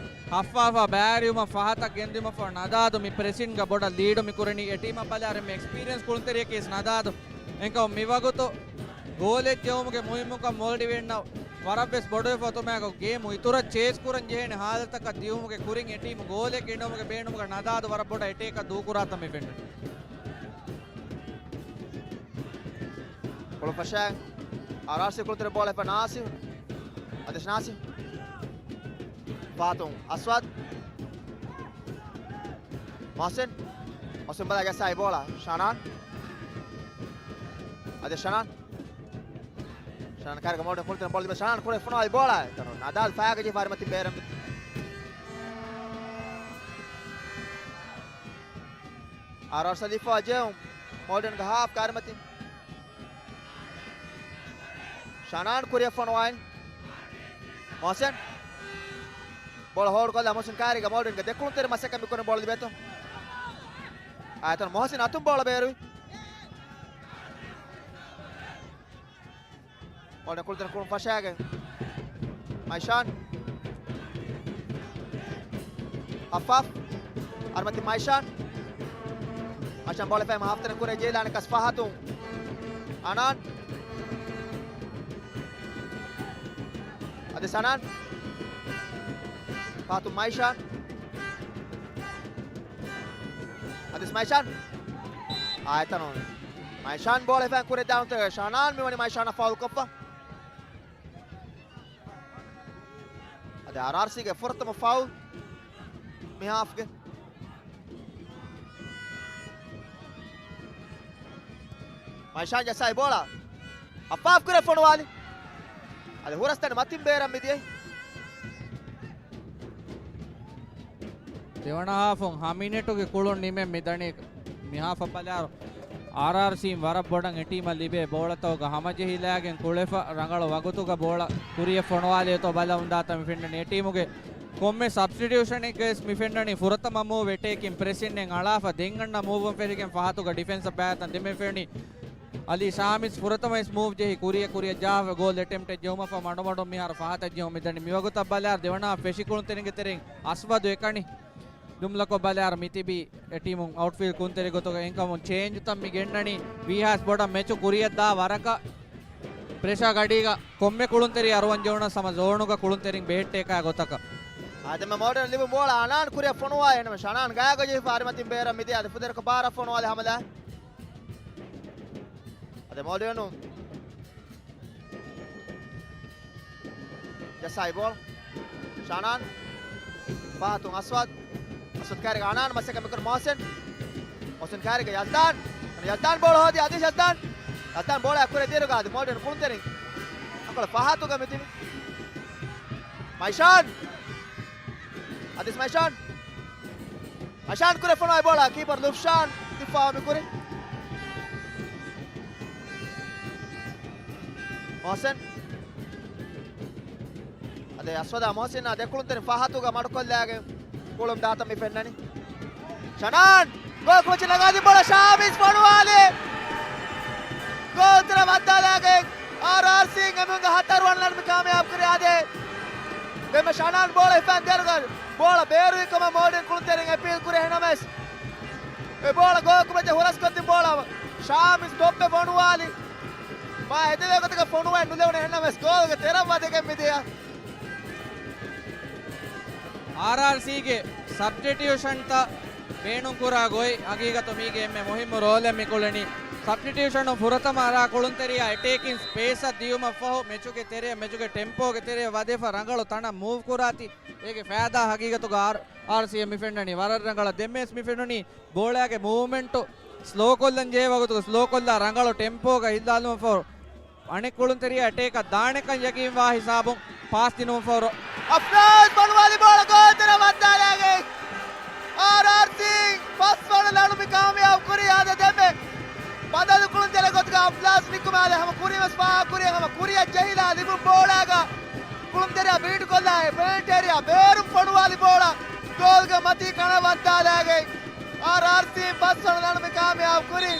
ހައްފާފާ ބައިވެރިވުމަށް ފަހަތަށް ގެންދިއުމަށްފަހު ނަދާދު މި ޕްރެސިންގަ ބޮޑަށް ލީޑު މި ކުރަނީ. އެ ޓީމަށް ބަލާއިރު އެންމެ އެކްސްޕީރިއެންސް ކުޅުންތެރިޔަކީ ނަދާދު. އެންކަމު މިވަގުތު ގޯލެއް ޖެހުމުގެ މުހިއްމުކަން މޯލްޑިވެންނަށް ވަރަށްވެސް ބޮޑުވެފަ އޮތުމާއެކު ގޭމު އިތުރަށް ޗޭސް ކުރަން ޖެހޭނެ ހާލަތަކަށް ދިއުމުގެ ކުރިން އެ ޓީމު ގޯލެއް ގެންނެވުމުގެ ބޭނުމުގަ ނަދާދު ވަރަށް ބޮޑަށް އެޓޭކަށް ދޫކުރާތަން މި ފެންނަނީ. ކުޅުން ފަށާ އާރްއާރްސީ ކުޅުންތެރި ބޯޅަ އެފަ ނާސިމް. އަދި ނާސިމް. ފަހަތުން އަސްވަދް. މުހްސިން. މުހްސިން ބަލާ ޖައްސާއި ބޯޅަ. ޝަނާން. އަދި ޝަނާން. ޝަނާން ކާރިގަ މޯލްޑިވެން ކުޅުންތެރިން ބޯޅަ ލިބޭ ޝަނާން ކުރެ ފޮނުވާލި ބޯޅަ. ނަދާދު ފައިގަ ޖެހިފަ އަރިމަތި ބޭރަށް މި. އާރްއާރްސީ ލިބިފަ ޖެހުން މޯލްޑިވެންގެ ހާފް ކާރިމަތި. ޝަނާން ކުރިއަށް ފޮނުވާލި. މުހްސިން. ބޯޅަ ހޯލްޑް ކޮށްލާ މުހްސިން ކާރީގަ މޯލްޑިވެންގެ ދެ ކުޅުންތެރި މަސައްކަތް މި ކުރަނީ ބޯޅަ ލިބޭތޯ. އާ އެތަން މުހްސިން އަތުން ބޯޅަ ބޭރުވި. މޯލްޑިވެން ކުޅުންތެރިން ކުޅުން ފަށާގެން. މައިޝާން. ހައްފާފް. އަރިމަތި މައިޝާން. މައިޝާން ބޯޅަ ފެން ހާފްތަނަށް ކުރެ ޖެހިލާނެ ކަސް ފަހަތުން. އަނާން. އަދި ސަނާން. ފަހަތުން މައިޝާން. އަދި މައިޝާން. އާ އެތަނުން. މައިޝާން ބޯޅަ ފެން ކުރެ ދާންތެ ޝަނާން މިވަނީ މައިޝާނަށް ފައުލް ކޮށްފަ. އަދި އާރްއާރްސީގެ ފުރަތަމަ ފައުލް މި ހާފްގެ. މައިޝާން ޖައްސާއި ބޯޅަ. ހައްފާފް ކުރެ ފޮނުވާލި. އަދި ހުރަސްތަން މަތިން ބޭރަށް މިދިޔައީ. ދެވަނަ ހާފުން ހަ މިނެޓުގެ ކުޅުން ނިމެން މި ދަނީ. މި ހާފަށް ބަލާރު އާރްއާރްސީން ވަރަށް ބޮޑަށް އެ ޓީމަށް ލިބޭ ބޯޅަތަކުގަ ހަމަޖެހިލާގެން ކުޅެފަ ރަނގަޅު ވަގުތުގަ ބޯޅަ ކުރިއަށް ފޮނުވާލި އޮތޯ ބަލަމުން ދާތަން މި ފެންނަނީ. އެ ޓީމުގެ ކޮންމެ ސަބްސްޓިޓިއުޝަނެއްގަވެސް މި ފެންނަނީ ފުރަތަމަ މޫވް އެޓޭކިން ޕްރެސިންއެއް އަޅާފަ ދެން އަންނަ މޫވުން ފެށިގެން ފަހަތުގަ ޑިފެންސަށް ބައިތަން ދެމެ ފެނި. އަލީ ޝާމިސް ފުރަތަމަ އިސް މޫވް ޖެހި ކުރިއަށް ކުރިއަށް ޖާފަ ގޯލް އެޓެމްޕްޓެއް ޖެހުމަށްފަހު މަޑުމަޑުން މިހާރު ފަހަތަށް ޖެހުން މިދަނީ. މިވަގުތަށް ބަލާ ދެވަނަ ފެށި ކުޅުންތެރިންގެ ތެރެއިން އަސްވަދު އެކަނި. ޖުމްލަކޮށް ބަލާއިރު މިތިބީ އެ ޓީމުން އައުޓްފީލްޑް ކުންތެރި ގޮތުގަ އެންކަމުން ޗޭންޖުތައް މި ގެންނަނީ. ވީހާސް ބޮޑަށް މެޗު ކުރިއަށްދާ ވަރަކަށް ޕްރެޝާ ގަޑީގަ ކޮންމެ ކުޅުންތެރި އަރުވަން ޖެހުނަސް ހަމަ ޒޯނުގަ ކުޅުންތެރިން ބެހެއްޓޭކާ ގޮތަކަށް. އާދެމެ މޯޑަން ލިބުން ބޯޅަ އަނާން ކުރިއަށް ފޮނުވާ އެންމެ ޝަނާން ގާގަ ޖެހިފަ އަރިމަތިން ބޭރަށް މިދިޔަ އަދި ފުދެރަކަ ބާރަށް ފޮނުވާލި ހަމަލާ. އަދި މޯލްޑިވެން ޖައްސާ އެ ބޯޅަ. ޝާނާން. ފަހަތުން އަސްވަދް. އަސްވަދް ކާރިގަ އަނާން މަސައްކަތް މިކުރި މުހުސިން. މުހުސިން ކާރިގަ ޔަޒްދާން. ޔަޒްދާން ބޯޅަ ހޯދި އަދި ޔަޒްދާން. ޔަޒްދާން ބޯޅަ ކުރެ ދިރުގަ އަދި މޯލްޑިވެން ކުޅުންތެރިން އަކުޅަ ފަހަތުގަ މިދިނި. މައިޝާން. އަދިސް މައިޝާން. މައިޝާން ކުރެ ފޮނުވާ ބޯޅަ ކީޕަރ ލުފްޝާން ދިފާއު މިކުރި. މުހުސިން. އަދި އަސްވަދާ މުހުސިން އަދި ކުޅުންތެރިން ފަހަތުގަ މަޑުކޮށްލާގެން ކުޅުން ދާތަން މި ފެންނަނީ. ޝަނާން ގޯލް ކުރިމައްޗަށް ނަގާދިން ބޯޅަ ޝާމިސް ފޮނުވާލި. ގޯލް ތެރެ ވައްދާލާގެން އާރްއާރްސީ އެމީހުންގެ ހަތަރުވަނަ ލަނޑު މި ކާމިޔާބު ކުރި އާދެ. ދެންމެ ޝަނާން ބޯޅަ ހިފަން ދޭރުގަ ބޯޅަ ބޭރުވި ކަމަށް މޯލްޑިވެން ކުޅުންތެރިން އެޕީލް ކުރި އެހެނަމެސް އެ ބޯޅަ ގޯލް ކުރިމައްޗަށް ހުރަސްކޮށްދިން ބޯޅަ ޝާމިސް ދޮއްޕެ ފޮނުވާލި. މާ އެދެވޭ ގޮތަކަށް ފޮނުވައެއް ނުލެވުނު އެހެނަމެސް ގޯލްގެ ތެރަށް ވަދެގެން މިދިޔަ. އާރްއާރްސީގެ ސަބްސްޓިޓިއުޝަންތައް ބޭނުންކުރާ ގޮތް ހަގީގަތު މީގެ އެންމެ މުހިއްމު ރޯލެއް މި ކުޅެނީ. ސަބްސްޓިޓިއުޝަނުން ފުރަތަމަ އަރާ ކުޅުންތެރިޔާ އެޓޭކިން ސްޕޭސްއަށް ދިޔުމަށްފަހު މެޗުގެ ތެރެއަށް މެޗުގެ ޓެމްޕޯގެ ތެރެއަށް ވަދެފަ ރަނގަޅު ތަނަށް މޫވް ކުރާތި އޭގެ ފައިދާ ހަގީގަތުގަ އާރް، އާރްސީއެމް މި ފެންނަނީ. ވަރަށް ރަނގަޅަށް ދެންމެސް މި ފެނުނީ ބޯޅައިގެ މޫވްމެންޓު ސްލޯކޮށްލަން ޖެހޭ ވަގުތުގަ ސްލޯކޮށްލާ ރަނގަޅު ޓެމްޕޯގަ ހިއްލާލުމަށްފަހު އަނެއް ކުޅުންތެރިޔާ އެޓޭކަށް ދާނެކަން ޔަގީންވާ ހިސާބުން ޕާސް ދިނުމަށްފަހު އަފްލާޒް ފޮނުވާލި ބޯޅަ ގޯލްތެރެއަށް ވައްދާލާގެން އާރްއާރްސީ ފަސްވަނަ ލަނޑު މި ކާމިޔާބު ކުރީ. އާދެ ދެންމެ ބަދަލު ކުޅުންތެރި ގޮތުގަ އަފްލާޒް ނިކުމާލެ ހަމަ ކުރީމަސް ފާހަގަކުރި ހަމަ ކުރިއަށް ޖެހިލާ ލިބުން ބޯޅައިގަ ކުޅުންތެރިޔާ ބީޓުކޮށްލާ އެ ޕެނަލްޓީ އޭރިއާ ބޭރުން ފޮނުވާލި ބޯޅަ ގޯލްގެ މަތީ ކަނޑަށް ވައްދާލާގެން އާރްއާރްސީ ފަސްވަނަ ލަނޑު މި ކާމިޔާބު ކުރީ.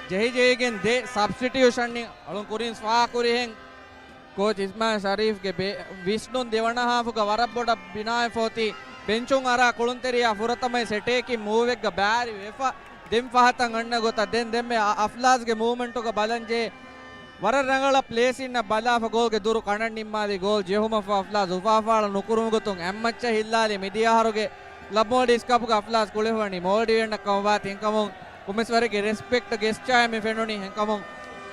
ޖެހިޖެހިގެން ދެ ސަބްސްޓިޓިއުޝަން އަޅުން ކުރިން ފާހަގަކުރިހެން ކޯޗް އިސްމާއިލް ޝަރީފްގެ ބޭ-، ވިސްނުން ދެވަނަ ހާފުގަ ވަރަށް ބޮޑަށް ބިނާވެފަ އޮތީ. ބެންޗުން އަރާ ކުޅުންތެރިޔާ ފުރަތަމަ ސެޓޭކި މޫވެއްގަ ބާރި ވެފަ ދެން ފަހަތަށް އަންނަ ގޮތަށް ދެން ދެންމެ އަ-، އަފްލާޒްގެ މޫވްމެންޓުގަ ބަލަންޖެހޭ ވަރަށް ރަނގަޅަށް ޕްލޭސިންނަށް ބަލާފަ ގޯލްގެ ދުރު ކަނޑަށް ނިންމާލި ގޯލް ޖެހުމަށްފަހު އަފްލާޒް އުފާފާޅަ ނުކުރުމުގެ ގޮތުން އެއްމައްޗަށް ހިއްލާލި. މިދިޔަ އަހަރުގެ ކްލަބް މޯލްޑިވްސް ކަޕުގަ އަފްލާޒް ކުޅެފަވަނީ މޯލްޑިވިއަންނަށް ކަމަށްވާތީ. އެހެންކަމުން ކޮންމެސް ވަރެއްގެ ރެސްޕެކްޓް ގެސްޗާއެއް މި ފެނުނީ. އެހެންކަމުން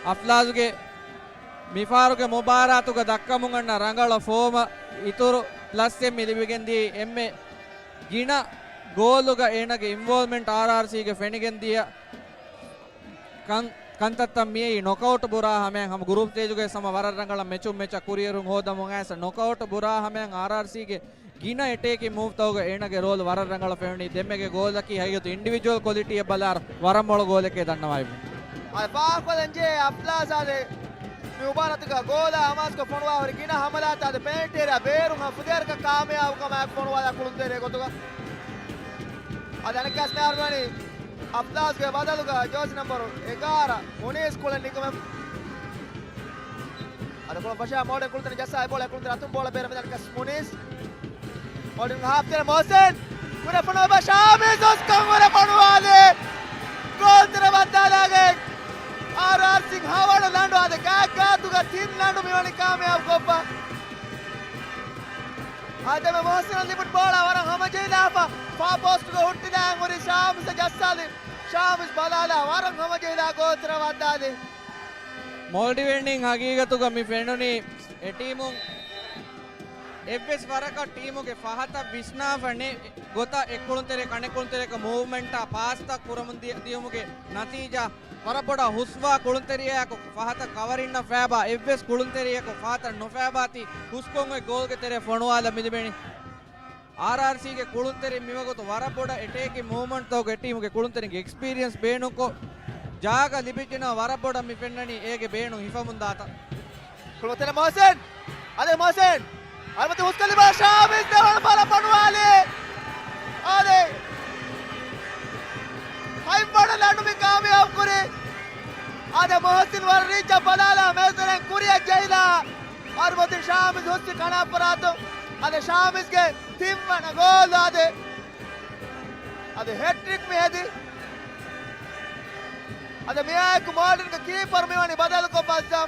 އަފްލާޒުގެ މިފަހަރުގެ މުބާރާތުގަ ދައްކަމުން އަންނަ ރަނގަޅަށް ފޯމަށް އިތުރު ޕްލަސްއެއް މި ލިބިގެންދިޔަ އެންމެ ގިނަ ގޯލުގަ އޭނަގެ އިންވޯލްވްމަންޓް އާރްއާރްސީގެ ފެނިގެންދިޔަ ކަން-، ކަންތައްތައް މިއީ ނޮކައުޓް ބުރާ ހަމަޔަށް ހަމަ ގްރޫޕް ސްޓޭޖުގައި ހަމަ ވަރަށް ރަނގަޅަށް މެޗުން މެޗަށް ކުރިއެރުން ހޯދަމުން އައިސް ނޮކައުޓް ބުރާ ހަމަޔަށް އާރްއާރްސީގެ ގިނަ އެޓޭކިން މޫވްތަކުގަ އޭނަގެ ރޯލް ވަރަށް ރަނގަޅަށް ފެނުނީ. ދެންމެގެ ގޯލަކީ ހަގީގަތު އިންޑިވިޖުއަލް ކޮލިޓީއަށް ބަލާއިރު ވަރަށް މޮޅު ގޯލެކޭ ދަންނަވައިފި. އަދި ފާހަގަކޮށްލަންޖެހޭ އަފްލާޒާ ދެ މި މުބާރާތުގަ ގޯލާ އަމާޒުކޮށް ފޮނުވާ ހުރި ގިނަ ހަމަލާތާ ދެ ޕެނަލްޓީ އޭރިއާ ބޭރުން ހަ ފުދޭވަރަކަށް ކާމިޔާބު ކަމާއެކު ފޮނުވާލާ ކުޅުންތެރި ގޮތުގަ. އަދި އަނެއްކާސް މިހާރު ވަނީ އަފްލާޒްގެ ބަދަލުގަ ޖާޒީ ނަމްބަރު އެގާރަ މުނީސް ކުޅެން ނިކުމެ. އަދި ކުޅުން ފަށާ މޯލްޑިވިއަން ކުޅުންތެރިން ޖައްސާ އެ ބޯޅަ ކުޅުންތެރި އަތުން ބޯޅަ ބޭރަށް މިދަނީ މުނީސް. މޯލްޑިވިއަން ހާފްތެރޭ މުހުސިން. ކުރެ ފޮނުވާ ޝާމިސް އޮސްކަން ކުރެ ފޮނުވާލި. ގޯލްތެރެ ވައްދާލާގެން އާރްއާރްސީ ހަވަނަ ލަނޑު އާދެ ގާތްގާތުގަ ތިން ލަނޑު މިވަނީ ކާމިޔާބު ކޮށްފަ. އާދެ މި މުހުސިނަށް ލިބުނު ބޯޅަ ވަރަށް ހަމަޖެހިލާފަ. ފާ ޕޯސްޓުގަ ހުއްޓިލާން ހުރި ޝާމިސް ޖައްސާލި. ޝާމިސް ބަލާލާ ވަރަށް ހަމަޖެހިލާ ގޯލްތެރެ ވައްދާލި. މޯލްޑިވިއަން ހަގީގަތުގަ މި ފެނުނީ އެ ޓީމުން އެއްވެސް ވަރަކަށް ޓީމުގެ ފަހަތަށް ވިސްނާފަ ނެ ގޮތަށް އެއްކުޅުންތެރި ކަނެއްކުޅުންތެރިއަކަށް މޫވްމަންޓާ ޕާސްތައް ކުރަމުން ދި-، ދިޔުމުގެ ނަތީޖާ ވަރަށް ބޮޑަށް ހުސްވާ ކުޅުންތެރިޔާއަކު ފަހަތަށް ކަވަރިންނަށް ފައިބާ އެއްވެސް ކުޅުންތެރިޔަކު ފަހަތަށް ނުފައިބާތީ ހުސްކޮށް އޮތް ގޯލްގެ ތެރެ ފޮނުވާލަ މިލިބެނީ. އާރްއާރްސީގެ ކުޅުންތެރިން މިވަގުތު ވަރަށް ބޮޑަށް އެޓޭކިން މޫވްމަންޓްތަކުގެ ޓީމުގެ ކުޅުންތެރިންގެ އެކްސްޕީރިއަންސް ބޭނުންކޮށް، ޖާގަ ލިބިއްޖެނަމަ ވަރަށް ބޮޑަށް މި ފެންނަނީ އޭގެ ބޭނުން ހިފަމުންދާތަން. ކުޅުންތެރި މުހުސިން. އާދެ މުހުސިން. އަރިމަތި ހުސްކޮށްލި ބާ ޝާމިސް ދެވަނަ ފަހަރަށް ފޮނުވާލި. އާދެ. ހަތްވަނަ ލަނޑު މި ކާމިޔާބު ކުރީ. އާދެ މުހުސިން ވަރަށް ރީއްޗަށް ބަލާލާ މޭޒުވެރިން ކުރިއަށް ޖެހިލާ. އަރިމަތި ޝާމިސް ހުސްވި ކަނާ ފަރާތުން. އާދެ ޝާމިސްގެ ތިންވަނަ ގޯލް އާދެ. އަދި ހެޓްރިކް މި ހެދި. އަދި މިއާއެކު މޯލްޑިވްގެ ކީޕަރު މިވަނީ ބަދަލުކޮށް ބައްޒަ.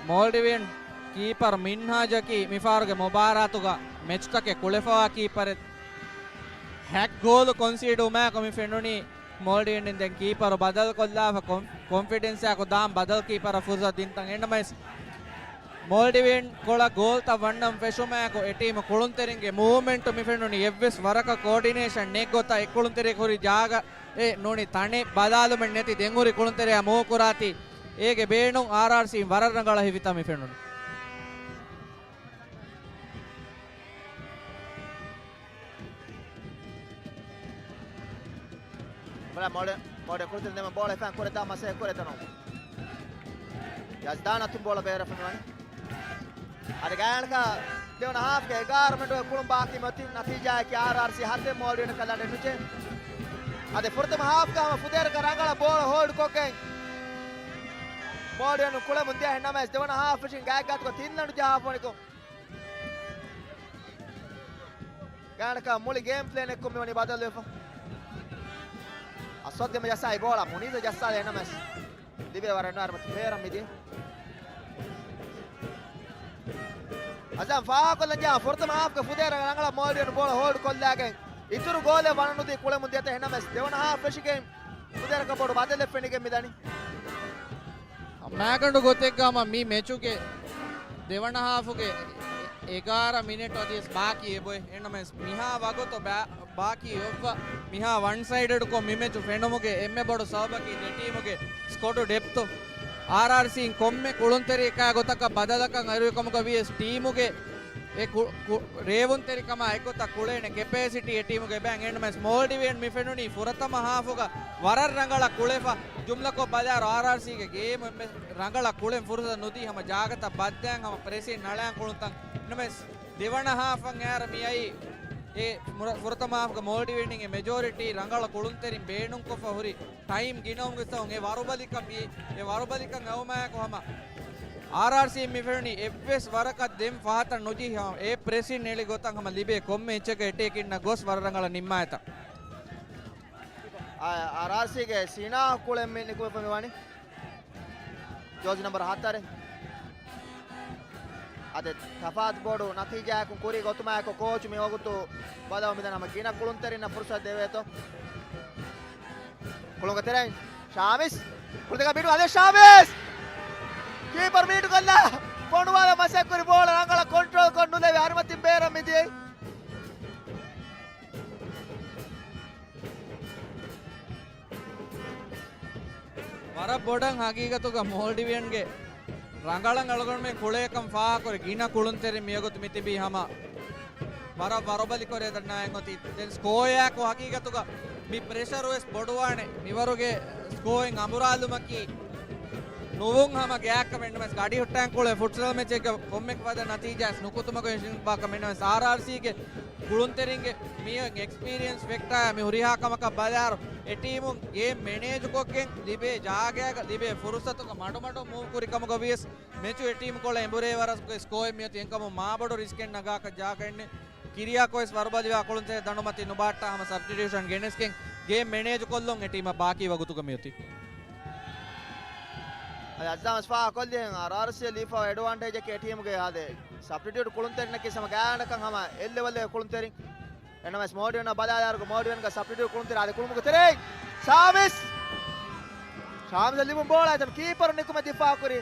މޯލްޑިވިއަން ކީޕަރު މިންހާޖަކީ މިފަހަރުގެ މުބާރާތުގަ މެޗުތަކެއް ކުޅެފަވާ ކީޕަރެއް. ހަތް ގޯލު ކޮންސީޑް ވުމާއެކު މި ފެނުނީ މޯލްޑިވިއަން ދެން ކީޕަރު ބަދަލުކޮށްލާފަ ކޮން-، ކޮންފިޑެންސްއާއެކު ދާން ބަދަލު ކީޕަރަށް ފުރުސަތު ދިންތަން. އެންޑަމަސް މޯލްޑިވިއަން ކޮޅަށް ގޯލްތައް ވަންނަން ފެށުމާއެކު އެޓީމު ކުޅުންތެރިންގެ މޫވްމެންޓު މި ފެނުނީ އެއްވެސް ވަރަކަށް ކޯޑިނޭޝަން ނެތް ގޮތަށް. އެ ކުޅުންތެރިޔަކު ހުރި ޖާގަ އެ ނޫނީ ތަނެއް ބަލާލުމެއް ނެތި ދެން ހުރި ކުޅުންތެރިޔާ މޫވް ކުރާތީ އޭގެ ބޭނުން އާރްއާރްސީ ވަރަށް ރަނގަޅަށް ހެވިތަން މި ފެނުނު. ބަލާ މޯލްޑި-، މޯލްޑިވިއަން ކުޅުންތެރިން ދެމެ ބޯޅަ ހިފާން ކުރެ ދާ މަސޭ ކުރެ ދަނޯ. ޔަޒްދާން އަތުން ބޯޅަ ބޭރަށް ފެނިވަނީ. އަދި ގާތްގަނޑަކަށް ދެވަނަ ހާފްގެ އެގާރަ މިނެޓުގެ ކުޅުން ބާކީ މިއޮތީ ނަތީޖާއަކީ އާރްއާރްސީ ހަތެއް މޯލްޑިވިއަން ކަލަނޑެއް ނުޖެހި. އަދި ފުރަތަމަ ހާފްގަ ހަމަ ފުދޭވަރަކަށް ރަނގަޅަށް ބޯޅަ ހޯލްޑް ކޮށްގެން މޯލްޑިވިއަން ކުޅެމުން ދިޔަ. އެހެންނަމަވެސް ދެވަނަ ހާފް ފެށިން ގާތްގާތުގަ ތިން ލަނޑު ޖަހާފަ ވަނިކޮށް، ގާތްގަނޑަކަށް މުޅި ގޭމް ޕްލޭން އެއްކޮށް މިވަނީ ބަދަލުވެފަ. އަސްވަދު ދެމެ ޖައްސާލި ބޯޅަ މުނީޒަށް ޖައްސާލި. އެހެންނަމަވެސް ލިބޭ ވަރަށް ނުއަރަމަތި ފޭރަށް މިދިޔަ. އަޒާން ފާހަގަކޮށްލަން ޖެހޭ ފުރަތަމަ ހާފްގަ ފުދޭވަރަކަށް ރަނގަޅަށް މޯލްޑިވިއަން ބޯޅަ ހޯލްޑް ކޮށްލާގެން އިތުރު ގޯލެއް ވަނަން ނުދީ ކުޅެމުން ދިޔަތަ. އެހެންނަމަވެސް ދެވަނަ ހާފް ފެށިގެން ފުދޭވަރަކަށް ބޮޑު ބަދަލެއް ފެނިގެން މިދަނީ. މާގަނޑު ގޮތެއްގަ ހަމަ މި މެޗުގެ ދެވަނަ ހާފުގެ އެގާރަ މިނެޓު އަދިވެސް ބާކީ އެބޮތް. އެހެންނަމަވެސް މިހާ ވަގުތު ބާ-، ބާކީ އޮއްވަ މިހާ ވަން ސައިޑެޑްކޮށް މި މެޗު ފެނުމުގެ އެންމެ ބޮޑު ސަބަބަކީ ދެ ޓީމުގެ ސްކޮޑު ޑެޕްތު. އާރްއާރްސީން ކޮންމެ ކުޅުންތެރިއަކާ ގޮތަކަށް ބަދަލަކަށް އަރުވިކަމުގަ ވިޔަސް ޓީމުގެ އެ ކު-، ކު-، ރޭވުންތެރިކަމާ އެއްގޮތަށް ކުޅޭނެ ކެޕޭސިޓީ އެ ޓީމުގެ ބައިން. އެހެންނަމަވެސް މޯލްޑިވިއަން މި ފެނުނީ ފުރަތަމަ ހާފުގަ ވަރަށް ރަނގަޅަށް ކުޅެފަ. ޖުމްލަކޮށް ބަލާއިރު އާރްއާރްސީގެ ގޭމު އެންމެ ރަނގަޅަށް ކުޅެން ފުރުސަތު ނުދީ ހަމަ ޖާގަތައް ބައްދައިން ހަމަ ޕްރެސިން ނަޅައިން ކުޅުންތަން. އެހެންނަމަވެސް ދެވަނަ ހާފަށް އައިއިރު މިއައީ އެ މުރ-، ފުރަތަމަ ހާފުގަ މޯލްޑިވިއަންގެ މެޖޯރިޓީ ރަނގަޅަށް ކުޅުންތެރިން ބޭނުންކޮށްފަ ހުރި ޓައިމް ގިނަވުމުގެ ސަބަބުން އެ ވަރުބަލިކަން ވި-، އެ ވަރުބަލިކަން އައުމާއެކު ހަމަ އާރްއާރްސީ މި ފެނުނީ އެއްވެސް ވަރަކަށް ދެން ފަހަތަށް ނުޖެހި ހަމަ އެ ޕްރެސިން ނެޅި ގޮތަށް ހަމަ ލިބޭ ކޮންމެ އެއްޗެއްގަ އެޓޭކިންނަށް ގޮސް ވަރަށް ރަނގަޅަށް ނިންމާތަން. އާ، އާރްއާރްސީގެ ސީނާ ކުޅެން މި ނިކުމެފަ މިވަނީ. ޖާޒީ ނަމްބަރު ހަތަރެއް. އަދި ތަފާތު ބޮޑު ނަތީޖާއަކުން ކުރި ގޮތުމާއެކު ކޯޗު މިވަގުތު ބަލަމުން މިދަނީ ހަމަ ގިނަ ކުޅުންތެރިންނަށް ފުރުސަތު ދެވޭތޯ. ކުޅުންގެ ތެރެއިން ޝާމިސް. ކުޅުންތެރިން ބީޓު ކޮށްލާ ޝާމިސް. ކީޕަރު ބީޓު ކޮށްލާ. ފޮނުވާލަން މަސައްކަތް ކުރި ބޯޅަ ރަނގަޅަށް ކޮންޓްރޯލް ކޮށް ނުލެވި އަރިމަތިން ބޭރަށް މިދިޔައީ. ވަރަށް ބޮޑަށް ހަގީގަތުގަ މޯލްޑިވިއަންގެ ރަނގަޅަށް އަޅުގަނޑުމެން ކުޅޭކަން ފާހަގަކުރި ގިނަ ކުޅުންތެރިން މިވަގުތު މިތިބީ ހަމަ ވަރަށް ވަރުބަލިކުރޭ ދަންނަވަން އޮތީ. ދެން ސްކޯއާއެކު ހަގީގަތުގަ މި ޕްރެޝަރުވެސް ބޮޑުވާނެ. މިވަރުގެ ސްކޯއިން އަނބުރާލުމަކީ ނުވުން ހަމަ ގާތްކަމެއް ނަމަވެސް ގަޑި ހުއްޓަން ކުޅޭ ފުޓްސަލް މެޗެއްގަ ކޮންމެ ފަދަ ނަތީޖާ ނުކުތުމަކު ހިނގާކަމެއް ނަމަވެސް އާރްއާރްސީގެ ކުޅުންތެރިންގެ މި އެކްސްޕީރިއަންސް ފެކްޓާ މި ހުރިހާ ކަމަކަށް ބަލާއިރު، އެ ޓީމުން ގޭމް މެނޭޖުކޮށްގެން ލިބޭ ޖާގައިގަ ލިބޭ ފުރުސަތުގަ މަޑުމަޑުން މޫވް ކުރިކަމުގަ ވިޔަސް، މެޗު އެ ޓީމު ކޮޅަށް އެނބުރޭ ވަރަކުގެ ސްކޯއެއް މިއޮތީ. އެހެންކަމުން މާބޮޑު ރިސްކެއް ނަގާކަށް ޖާގައެއްނެއް. ކިރިޔާ ކޮއެސް ވަރުބަލިވާ ކުޅުންތެރި ދަނޑުމަތި ނުބާއްޓާ ހަމަ ސަބްސްޓިޓިއުޝަން ގެނެސްގެން ގޭމް މެނޭޖު ކޮށްލުން އެ ޓީމަށް ބާކީ ވަގުތުގަ މިއޮތީ. އަދި އަޒާމް ފާހަގަކޮށްލި އާރްއާރްސީ ލިބިފައި އެޑްވާންޓޭޖަކީ އެ ޓީމުގެ އާދެ، ސަބްސްޓިޓިއުޓް ކުޅުންތެރިންނަކީ ހަމަ ގާތްގަނޑަކަށް ހަމަ އެއް ލެވެލްގެ ކުޅުންތެރިން. އެނަމަސް މޯޑިވިއަން ބަލާލާއިރު މޯޑިވިއަންގެ ސަބްސްޓިޓިއުޓް ކުޅުންތެރި އާދެ ކުޅުމުގެ ތެރެއިން ޝާމިސް. ޝާމިސް ލިބުން ބޯޅަ އެތަން ކީޕަރު ނިކުމެ ދިފާ ކުރި.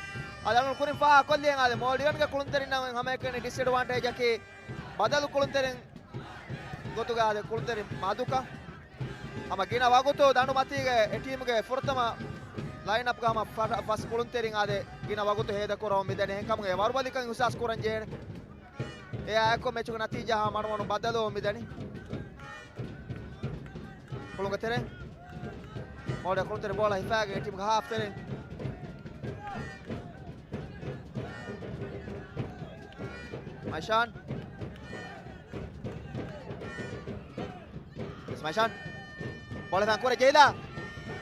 އަދި އަޅުން ކުރިން ފާހަގަކޮށްލި އާދެ މޯޑިވިއަންގެ ކުޅުންތެރިންނަށް ހަމައެކަނި ޑިސްއެޑްވާންޓޭޖަކީ ބަދަލު ކުޅުންތެރިން ގޮތުގަ އާދެ ކުޅުންތެރިން މަދުކަން. ހަމަ ގިނަ ވަގުތު ދަނޑު މަތީގަ އެ ޓީމުގެ ފުރަތަމަ ލައިންއަޕްގަ ހަމަ ފަ-، ފަސް ކުޅުންތެރިން އާދެ ގިނަ ވަގުތު ހޭދަކުރަމުން މިދަނީ. އެހެންކަމުން އެ ވަރުބަލިކަން އިހުސާސް ކުރަން ޖެހޭނެ. އެއާއެކު މެޗުގެ ނަތީޖާ ހަމަ މަޑުމަޑުން ބަދަލުވަމުން މިދަނީ. ކުޅުންގެ ތެރެ. މޯޑިވިއަން ކުޅުންތެރި ބޯޅަ ހިފާގެން އެ ޓީމުގެ ހާފް ތެރެ. މައިޝާން. މައިޝާން. ބޯޅަ ފަން ކުރެ ޖެހިލާ.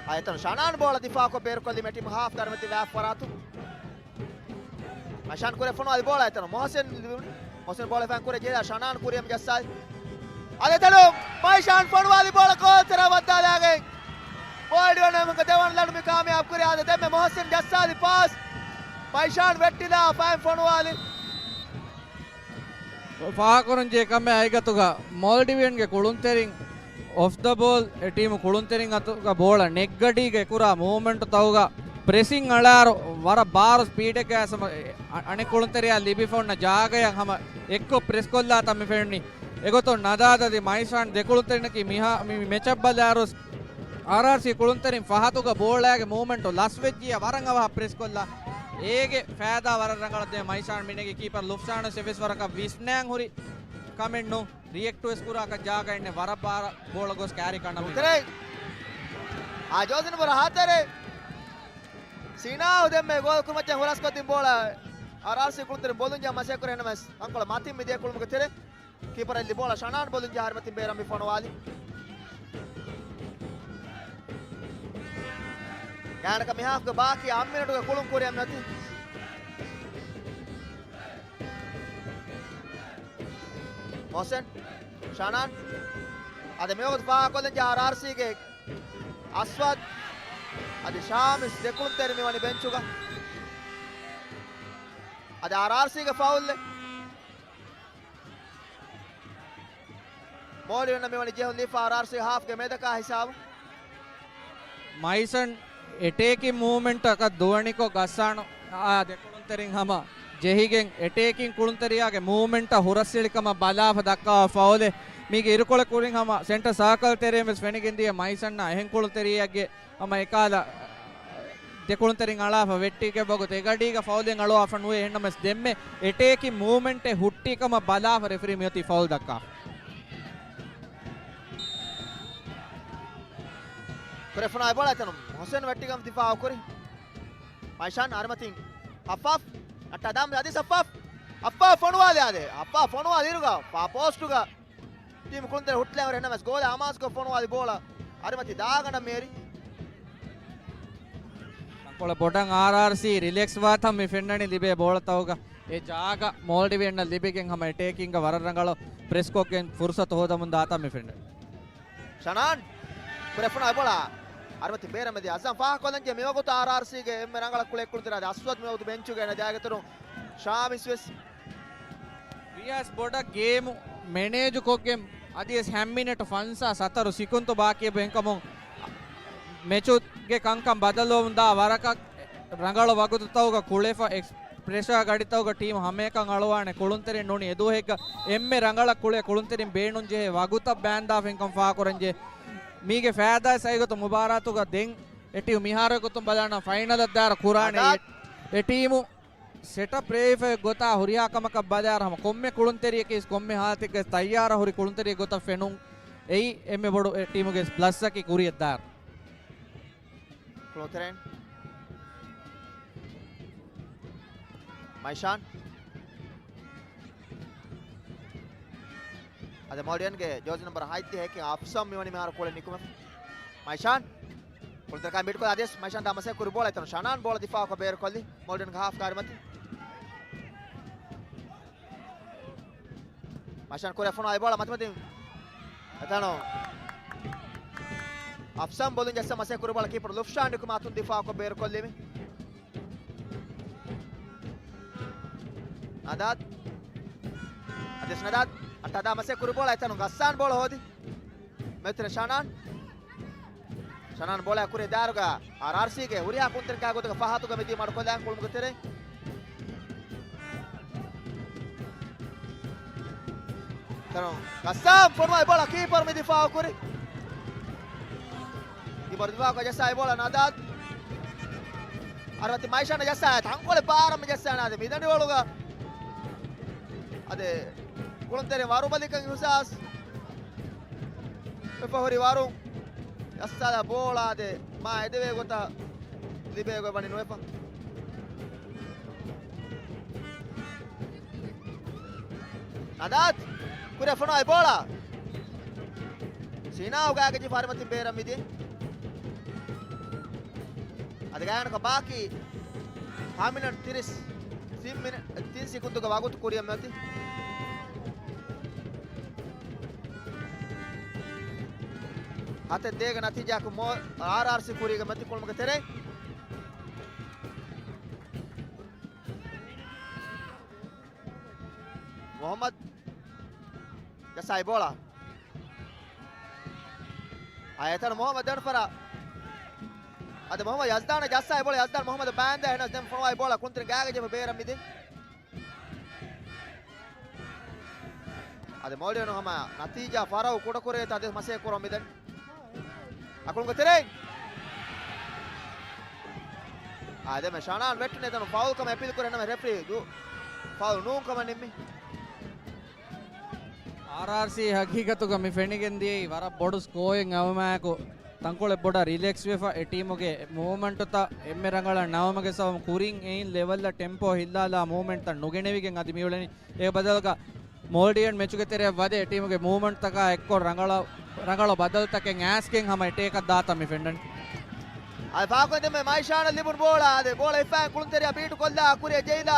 އާ، އެތަނު ޝަނާން ބޯޅަ ދިފާކޮށް ބޭރުކޮށްލީމަ ޓީމު ހާފް ދަރިމަތި ވާފް ފަރާތު. މައިޝާން ކުރެ ފޮނުވާލި ބޯޅަ އެތަނު މޮހުސިން ލިބުނީ. މޮހުސިން ބޯޅަ ފަން ކުރެ ޖެހިލާ ޝަނާން ކުރިޔަމަ ޖައްސާލި. އާދެ އެތަނު މައިޝާން ފޮނުވާލި ބޯޅަ ގޯލް ތެރެއަށް ވައްދާލާގެން. މޯޑިވިއަންގެ ދެވަނަ ލަނޑު މި ކާމިޔާބު ކުރި. އާދެ ދެންމެ މޮހުސިން ޖައްސާލި ޕާސް. މައިޝާން ވެއްޓިލާ ފައިން ފޮނުވާލި. ފާހަގަކުރަންޖެހޭ ކަމެއް ހަގީގަތުގަ މޯލްޑިވިއަންގެ ކުޅުންތެރިން އޮފް ދަ ބޯލް އެ ޓީމު ކުޅުންތެރިން އަތުގަ ބޯޅަ ނެގަޑީގަ އެކުރާ މޫވްމަންޓު ތައުގަ ޕްރެސިން އަޅާރު ވަރަށް ބާރު ސްޕީޑެއްގަ އަ-، އަނެއް ކުޅުންތެރިޔާ ލިބިފަ އޮންނަ ޖާގަޔަށް ހަމަ އެއްކޮށް ޕްރެސް ކޮށްލާތަން މި ފެންނީ. އެގޮތުން ނަދާދަދި މައިޝާން ދެކުޅުންތެރިންނަކީ މިހާ-، މި މެޗަށް ބަލާރުސް އާރްއާރްސީ ކުޅުންތެރިން ފަހަތުގަ ބޯޅައިގެ މޫވްމަންޓު ލަސްވެއްޖިޔަ ވަރަށް އަވަހަށް ޕްރެސް ކޮށްލާ. އޭގެ ފައިދާ ވަރަށް ރަނގަޅަށް ދޭ މައިޝާން މިނެގި ކީޕަރ ލުފްޝާނަސް އެއްވެސް ވަރަކަށް ވިސްނާން ހުރި ކަމެއް ނޫން. ރިއެކްޓުވެސް ކުރާކަށް ޖާގައެއް ނެތް ވަރަށް ބާރަށް ބޯޅަ ގޮސް ކާރި ކަނޑަމުން. އާ ޖޯސިން ބޮރަ ހަތަރެ. ސީނާ ހުދެންމެ ގޯލް ކުރުމައްޗަށް ހުރަސްކޮށްދިން ބޯޅަ. އާރްއާރްސީ ކުޅުންތެރިން ބޮލުން ޖަހާ މަސައްކަތް ކުރި ހެންނަމެސް އަންކޮޅަށް މަތިން މިދިޔަ ކުޅުމުގެ ތެރެ. ކީޕަރަށް ލިބި ބޯޅަ ޝަނާން ބޮލުން ޖަހާ އަރިމަތިން ބޭރަށް މި ފޮނުވާލި. ގާތްގަނޑަކަށް މި ހާފްގެ ބާކީ އަށް މިނެޓުގެ ކުޅުން ކުރިއަށް މިއޮތީ. މޮހްސެން، ޝަނާން، އަދި މިވަގުތު ފާހަގަކޮށްލަން ޖެހޭ އާރްއާރްސީގެ އަސްވަދް، އަދި ޝާމިސް ދެކުޅުންތެރިން މިވަނީ ބެންޗުގަ. އަދި އާރްއާރްސީގެ ފައުލެއް. މޯލިވެންނަށް މިވަނީ ޖެހުން ލިބިފަ އާރްއާރްސީ ހާފްގެ މެދަކާ ހިސާބު. މައިސަން އެޓޭކިން މޫވްމަންޓަކަށް ދުވަނިކޮށް ގައްސާނު އާ ދެކުޅުންތެރިން ހަމަ ޖެހިގެން އެޓޭކިން ކުޅުންތެރިޔާގެ މޫވްމަންޓަށް ހުރަސްއެޅިކަމަށް ބަލާފަ ދައްކާ ފައުލެއް. މީގެ އިރުކޮޅެއް ކުރިން ހަމަ ސެންޓަރ ސާކަލް ތެރެއިން ވެސް ފެނިގެން ދިޔަ މައިސަންނާ އެހެން ކުޅުންތެރިއެއްގެ ހަމަ އެކާލަ ދެކުޅުންތެރިން އަޅާފަ ވެއްޓިގެ ވަގުތު އެގަޑީގަ ފައުލެއް އަޅުވާފަ ނުވޭ. އެހެންނަމަސް ދެންމެ އެޓޭކިން މޫވްމަންޓެއް ހުއްޓި ކަމަށް ބަލާފަ ރެފްރީ މިއޮތީ ފައުލް ދައްކާފަ. ކުރެފުނާ އެބޯޅަ އެތަނުން ހުސެން ވެއްޓިގަން ދިފާއު ކުރި. މައިޝާން އަރިމަތިން އައްފާފް. އައްޓާ ދާމް އަދިސް އައްފާފް. އައްފާފް ފޮނުވާލި އާދެ. އައްފާފް ފޮނުވާލި އިރުގަ ފާ ޕޯސްޓުގަ ޓީމު ކުޅުންތެރި ހުއްޓިލާ ހުރި ނަމަސް ގޯލަށް އަމާޒުކޮށް ފޮނުވާލި ބޯޅަ އަރިމަތި ދާގަނޑަށް މޭރި. ތަންކޮޅެއް ބޮޑަށް އާރްއާރްސީ ރިލެކްސް ވާތަން މި ފެންނަނީ ލިބޭ ބޯޅަތަކުގަ އެ ޖާގަ މޯލްޑިވިއަންނަށް ލިބިގެން ހަމަ އެޓޭކިންގ ވަރަށް ރަނގަޅު ޕްރެސްކޮށްގެން ފުރުސަތު ހޯދަމުން ދާތަން މި ފެންނަނީ. ޝަނާން ކުރެފުނާ އެބޯޅަ އަރިމަތި ބޭރަށް މެދި އަޒާން ފާހަގަކޮށްލަންޖެ މިވަގުތު އާރްއާރްސީގެ އެންމެ ރަނގަޅަށް ކުޅެ ކުޅުންތެރި އަސްވަދް މިވަގުތު ބެންޗުގަ އިން ދާގެތުރު ޝާމިސް ވެސް ވިޔަސް ބޮޑަށް ގޭމު މެނޭޖުކޮށްގެން އަދިވެސް ހަ މިނެޓު ފަންސާސް ހަތަރު ސިކުންތު ބާކީ އެބަ އެންކަމުން މެޗުގެ ކަންކަން ބަދަލުވަމުން ދާ ވަރަކަށް ރަނގަޅު ވަގުތުތަކުގަ ކުޅެފަ ޕްރެޝާ ގަޑިތަކުގަ ޓީމު ހަމައެކަން އަޅުވާނެ ކުޅުންތެރިން ނޫނީ އެދުވަހެއްގަ އެންމެ ރަނގަޅަށް ކުޅޭ ކުޅުންތެރިން ބޭނުންޖެހޭ ވަގުތަށް ބާންދާފަ އެންކަމުން ފާހަގަކުރަންޖެހޭ. މީގެ ފައިދާ ސައިގޮތު މުބާރާތުގަ ދެން އެ ޓީމު މިހާރު ގޮތުން ބަލާނަ ފައިނަލަށް ދާއިރު ކުރާނެ އެ ޓީމު ސެޓަޕް ރޭވިފައި ގޮތާ ހުރިހާ ކަމަކަށް ބަލާއިރު ހަމަ ކޮންމެ ކުޅުންތެރިޔަކީ ކޮންމެ ހާލަތެއްގަ ތައްޔާރަށް ހުރި ކުޅުންތެރިއެއް ގޮތަށް ފެނުން އެއީ އެންމެ ބޮޑު އެ ޓީމުގެ ޕްލަސްއަކީ ކުރިޔަށް ދާއިރު. ކުޅުންތެރިން މައިޝާން. އަދި މޯލްޑިވިއަންގެ ޖާސި ނަމްބަރު ހަތްދިހަ އެކެއް އަފްސަން މިވަނީ މިހާރު ކުޅެ ނިކުމެފަ. މައިޝާން. ކުޅުންތެރިކާ މީޓްކޮށް އަދިވެސް މައިޝާން ދާ މަސައްކަތް ކުރި ބޯޅަ އެތަނު ޝަނާން ބޯޅަ ދިފާއަކަށް ބޭރުކޮށްލި. މޯލްޑިވިއަންގެ ހާފް ކާރި މަތި. މައިޝާން ކުރެ ފޮނުވާ އެ ބޯޅަ މަތިމަތިން އެތަނު އަފްސަން ބޮލުން ޖައްސާ މަސައްކަތް ކުރި ބޯޅަ ކީޕަރު ލުފްޝާން ނިކުމެ އަތުން ދިފާއަކަށް ބޭރުކޮށްލި. ނަދާދް. އަދިސް ނަދާދް. އައްޓާ ދާ މަސައްކަތް ކުރި ބޯޅަ އެތަނު ޣައްސާން ބޯޅަ ހޯދި. މެތިރެ ޝަނާން. ޝަނާން ބޯޅަ ކުރި ދާއިރުގަ އާރްއާރްސީގެ ހުރިހާ ކުޅުންތެރިންގެ ގޮތުގަ ފަހަތުގަ މިދިޔަ މަޑުކޮށްލާން ކުޅުމުގެ ތެރެއިން. ތަނު ގައްސާން ފޮނުވާ އެ ބޯޅަ ކީޕަރު މި ދިފާއު ކުރި. ކީޕަރު ދިފާއު ކޮށް ޖައްސާ އެ ބޯޅަ ނަދާދް. އަރިމަތި މައިޝާން ޖައްސާ ތަންކޮޅެއް ބާރަށް މި ޖައްސާ ނާދެ މިދަނޑިވަޅުގަ. އަދި ކުޅުންތެރިން ވަރުބަލިކަން އިހުސާސް ވެފަ ހުރި ވަރު ޖައްސާލާ ބޯޅަ އަދި މާ އެދެވޭ ގޮތަށް ލިބޭ ގޮތް ވަނީ ނުވެފަ. ނަދާދް ކުރެ ފޮނުވާ އެ ބޯޅަ. ސީނާ އުގާގެ ޖިފާރި މަތިން ބޭރަށް މިދި. އަދި ގާތްގަނޑަކަށް ބާކީ ހަ މިނެޓް ތިރީސް ތިން މިނެޓް ތިން ސިކުންތުގެ ވަގުތު ކުރިއަށް މިއޮތީ. ހަތެއް ދޭގެ ނަތީޖާއަކުން މޯ-، އާރްއާރްސީ ކުރީގެ މަތި ކުޅުމުގެ ތެރޭ. މުހައްމަދު ޖައްސާ އެ ބޯޅަ. އާ، އެތަނު މުހައްމަދު ދެވަނަ ފަރާ. އަދި މުހައްމަދު ޔަޒްދާނަށް ޖައްސާ އެ ބޯޅަ ޔަޒްދާން މުހައްމަދު ބާންދާ އެހެނަސް ދެން ފޮނުވާ އެ ބޯޅަ ކުޅުންތެރި ގާގަ ޖެހި ބޭރަށް މިދިން. އަދި މޯލްޑިވިއަނުން ހަމަ ނަތީޖާ ފަރަހު ކުޑަކުރޭތޯ އަދި މަސައްކަތް ކުރަމުން މިދަނީ. އަކުޅުންގެ ތެރެއިން. އާދެމެ ޝަނާން ވެއްޓުނެ ދަނު ފައުލް ކަމަށް އެޕީލް ކުރި ނަމަ ރެފްރީ ދު ފައުލް ނޫން ކަމަށް ނިންމި. އާރްއާރްސީ ހަގީގަތުގަ މި ފެނިގެން ދިޔައީ ވަރަށް ބޮޑު ސްކޯއެއް އައުމާއެކު ތަންކޮޅެއް ބޮޑަށް ރިލެކްސް ވެފަ އެ ޓީމުގެ މޫވްމަންޓުތައް އެންމެ ރަނގަޅަށް ނައުމުގެ ސަބަބުން ކުރިން އެއިން ލެވަލްއަށް ޓެމްޕޯ ހިއްލާލާ މޫވްމަންޓްތައް ނުގެނެވިގެން އަދި މިއުޅެނީ. އޭގެ ބަދަލުގަ މޯލްޑިވިއަން މެޗުގެ ތެރެއަށް ވަދެ އެ ޓީމުގެ މޫވްމަންޓްތަކާ އެއްކޮށް ރަނގަޅަށް، ރަނގަޅު ބަދަލުތަކެއް އައިސްގެން ހަމަ އެޓޭކަށް ދާތަން މި ފެންނަނީ. އަދި ފާކުން ދެމެ މައިޝާނަށް ލިބުނު ބޯޅަ އާދެ ބޯޅަ ހިފާ ކުޅުންތެރިޔާ ބީޓު ކޮށްލާ ކުރިއަށް ޖެހިލާ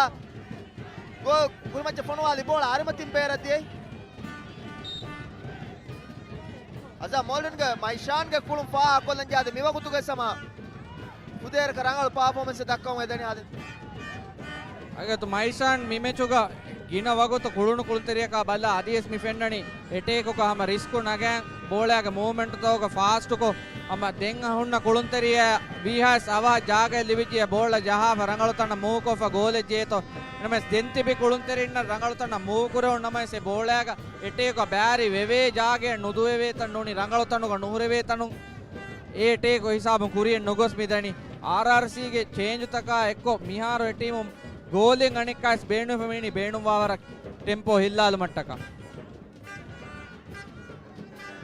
ގޯ ކުރިމައްޗަށް ފޮނުވާލި ބޯޅަ އަރިމަތިން ބޭރަށް ދިޔައީ. އަޒާ މޯލްޑިވިއަންގެ މައިޝާންގެ ކުޅުން ފާހަގަކޮށްލަން ޖެހާދެ މިވަގުތުގެ ސަމާ ފުދޭރަކަށް ރަނގަޅު ޕާފޯމެންސް ދައްކަމުން އެދެނީ އާދެ. އަގަތު މައިޝާން މި މެޗުގަ ގިނަ ވަގުތު ކުޅުނު ކުޅުންތެރިޔަކާ ބަލާ އަދިވެސް މި ފެންނަނީ އެޓޭކުގަ ހަމަ ރިސްކު ނަގާ ބޯޅައިގެ މޫވްމަންޓްތަކުގަ ފާސްޓުކޮށް ހަމަ ދެން ހުންނަ ކުޅުންތެރިޔާ ވީހާސް އަވަހަށް ޖާގައެއް ލިބިއްޖެ ބޯޅަ ޖަހާފަ ރަނގަޅު ތަނަށް މޫވްކޮށްފަ ގޯލެއް ޖޭތޯ. ނަމަވެސް ދެން ތިބި ކުޅުންތެރިންނަށް ރަނގަޅު ތަނަށް މޫވް ކުރެވުނު ނަމަވެސް އެ ބޯޅައިގަ އެޓޭކުގަ ބާރި ވެވޭ ޖާގައެއް ނުދުވެވޭތަން ނޫނީ ރަނގަޅު ތަނުގަ ނުހުރެވޭ ތަނުން އެ އެޓޭކު ހިސާބުން ކުރިއެއް ނުގޮސް މިދަނީ. އާރްއާރްސީގެ ޗޭންޖުތަކާ އެއްކޮށް މިހާރު އެ ޓީމުން ގޯލެއް އަނެއްކާވެސް ބޭނުންވެފަ މިވަނީ ބޭނުންވާވަރަށް ޓެމްޕޯ ހިއްލާލުމަށްޓަކާ.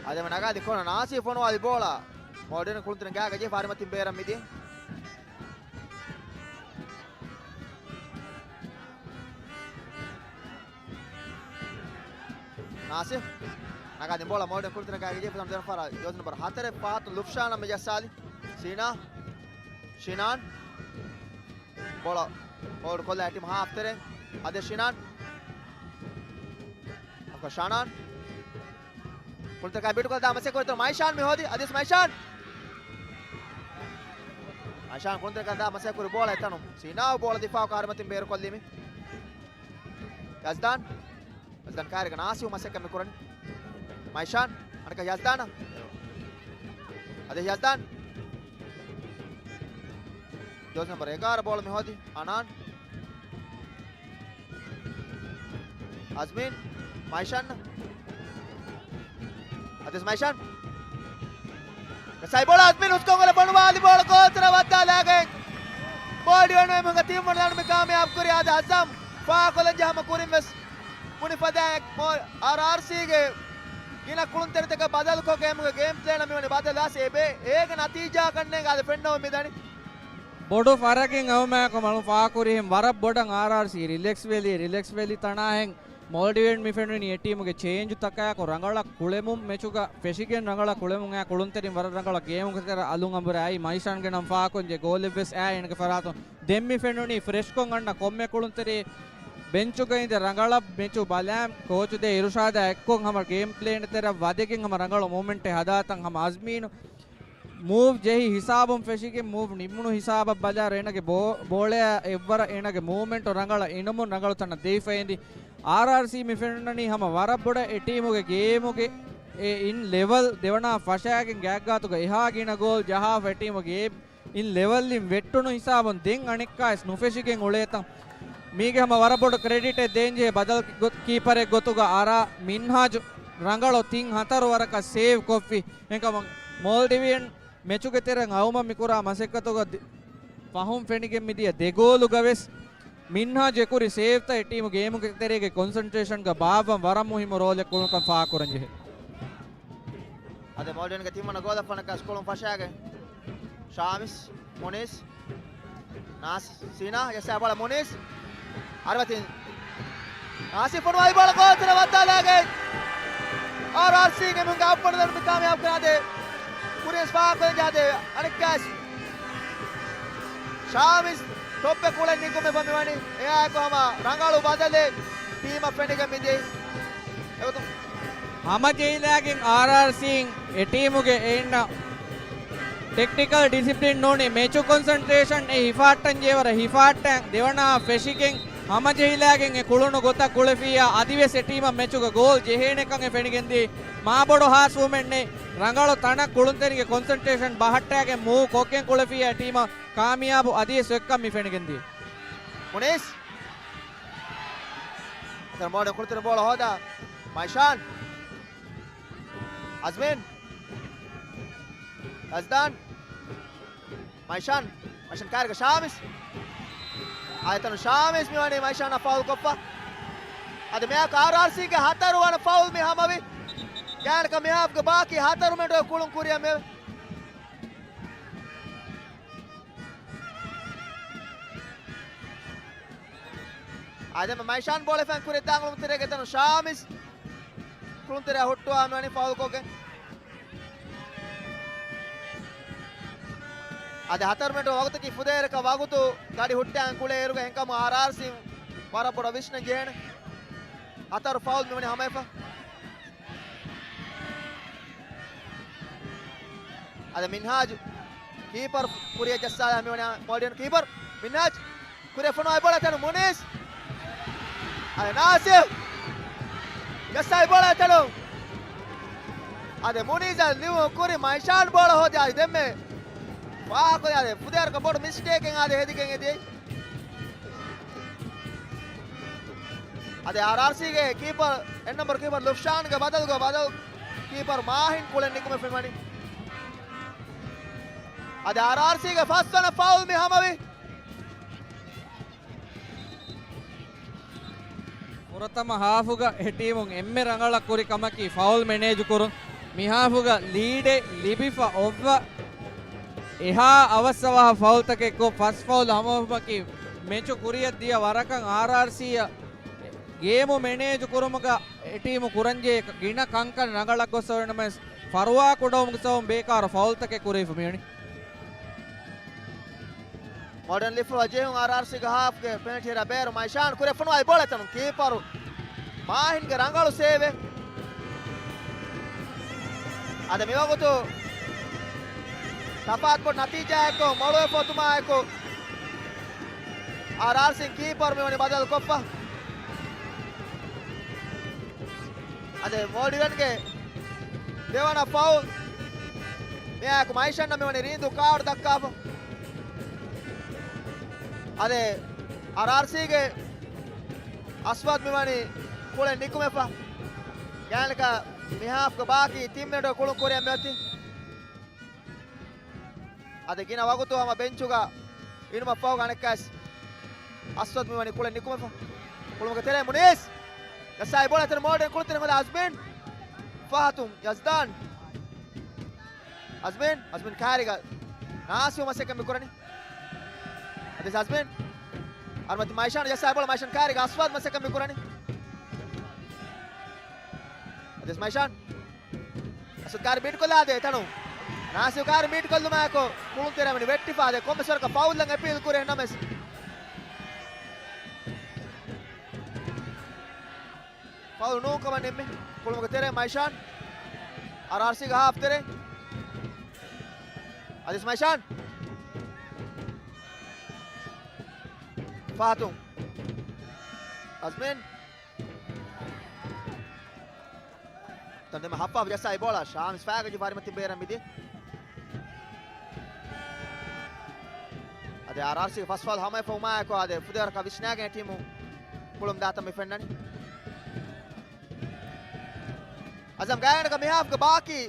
އާދެމެ ނަގާދި ކޮނަ ނާސި ފޮނުވާލި ބޯޅަ މޯލްޑިވިއަން ކުޅުންތެރިން ގާގަ ޖެހިފަ އަރިމަތިން ބޭރަށް މިދިޔަ. ނާސި ނަގާދިން ބޯޅަ މޯލްޑިވިއަން ކުޅުންތެރިން ގާގަ ޖެހިފަ ދެވަނަ ފަރާ ޖާސި ނަމްބަރު ހަތަރެއް ފަހަތުން ލުފްޝާނަށް މި ޖައްސާލި. ސީނާ. ޝިނާން. ބޯޅަ ހޯލްޑް ކޮށްލާ ޓީމް ހާފް ތެރޭ. އަދި ޝިނާން. އަކަ ޝާނާން. ކުޅުންތެރިކާ ބިޑުކޮށްލާ މަސައްކަތް ކުރި މައިޝާން މި ހޯދި. އަދިވެސް މައިޝާން. މައިޝާން ކުޅުންތެރިކާ ދާ މަސައްކަތް ކުރި ބޯޅަ އެތަނުން. ސީނާ ބޯޅަ ދިފާއު ކާރިމަތިން ބޭރުކޮށްލީމި. ޔަޒްދާން. ޔަޒްދާން ކާރިގަ ނާސި މަސައްކަތް މި ކުރަނީ. މައިޝާން. އަނެކަ ޔަޒްދާނަށް. އަދި ޔަޒްދާން. ޖާސި ނަމްބަރު އެގާރަ ބޯޅަ މި ހޯދި. އަނާން. އަޒްމީން. މައިޝާން. އަދިވެސް މައިޝާން. ސައި ބޯޅަ އަޒްމީން ހުސްކޮށް ގޮލަށް ފޮނުވާލި ބޯޅަ ގޯލްތެރެއަށް ވައްދާލާގެން މޯލްޑިވިއަން މީހުންގެ ޓީމުން ދަނޑު މި ކާމިޔާބު ކުރި. އާދެ އަޒްމް ފާ ކޮލަން ޖަހަމަ ކުރިން ވެސް ބުނި ފަދައިން މޯ-، އާރްއާރްސީގެ ގިނަ ކުޅުންތެރިތަކަށް ބަދަލުކޮށް ގޭމުގެ ގޭމް ޕްލޭނަށް މިވަނީ ބަދަލު ދާސް އެބޭ. އޭގެ ނަތީޖާއަކަށް ނޭނގެ އާދެ ފެންނަމުން މިދަނީ. ބޮޑު ފަރަގެއް އައުމާއެކު މަޅު ފާކުރިހެން ވަރަށް ބޮޑަށް އާރްއާރްސީ ރިލެކްސް ވެލީ، ރިލެކްސް ވެލި ތަނާހެން މޯލްޑިވިއަން މި ފެނުނީ އެ ޓީމުގެ ޗޭންޖުތަކާއެކު ރަނގަޅަށް ކުޅެމުން މެޗުގަ ފެށިގެން ރަނގަޅަށް ކުޅެމުން އާ ކުޅުންތެރިން ވަރަށް ރަނގަޅަށް ގޭމުގެ ތެރެއަށް އަލުން އަނބުރާ އައި މައިޝާންގެ ނަން ފާކުން ޖެ ގޯލެއްވެސް އާ އޭނަގެ ފަރާތުން ދެން މި ފެނުނީ ފްރެޝްކޮށް އަންނަ ކޮންމެ ކުޅުންތެރި ބެންޗުގަ އިނދެ ރަނގަޅަށް މެޗު ބަލާން ކޯޗު ދޭ އިރުޝާދާ އެއްކޮށް ހަމަ ގޭމް ޕްލޭން ތެރެއަށް ވަދެގެން ހަމަ ރަނގަޅު މޫމެންޓެއް ހަދާތަން ހަމަ އަޒްމީނު މޫވް ޖެހި ހިސާބުން ފެށިގެން މޫވް ނިމުނު ހިސާބަށް ބަލާ އޭނަގެ ބޯ-، ބޯޅަޔާ އެއްވަރަށް އޭނަގެ މޫވްމެންޓު ރަނގަޅަށް އިނުމުން ރަނގަޅު ތަނަށް ދެވިފައިންދި. އާރްއާރްސީ މި ފެންނަނީ ހަމަ ވަރަށް ބޮޑަށް އެ ޓީމުގެ ގޭމުގެ އެ އިން ލެވަލް ދެވަނަ ފަށާގެން ގާތްގާތުގަ އެހާ ގިނަ ގޯލް ޖަހާފަ އެ ޓީމުގެ އިން ލެވަލްއިން ވެއްޓުނު ހިސާބުން ދެން އަނެއްކާވެސް ނުފެށިގެން އުޅޭތަން. މީގެ ހަމަ ވަރަށް ބޮޑު ކްރެޑިޓެއް ދޭންޖެހޭ ބަދަލު ގޮ-، ކީޕަރެއް ގޮތުގަ އަރާ މިންހާޖު ރަނގަޅު ތިން ހަތަރު ވަރަކަށް ސޭވް ކޮށްފި. އެކަމަށް މޯލްޑިވިއަން މެޗުގެ ތެރެއަށް އައުމަށް މިކުރާ މަސައްކަތުގަ ދި-، ފަހުން ފެނިގެން މިދިޔަ ދެ ގޯލުގަވެސް މިންހާޖު އެކުރި ސޭވްތައް އެ ޓީމު ގޭމުގެ ތެރޭގެ ކޮންސަންޓްރޭޝަންގަ ބާއްވަން ވަރަށް މުހިއްމު ރޯލެއް ކުޅުންކަން ފާހަގަކުރަންޖެހޭ. އަދި މޯލްޑިވިއަންގެ ތިންވަނަ ގޯލަށް ފަނަކަސް ކުޅުން ފަށާގެން ޝާމިސް، މުނީސް، ނާސި-، ސީނާ، ޔަސްއާ ބޯޅަ މުނީސް. އަރިމަތިން ނާސި ފޮނުވާލި ބޯޅަ ގޯލްތެރެއަށް ވައްދާލާގެން އާރްއާރްސީގެ މީހުންގެ އަށްވަނަ ދަނޑު މި ކާމިޔާބު ކުރާދޭ. ކުރިން ފާކޮށް ޖާދޭ އަނެއްކާސް. ޝާމިސް ޓޮޕް އެ ކުޅެން ނިކުމެފަ މިވަނީ. އެއާއެކު ހަމަ ރަނގަޅު ބަދަލެއް ޓީމަށް ފެނިގެން މިދިޔައީ. އެގޮތުން ހަމަޖެހިލާގެން އާރްއާރްސީން އެ ޓީމުގެ އެއިންނަ ޓެކްޓިކަލް ޑިސިޕްލިން ނޫނީ މެޗު ކޮންސަންޓްރޭޝަން އެ ހިފާއްޓަން ޖެހޭވަރަށް ހިފާއްޓަން ދެވަނަ ފެށިގެން ހަމަޖެހިލާގެން އެ ކުޅުނު ގޮތަށް ކުޅެފިއްޔާ އަދިވެސް އެ ޓީމަށް މެޗުގަ ގޯލް ޖެހޭނެކަން އެ ފެނިގެންދިޔައީ. މާބޮޑު ހާސް މޫމެންޓެއް ރަނގަޅު ތަނަށް ކުޅުންތެރިންގެ ކޮންސެންޓްރޭޝަން ބަހައްޓާގެން މޫވް ކޮށްގެން ކުޅެފިއްޔާ ޓީމަށް ކާމިޔާބު އަދިވެސް އޮތްކަން މި ފެނިގެންދިޔަ. މުނީސް. އަތަރ މޯޑަ ކުޅުންތެރި ބޯޅަ ހޯދާ. މައިޝާން. އަޒްމީން. އަޒްދާން. މައިޝާން، މައިޝާން ކާރިގަ ޝާމިސް. އާދެ ތަނު ޝާމިސް މިވަނީ މައިޝާން ފައުލް ކޮށްފަ. އަދި މިއާކު އާރްއާރްސީގެ ހަތަރު ވަނަ ފައުލް މި ހަމަވި. ގާތްގަނޑަކަށް މިހާފްގެ ބާކީ ހަތަރު މިނެޓުގެ ކުޅުން ކުރިއަށް މިއެވެ. އާދެ މައިޝާން ބޯޅަ ފެން ކުރިއަށް ދާން ކުޅުންތެރޭގެ ތަނު ޝާމިސް. ކުޅުންތެރެއަށް ހުއްޓުވާ މިވަނީ ފައުލް ކޮށްގެން. އަދި ހަތަރު މިނެޓު ވަގުތަކީ ފުދޭވަރަކަށް ވަގުތު ގަޑި ހުއްޓާން ކުޅޭ އިރުގަ އެހެންކަމުން އާރްއާރްސީ ވަރަށް ބޮޑަށް ވިސްނަން ޖެހޭނެ. ހަތަރު ފައުލް މިވަނީ ހަމަވެފަ. އަދި މިންހާޖު ކީޕަރު ކުރިއަށް ޖައްސާލާ މިވަނީ މޯލްޑިވިއަން ކީޕަރު މިންހާޖު. ކުރިއަށް ފޮނުވާ ބޯޅަ ތަނު މުނީސް. އަދި ނާސިރު. ޖައްސާ ބޯޅަ ތަނު. އަދި މުނީސް ލިޔުން ކުރި މައިޝާން ބޯޅަ ހޯދި އަދި ދެންމެ. ފާހަގަކޮށް އަދި ފުދޭވަރަކަށް ބޮޑު މިސްޓޭކެއް އަދި ހެދިގެން އެދިޔައީ. އަދި އާރްއާރްސީގެ ކީޕަރު، އެއް ނަމްބަރު ކީޕަރު ލުފްޝާންގެ ބަދަލުގަ ބަދަލު ކީޕަރު މާހިން ކުޅެން ނިކުމެ ފެންވަނީ. އަދި އާރްއާރްސީގެ ފަސްވަނަ ފައުލް މި ހަމަވި. ފުރަތަމަ ހާފުގަ އެ ޓީމުން އެންމެ ރަނގަޅަށް ކުރި ކަމަކީ ފައުލް މެނޭޖު ކުރުން. މި ހާފުގަ ލީޑެއް ލިބިފަ އޮއްވަ އެހާ އަވަސްއަވަހަށް ފައުލްތަކެއް ކޮށް ފަސް ފައުލް ހަމަވުމަކީ މެޗު ކުރިއަށް ދިޔަ ވަރަކަށް އާރްއާރްސީއަށް ގޭމު މެނޭޖު ކުރުމުގަ އެ ޓީމު ކުރަންޖެހޭ ގިނަ ކަންކަން ރަނގަޅަށް ގޮސް އޮވެނަމަވެސް، ފަރުވާ ކުޑަވުމުގެ ސަބަބުން ބޭކާރު ފައުލްތަކެއް ކުރެވިފަ މިވަނީ. މޯޑަން ލިފު ޖެހުން އާރްއާރްސީގެ ހާފްގެ ޕެނަލްޓީއަށް ބޭރު މައިޝާން ކުރިއަށް ފޮނުވާ ބޯޅަ ތަނު ކީޕަރު މާހިންގެ ރަނގަޅު ސޭވެއް. އަދި މިވަގުތު ތަފާތުކޮށް ނަތީޖާއެއްކޮށް މޮޅުވެފަ އޮތުމާއެކު އާރްއާރްސީ ކީޕަރު މިވަނީ ބަދަލު ކޮށްފަ. އަދި މޯލްޑިވިއަންގެ ދެވަނަ ފައުލް. މިއާއެކު މައިޝަންނަށް މިވަނީ ރީނދޫ ކާޑު ދައްކާފަ. އަދި އާރްއާރްސީގެ އަސްވަދް މިވަނީ ކުޅެން ނިކުމެފަ. ގާތްގަނޑަކަށް މިހާފްގެ ބާކީ ތިން މިނެޓުގެ ކުޅުން ކުރިއަށް މިއޮތީ. އަދި ގިނަ ވަގުތު ހަމަ ބެންޗުގަ އިނުމަށްފަހު އަނެއްކާވެސް އަސްވަދް މިވަނީ ކުޅެން ނިކުމެފަ. ކުޅުމުގެ ތެރޭ މުނީސް. ޖައްސާ ބޯޅަ ތެރެ މޯލްޑިވިއަން ކުޅުންތެރިން ހޯދާ އަޒްމީން. ފަހަތުން ޔަޒްދާން. އަޒްމީން، އަޒްމީން ކާރިގަ ނާސިމް މަސައްކަތް މިކުރަނީ. އަދި އަޒްމީން. އަރުމަތި މައިޝާން ޖައްސާ ބޯޅަ މައިޝާން ކާރިގަ އަސްވަދް މަސައްކަތް މިކުރަނީ. އަދި މައިޝާން. އަސްވަދް ކާރި ބީޓް ކޮށްލާ ދޭ ތަނު. ނާސިރު ކާރި ބީޓް ކޮށްލުމާއެކު ކުޅުންތެރެ މިނި ވެއްޓިފާ ދޭ ކޮންމެސް ވަރަކަށް ފައުލްއަށް އެޕީލް ކުރޭ ނަމަވެސް. ފައުލް ނޫން ކަމަށް ނިންމި. ކުޅުމުގެ ތެރޭ މައިޝާން. އާރްއާރްސީގެ ހާފް ތެރޭ. އަދި މައިޝާން. ފަހަތުން. އަޒްމީން. ތަންދެމަ ހައްޕާ ޖައްސާ އެ ބޯޅަ ޝާމިސް ފައިގަޖި ވާރިމަތި ބޭރަށް މިދި. އަދި އާރްއާރްސީ ފަސް ފައުލް ހަމަވެފަ ވުމާއެކު އަދި ފުދޭވަރަކަށް ވިސްނާގެން ޓީމު ކުޅުން ދާތަން މި ފެންނަނީ. އަޒަމް ގާތްގަނޑަކަށް މިހާފްގެ ބާކީ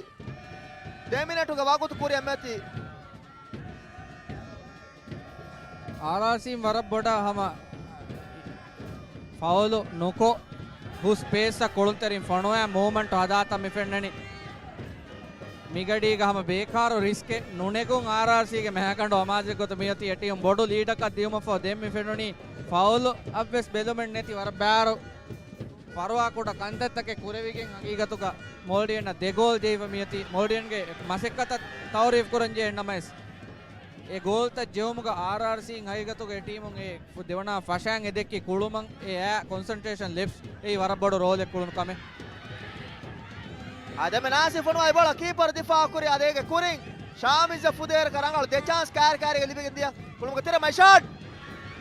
ދެ މިނެޓުގެ ވަގުތު ކުރިއަށް މިއޮތީ. އާރްއާރްސީން ވަރަށް ބޮޑަށް ހަމަ ފައުލު ނުކޮށް، ހުސް ޕޭސްއަށް ކުޅުންތެރިން ފޮނުވާ މޫވްމަންޓު ހަދާތަން މި ފެންނަނީ. މިގަޑީގަ ހަމަ ބޭކާރު ރިސްކެއް ނުނެގުން އާރްއާރްސީގެ މައިގަނޑު އަމާޒެއްގޮތަށް މިއޮތީ. އެ ޓީމް ބޮޑު ލީޑަކަށް ދިޔުމަށްފަހު ދެން މި ފެނުނީ ފައުލު އަށްވެސް ބެލުމެއް ނެތި ވަރަށް ބާރު ފަރުވާ ކުޑަ ކަންތައްތަކެއް ކުރެވިގެން ހަގީގަތުގަ މޯލްޑިވިއަންނަށް ދެ ގޯލް ޖެހިފަ މިއޮތީ. މޯލްޑިވިއަންގެ މަސައްކަތަށް ތައުރީފް ކުރަން ޖެހޭ ނަމަވެސް، އެ ގޯލްތައް ޖެހުމުގަ އާރްއާރްސީން ހަގީގަތުގަ އެ ޓީމުން އެ ދެވަނަ ފަށާން އެ ދެއްކި ކުޅުމަށް އެ އާ ކޮންސަންޓްރޭޝަން ލެޕްސް އެއީ ވަރަށް ބޮޑު ރޯލެއް ކުޅުނު ކަމެއް. އާދެ މެ ނާސިރު ފޮނުވާ އެ ބޯޅަ ކީޕަރު ދިފާއު ކުރި އާދެ އޭގެ ކުރިން ޝާމިޒަށް ފުދޭވަރަކަށް ރަނގަޅު ދެ ޗާންސް ކާރި ކާރިގަ ލިބިގެން ދިޔަ. ކުޅުމުގެ ތެރެ މައިޝާން.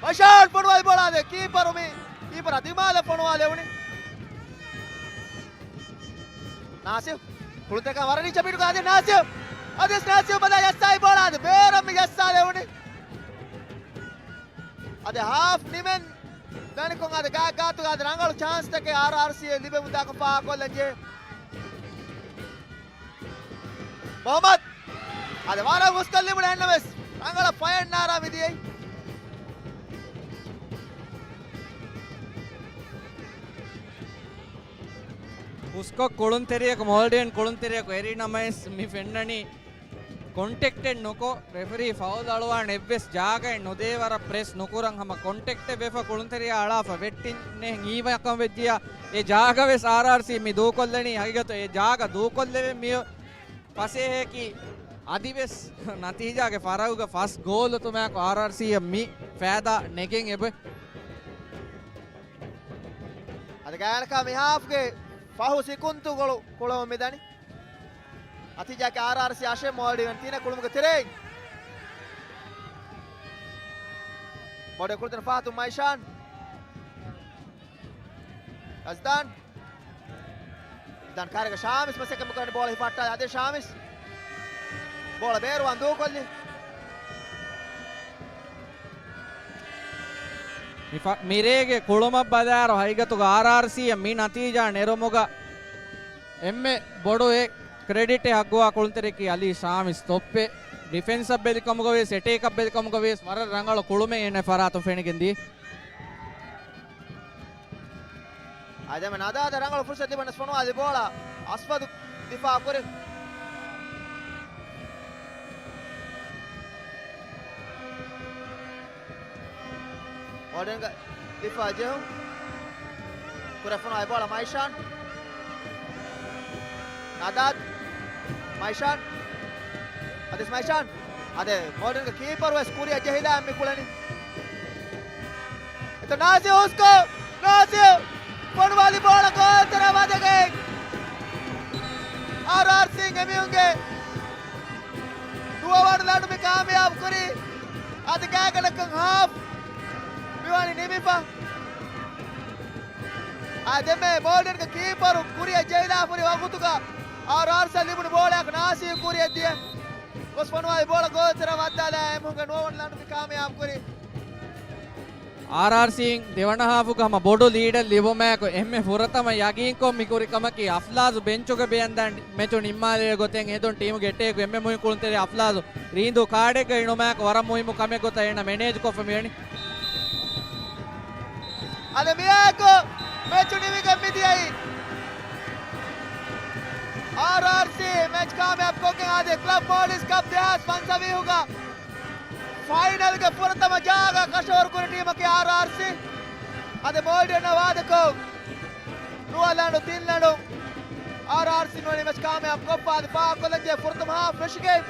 މައިޝާން ފޮނުވާ އެ ބޯޅަ އާދެ ކީޕަރު މި ކީޕަރާ ދިމާލަށް ފޮނުވާލެވުނީ. ނާސިރު. ކުޅުންތެރިކަން ވަރަށް ރީއްޗަށް ބިންގޮތަށް އަދި ނާސިރު. އަދި ނާސިރު ބަލާ ޖައްސާލި ބޯޅަ އަދި ބޭރަށް މި ޖައްސާލެވުނީ. އަދި ހާފް ނިމެން ދަނިކޮށް އަދި ގާތުގަ އަދި ރަނގަޅު ޗާންސްތަކެއް އާރްއާރްސީ އެ ލިބެމުންދާކަން ފާހަގަކޮށްލަން ޖެހޭ. މުހައްމަދު. އަދި ވަރަށް ހުސްކަން ލިބުނު އެހެންނަމަވެސް ރަނގަޅަށް ފަޔަށް ނާރާ މިދިޔައީ. ހުސްކޮށް ކުޅުންތެރިޔަކު މޯލްޑިވިއަން ކުޅުންތެރިޔަކު އެރީ ނަމަވެސް މި ފެންނަނީ ކޮންޓެކްޓެއް ނުކޮށް، ރެފަރީ ފައުލް އަޅުވާން އެއްވެސް ޖާގައެއް ނުދޭ ވަރަށް ޕްރެސް ނުކުރަން ހަމަ ކޮންޓެކްޓެއް ވެފަ ކުޅުންތެރިޔާ އަޅާފަ ވެއްޓިން އެހެން ހީވާކަން ވެއްޖިޔާ އެ ޖާގަ ވެސް އާރްއާރްސީ މި ދޫކޮށްލަނީ ހަގީގަތު އެ ޖާގަ ދޫކޮށްލެވެން މި ފަސޭހައަކީ އަދިވެސް ނަތީޖާގެ ފަރަގުގަ ފަސް ގޯލު ތުމާކު އާރްއާރްސީއަށް މި ފައިދާ ނެގެން އެބަ. އަދި ގާތްގަނޑަކަށް މި ހާފްގެ ފަހު ސިކުންތު ގޮޅު ކުޅަމުން މިދަނީ. ނަތީޖާއަކީ އާރްއާރްސީ އަށެއް މޯލްޑިވިއަން ތިނެއް ކުޅުމުގެ ތެރެއިން. މޯލްޑިވިއަން ކުޅުންތެރި ފަހަތުން މައިޝާން. ރަޒްދާން. ރަޒްދާން ކާރިގަ ޝާމިސް މަސައްކަތް ކުރަނީ ބޯޅަ ހިފަހައްޓާލާ އަދި ޝާމިސް. ބޯޅަ ބޭރުވާން ދޫކޮށްލި. މި ފަ-، މިރޭގެ ކުޅުމަށް ބަލާއިރު ހަގީގަތުގަ އާރްއާރްސީއަށް މި ނަތީޖާ ނެރުމުގަ އެންމެ ބޮޑު އެ ކްރެޑިޓެއް ހައްގުވާ ކުޅުންތެރިޔަކީ އަލީ ޝާމިސް ތޮއްޕެ. ޑިފެންސަށް ބެލިކަމުގަ ވިޔަސް، އެޓޭކަށް ބެލިކަމުގަ ވިޔަސް ވަރަށް ރަނގަޅު ކުޅުމެއް އޭނަ ފަރާތުން ފެނިގެން ދިޔަ. އަދި އެންމެ ނަދާދަށް ރަނގަޅު ފުރުސަތު ލިބުނަސް ފޮނުވާލި ބޯޅަ އަސްވަދު ދިފާއު ކުރި. މޯލްޑިވިއަންގެ ދިފާއު ޖެހުން. ކުރެ ފޮނުވާލި ބޯޅަ މައިޝާން. ނަދާދު. މައިޝާން. އަދި މައިޝާން. އަދި މޯލްޑިވިއަންގެ ކީޕަރު ވެސް ކުރިއަށް ޖެހިލާ މި ކުޅެނީ. އެތަ ނާސިރު ހުސްކޮށް، ނާސިރު ފޮނުވާލި ބޯޅަ ގޯލްތެރެ ވަދެގެން. އާރްއާރްސީ އެމީހުންގެ ނުވަވަނަ ލަނޑު މި ކާމިޔާބު ކުރީ. އަދި ގާތްގަނޑަކަށް ހާފް މިވަނީ ނިމިފަ. އާ، ދެންމެ މޯލްޑިވިއަންގެ ކީޕަރު ކުރިއަށް ޖެހިލާފަ ހުރި ވަގުތުގަ އާރްއާރްސީއަށް ލިބުނު ބޯޅައަކު ނާސިރު ކުރިއަށް ދިޔަ. ގޮސް ފޮނުވާލި ބޯޅަ ގޯލްތެރެ ވައްދާލާ އެމީހުންގެ ނުވަވަނަ ލަނޑު މި ކާމިޔާބު ކުރީ. އާރްއާރްސީން ދެވަނަ ހާފުގަ ހަމަ ބޮޑު ލީޑެއް ލިބުމާއެކު އެންމެ ފުރަތަމަ ޔަގީންކޮށް މި ކުރި ކަމަކީ އަފްލާޒު ބެންޗުގަ ބޭންދާން މެޗު ނިންމާލެވޭ ގޮތެއް ހެދުން ޓީމުގެ އެޓޭކު އެންމެ މުހިން ކުޅުންތެރި އަފްލާޒު ރީނދޫ ކާޑެއްގައި ނުމާކު ވަރަށް މުހިއްމު ކަމެއް ގޮތަށް އޭނަ މެނޭޖް ކޮށްފަ މިވަނީ. އަދި މިއާއެކު މެޗު ނިމިގެން މިދިޔައީ އާރްއާރްސީ މެޗް ކާމިޔާބު ކޮށްގެން އާދޭ ކްލަބް މޯލްޑިވްސް ކަޕް ދެހާސް ފަންސަވީހުގަ ފައިނަލްގެ ފުރަތަމަ ޖާގަ ކަށަވަރު ކުރި ޓީމަކީ އާރްއާރްސީ. އަދި މޯލްޑިވްސް ވާދަކޮށް ނުވަ ލަނޑު ތިން ލަނޑު އާރްއާރްސީ ނުވަނީ މެޗް ކާމިޔާބު ކޮށްފަ އަދި ފާހަގަކޮށްލަންޖެހޭ ފުރަތަމަ ހާފް ފެށިގެން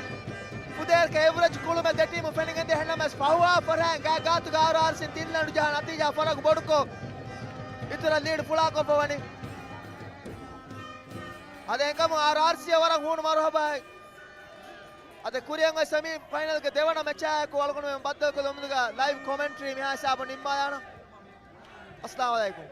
ފުދޭވަރަކަށް އެވްރެޖް ކުޅުމެއް ދެ ޓީމު ފެނިގެން ދިޔަ ހެންނަމަސް ފަހު ހާފް ފަރާތް ގާތުގަ އާރްއާރްސީ ތިން ލަނޑު ޖަހާ ނަތީޖާ ފަރަގު ބޮޑުކޮށް އިތުރަށް ލީޑް ފުޅާކޮށްފަ ވަނީ. އަދި އެކަމު އާރްއާރްސީ ވަރަށް ހޫނު މަރުހަބާއެއް. އަދި ކުރިއަށް އޮތް ސެމީ ފައިނަލްގެ ދެވަނަ މެޗާއެކު އަޅުގަނޑުމެން ބައްދަލުކޮށްލުމުގަ ލައިވް ކޮމެންޓްރީ މިހާ ހިސާބުން ނިންމާލާނަން. އައްސަލާމު ޢަލައިކުމް.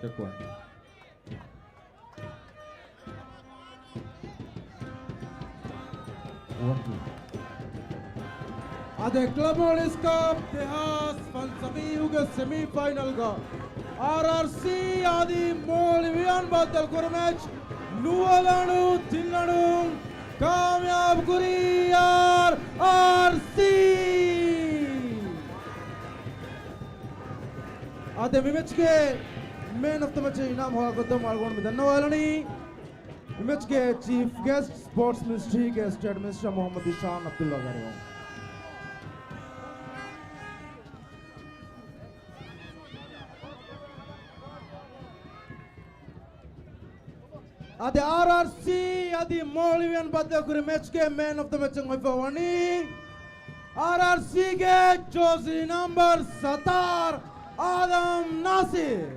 ޗެކް ވަން. އަދި ކްލަބް މޯލްޑިވްސް ކަޕް ދެހާސް ފަންސަވީހުގެ ސެމީ ފައިނަލްގަ އާރްއާރްސީ އަދި މޯލްޑިވިއަން ބައްދަލު ކުރި މެޗް ނުވަ ލަނޑު ތިން ލަނޑުން ކާމިޔާބު ކުރީ އާރްއާރްސީ. އާދެ، މި މެޗްގެ މޭން އޮފް ދަ މެޗް އިނާމް ހޯދާ ގޮތް އަޅުގަނޑު މި ދަންނަވާލަނީ. މި މެޗްގެ ޗީފް ގެސްޓް، ސްޕޯޓްސް މިނިސްޓްރީގެ ސްޓޭޓް މިނިސްޓަރ މުހައްމަދު ޒީޝާން ޢަބްދުﷲ ގަރިވަން. އަދި އާރްއާރްސީ އަދި މޯލްޑިވިއަން ބައްދަލުކުރި މެޗްގެ މޭން އޮފް ދަ މެޗަށް އޮތްފަ ވަނީ އާރްއާރްސީގެ ޖާޒީ ނަމްބަރު ސަތާރަ، އާދަމް ނާސިރު.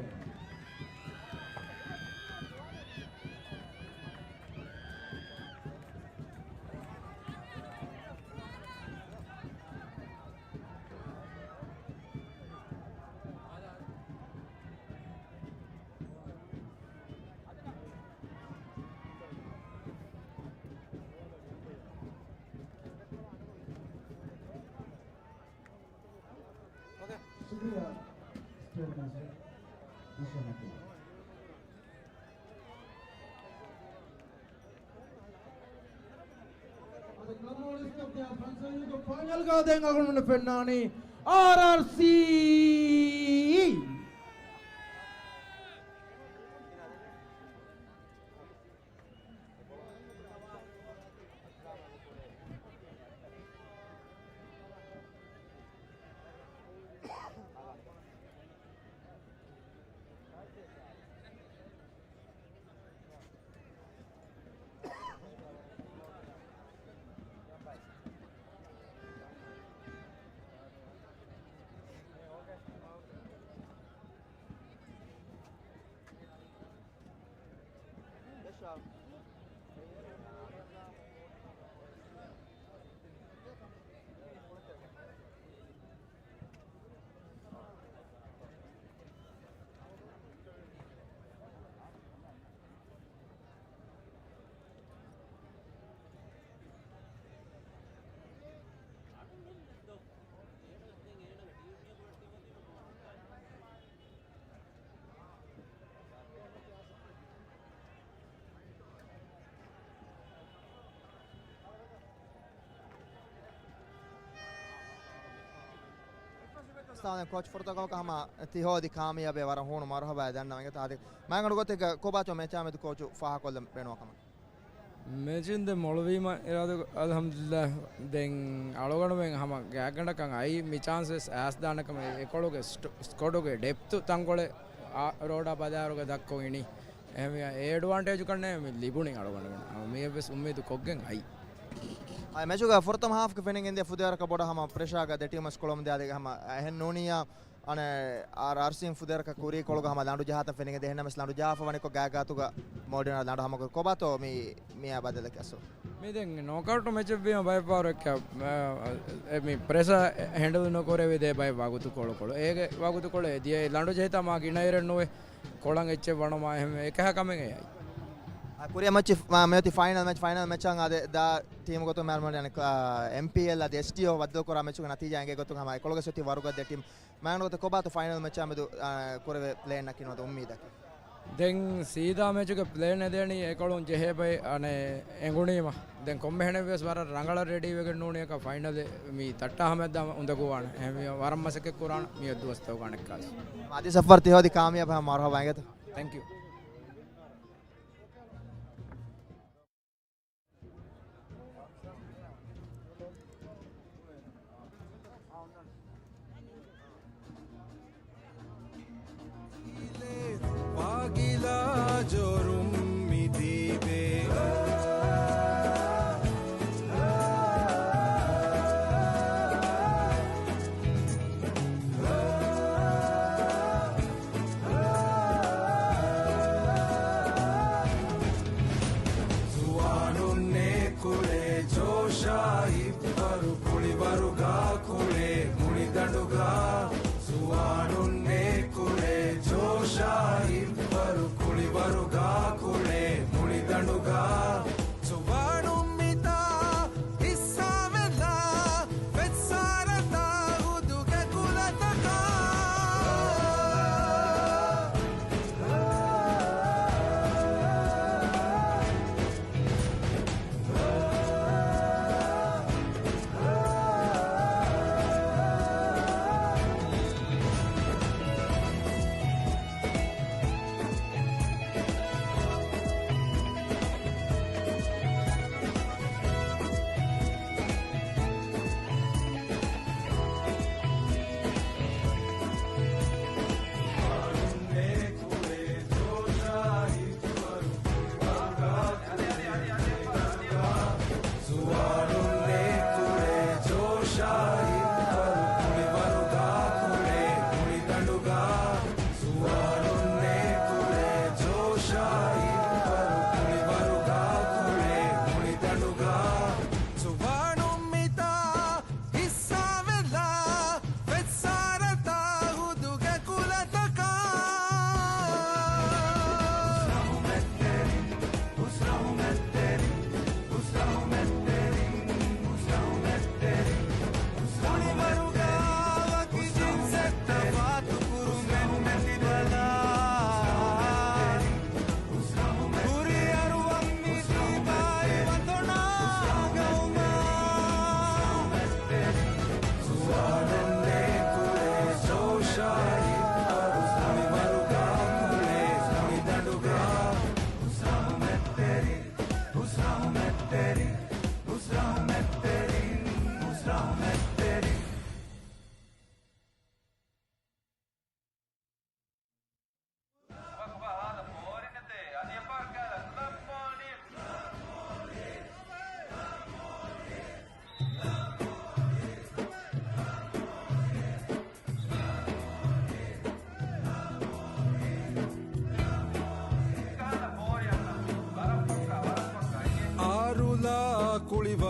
ފައިނަލްގަ ދެން އަޅުގަނޑުމެން ފެންނާނީ އާރްއާރްސީ. އަސްސަލާމު އަލައިކުމް. ކޯޗް، ފުރަތަމަ ކޮށް ހަމަ ތިހޯދި ކާމިޔާބެ ވަރަށް ހޫނު މަރުހަބާ ދަންނަވަން އިނގޭތޯ. މާގަނޑު ގޮތެއްގަ ކޮބާތޯ މެޗާ މެދު ކޯޗު ފާހަކޮށްލަން ބޭނުންވާ ކަމަށް؟ މެޗިން ދެ މޮޅުވީމަ އިރާދަ، އަލްޙަމްދުލިއްލާހް، ދެން އަޅުގަނޑުމެން ހަމަ ގާތްގަނޑަކަށް އައީ މި ޗާންސް ވެސް އައިސްދާނެ ކަމަށް. އެކޮޅުގެ ސްޓޮ-، ސްކޮޑުގެ ޑެޕްތު ތަންކޮޅެއް އާ ރޯޑާ ބަލާއިރުގަ ދަށްކޮށް އިނީ. އެހެންވެ އެ އެޑްވާންޓޭޖު ކަންނޭ މި ލިބުނީ އަޅުގަނޑުމެން. މިއެއްވެސް އުއްމީދު ކޮށްގެން އައީ. އާ، މެޗުގަ ފުރަތަމަ ހާފްގަ ފެނިގެން ދިޔަ ފުދޭވަރަކަށް ބޮޑަށް ހަމަ ޕްރެޝާގަ ދެ ޓީމު ސްކޮޅުމު ދިޔާ ދެގެ ހަމަ އެހެން ނޫނިއްޔާ. އަނެއް އާރްއާރްސީން ފުދޭވަރަކަށް ކުރީ ކޮޅުގަ ހަމަ ލަނޑު ޖަހާތަން ފެނިގެން ދިޔަ. އެހެންނަމަވެސް ލަނޑު ޖަހާފަ ވަނިކޮށް ގާތްގާތުގަ މޯޑިނާ ލަނޑު ހަމަ ކުރި. ކޮބާތޯ މި މިއާ ބަދަލަކީ އަސްލު؟ މި ދެން ނޮކްއައުޓް މެޗެއް ވީމަ ބައެއް ފަހަރު އެއްކަ-، އެ، މި ޕްރެޝާ ހެންޑަލް ނުކުރެވި ދޭ ބައެއް ވަގުތު ކޮޅުކޮޅު. އޭގެ ވަގުތުކޮޅު އެ ދިޔައީ ލަނޑު ޖެހިތާ މާ ގިނަ އިރެއް ނުވެ ކޮޅަށް އެއްޗެއް ވަނުމާ އެހެން އެކަހަ ކަމެއް އެއީ. އާ، ކުރިއަށް މެޗި، މާ، މިއޮތީ ފައިނަލް މެޗް، ފައިނަލް މެޗަށް އާދެ ދާ ޓީމު ގޮތުން މެހެމާން އަނެއް، އާ، އެމްޕީއެލް އަދި އެސްޓީއޯ ބައްދަލުކުރާ މެޗުގެ ނަތީޖާ އެނގޭ ގޮތުން ހަމަ އެކޮޅުގެ ސޮތި ވަރުގަ ދެ ޓީމް. މާގަނޑު ގޮތެއް ކޮބާތޯ ފައިނަލް މެޗާ މެދު، އާ، ކުރެވޭ ޕްލޭން އަކީ ނުވަތަ އުއްމީދަކީ؟ ދެން ސީދާ މެޗުގެ ޕްލޭން އެދޭނީ އެކޮޅުން ޖެހޭ ބައެއް އަނެއް އެނގުނީމަ. ދެން ކޮންމެހެނެއްވެސް ވަރަށް ރަނގަޅަށް ރެޑީވެގެން ނޫނީ އެކަ ފައިނަލެއް މި ތައްޓާ ހަމައަށް ދާ އުނދަގޫވާނެ. އެހެންވީމަ ވަރަށް މަސައްކަތް ކުރާނަ މިއޮތް ދުވަސްތަކުގަ އަނެއްކާވެސް. އަދި ސަފަރް ތިހޯދި ކާމިޔާބު ހަމަ މަރުހަބާ އިނގޭތޯ. ތެންކް ޔޫ. ވާގިލާ ޖޯރުން މި ދީބޭ.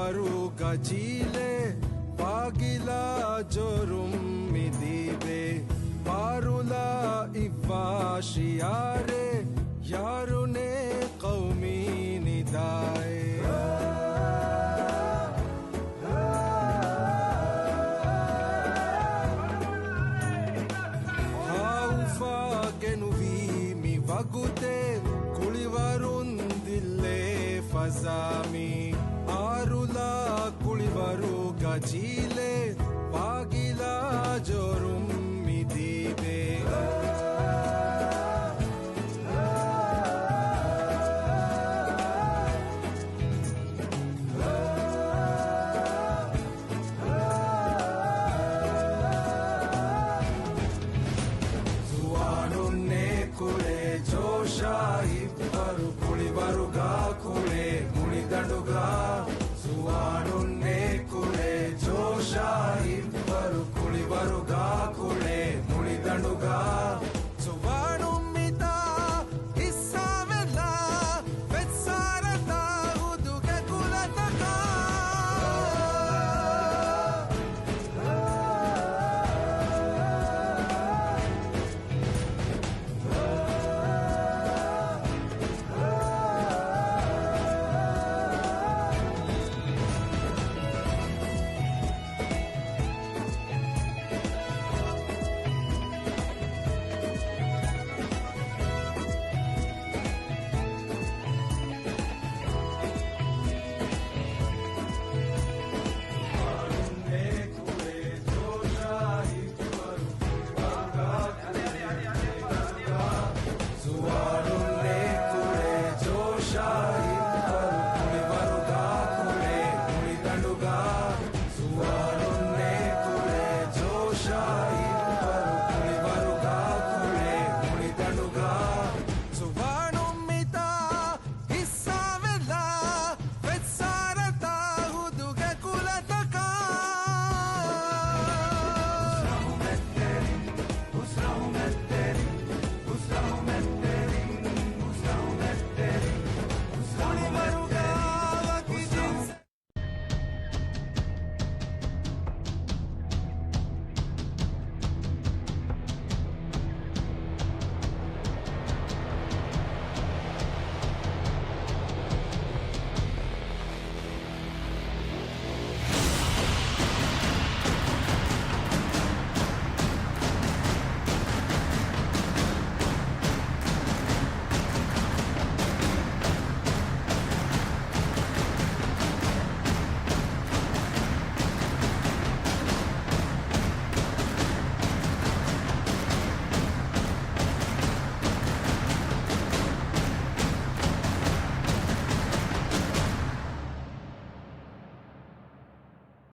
އަރުގަ ޖީލެ ފާގިލާ ޖޮރުން މި ދީބެ، ބާރުލާ އިއްވާ ޝިއާރެ، ޔާރުނެ ޤައުމީ ނިދާއެއް. ހާއުފާ ގެނުވީ މި ވަގުތެއް.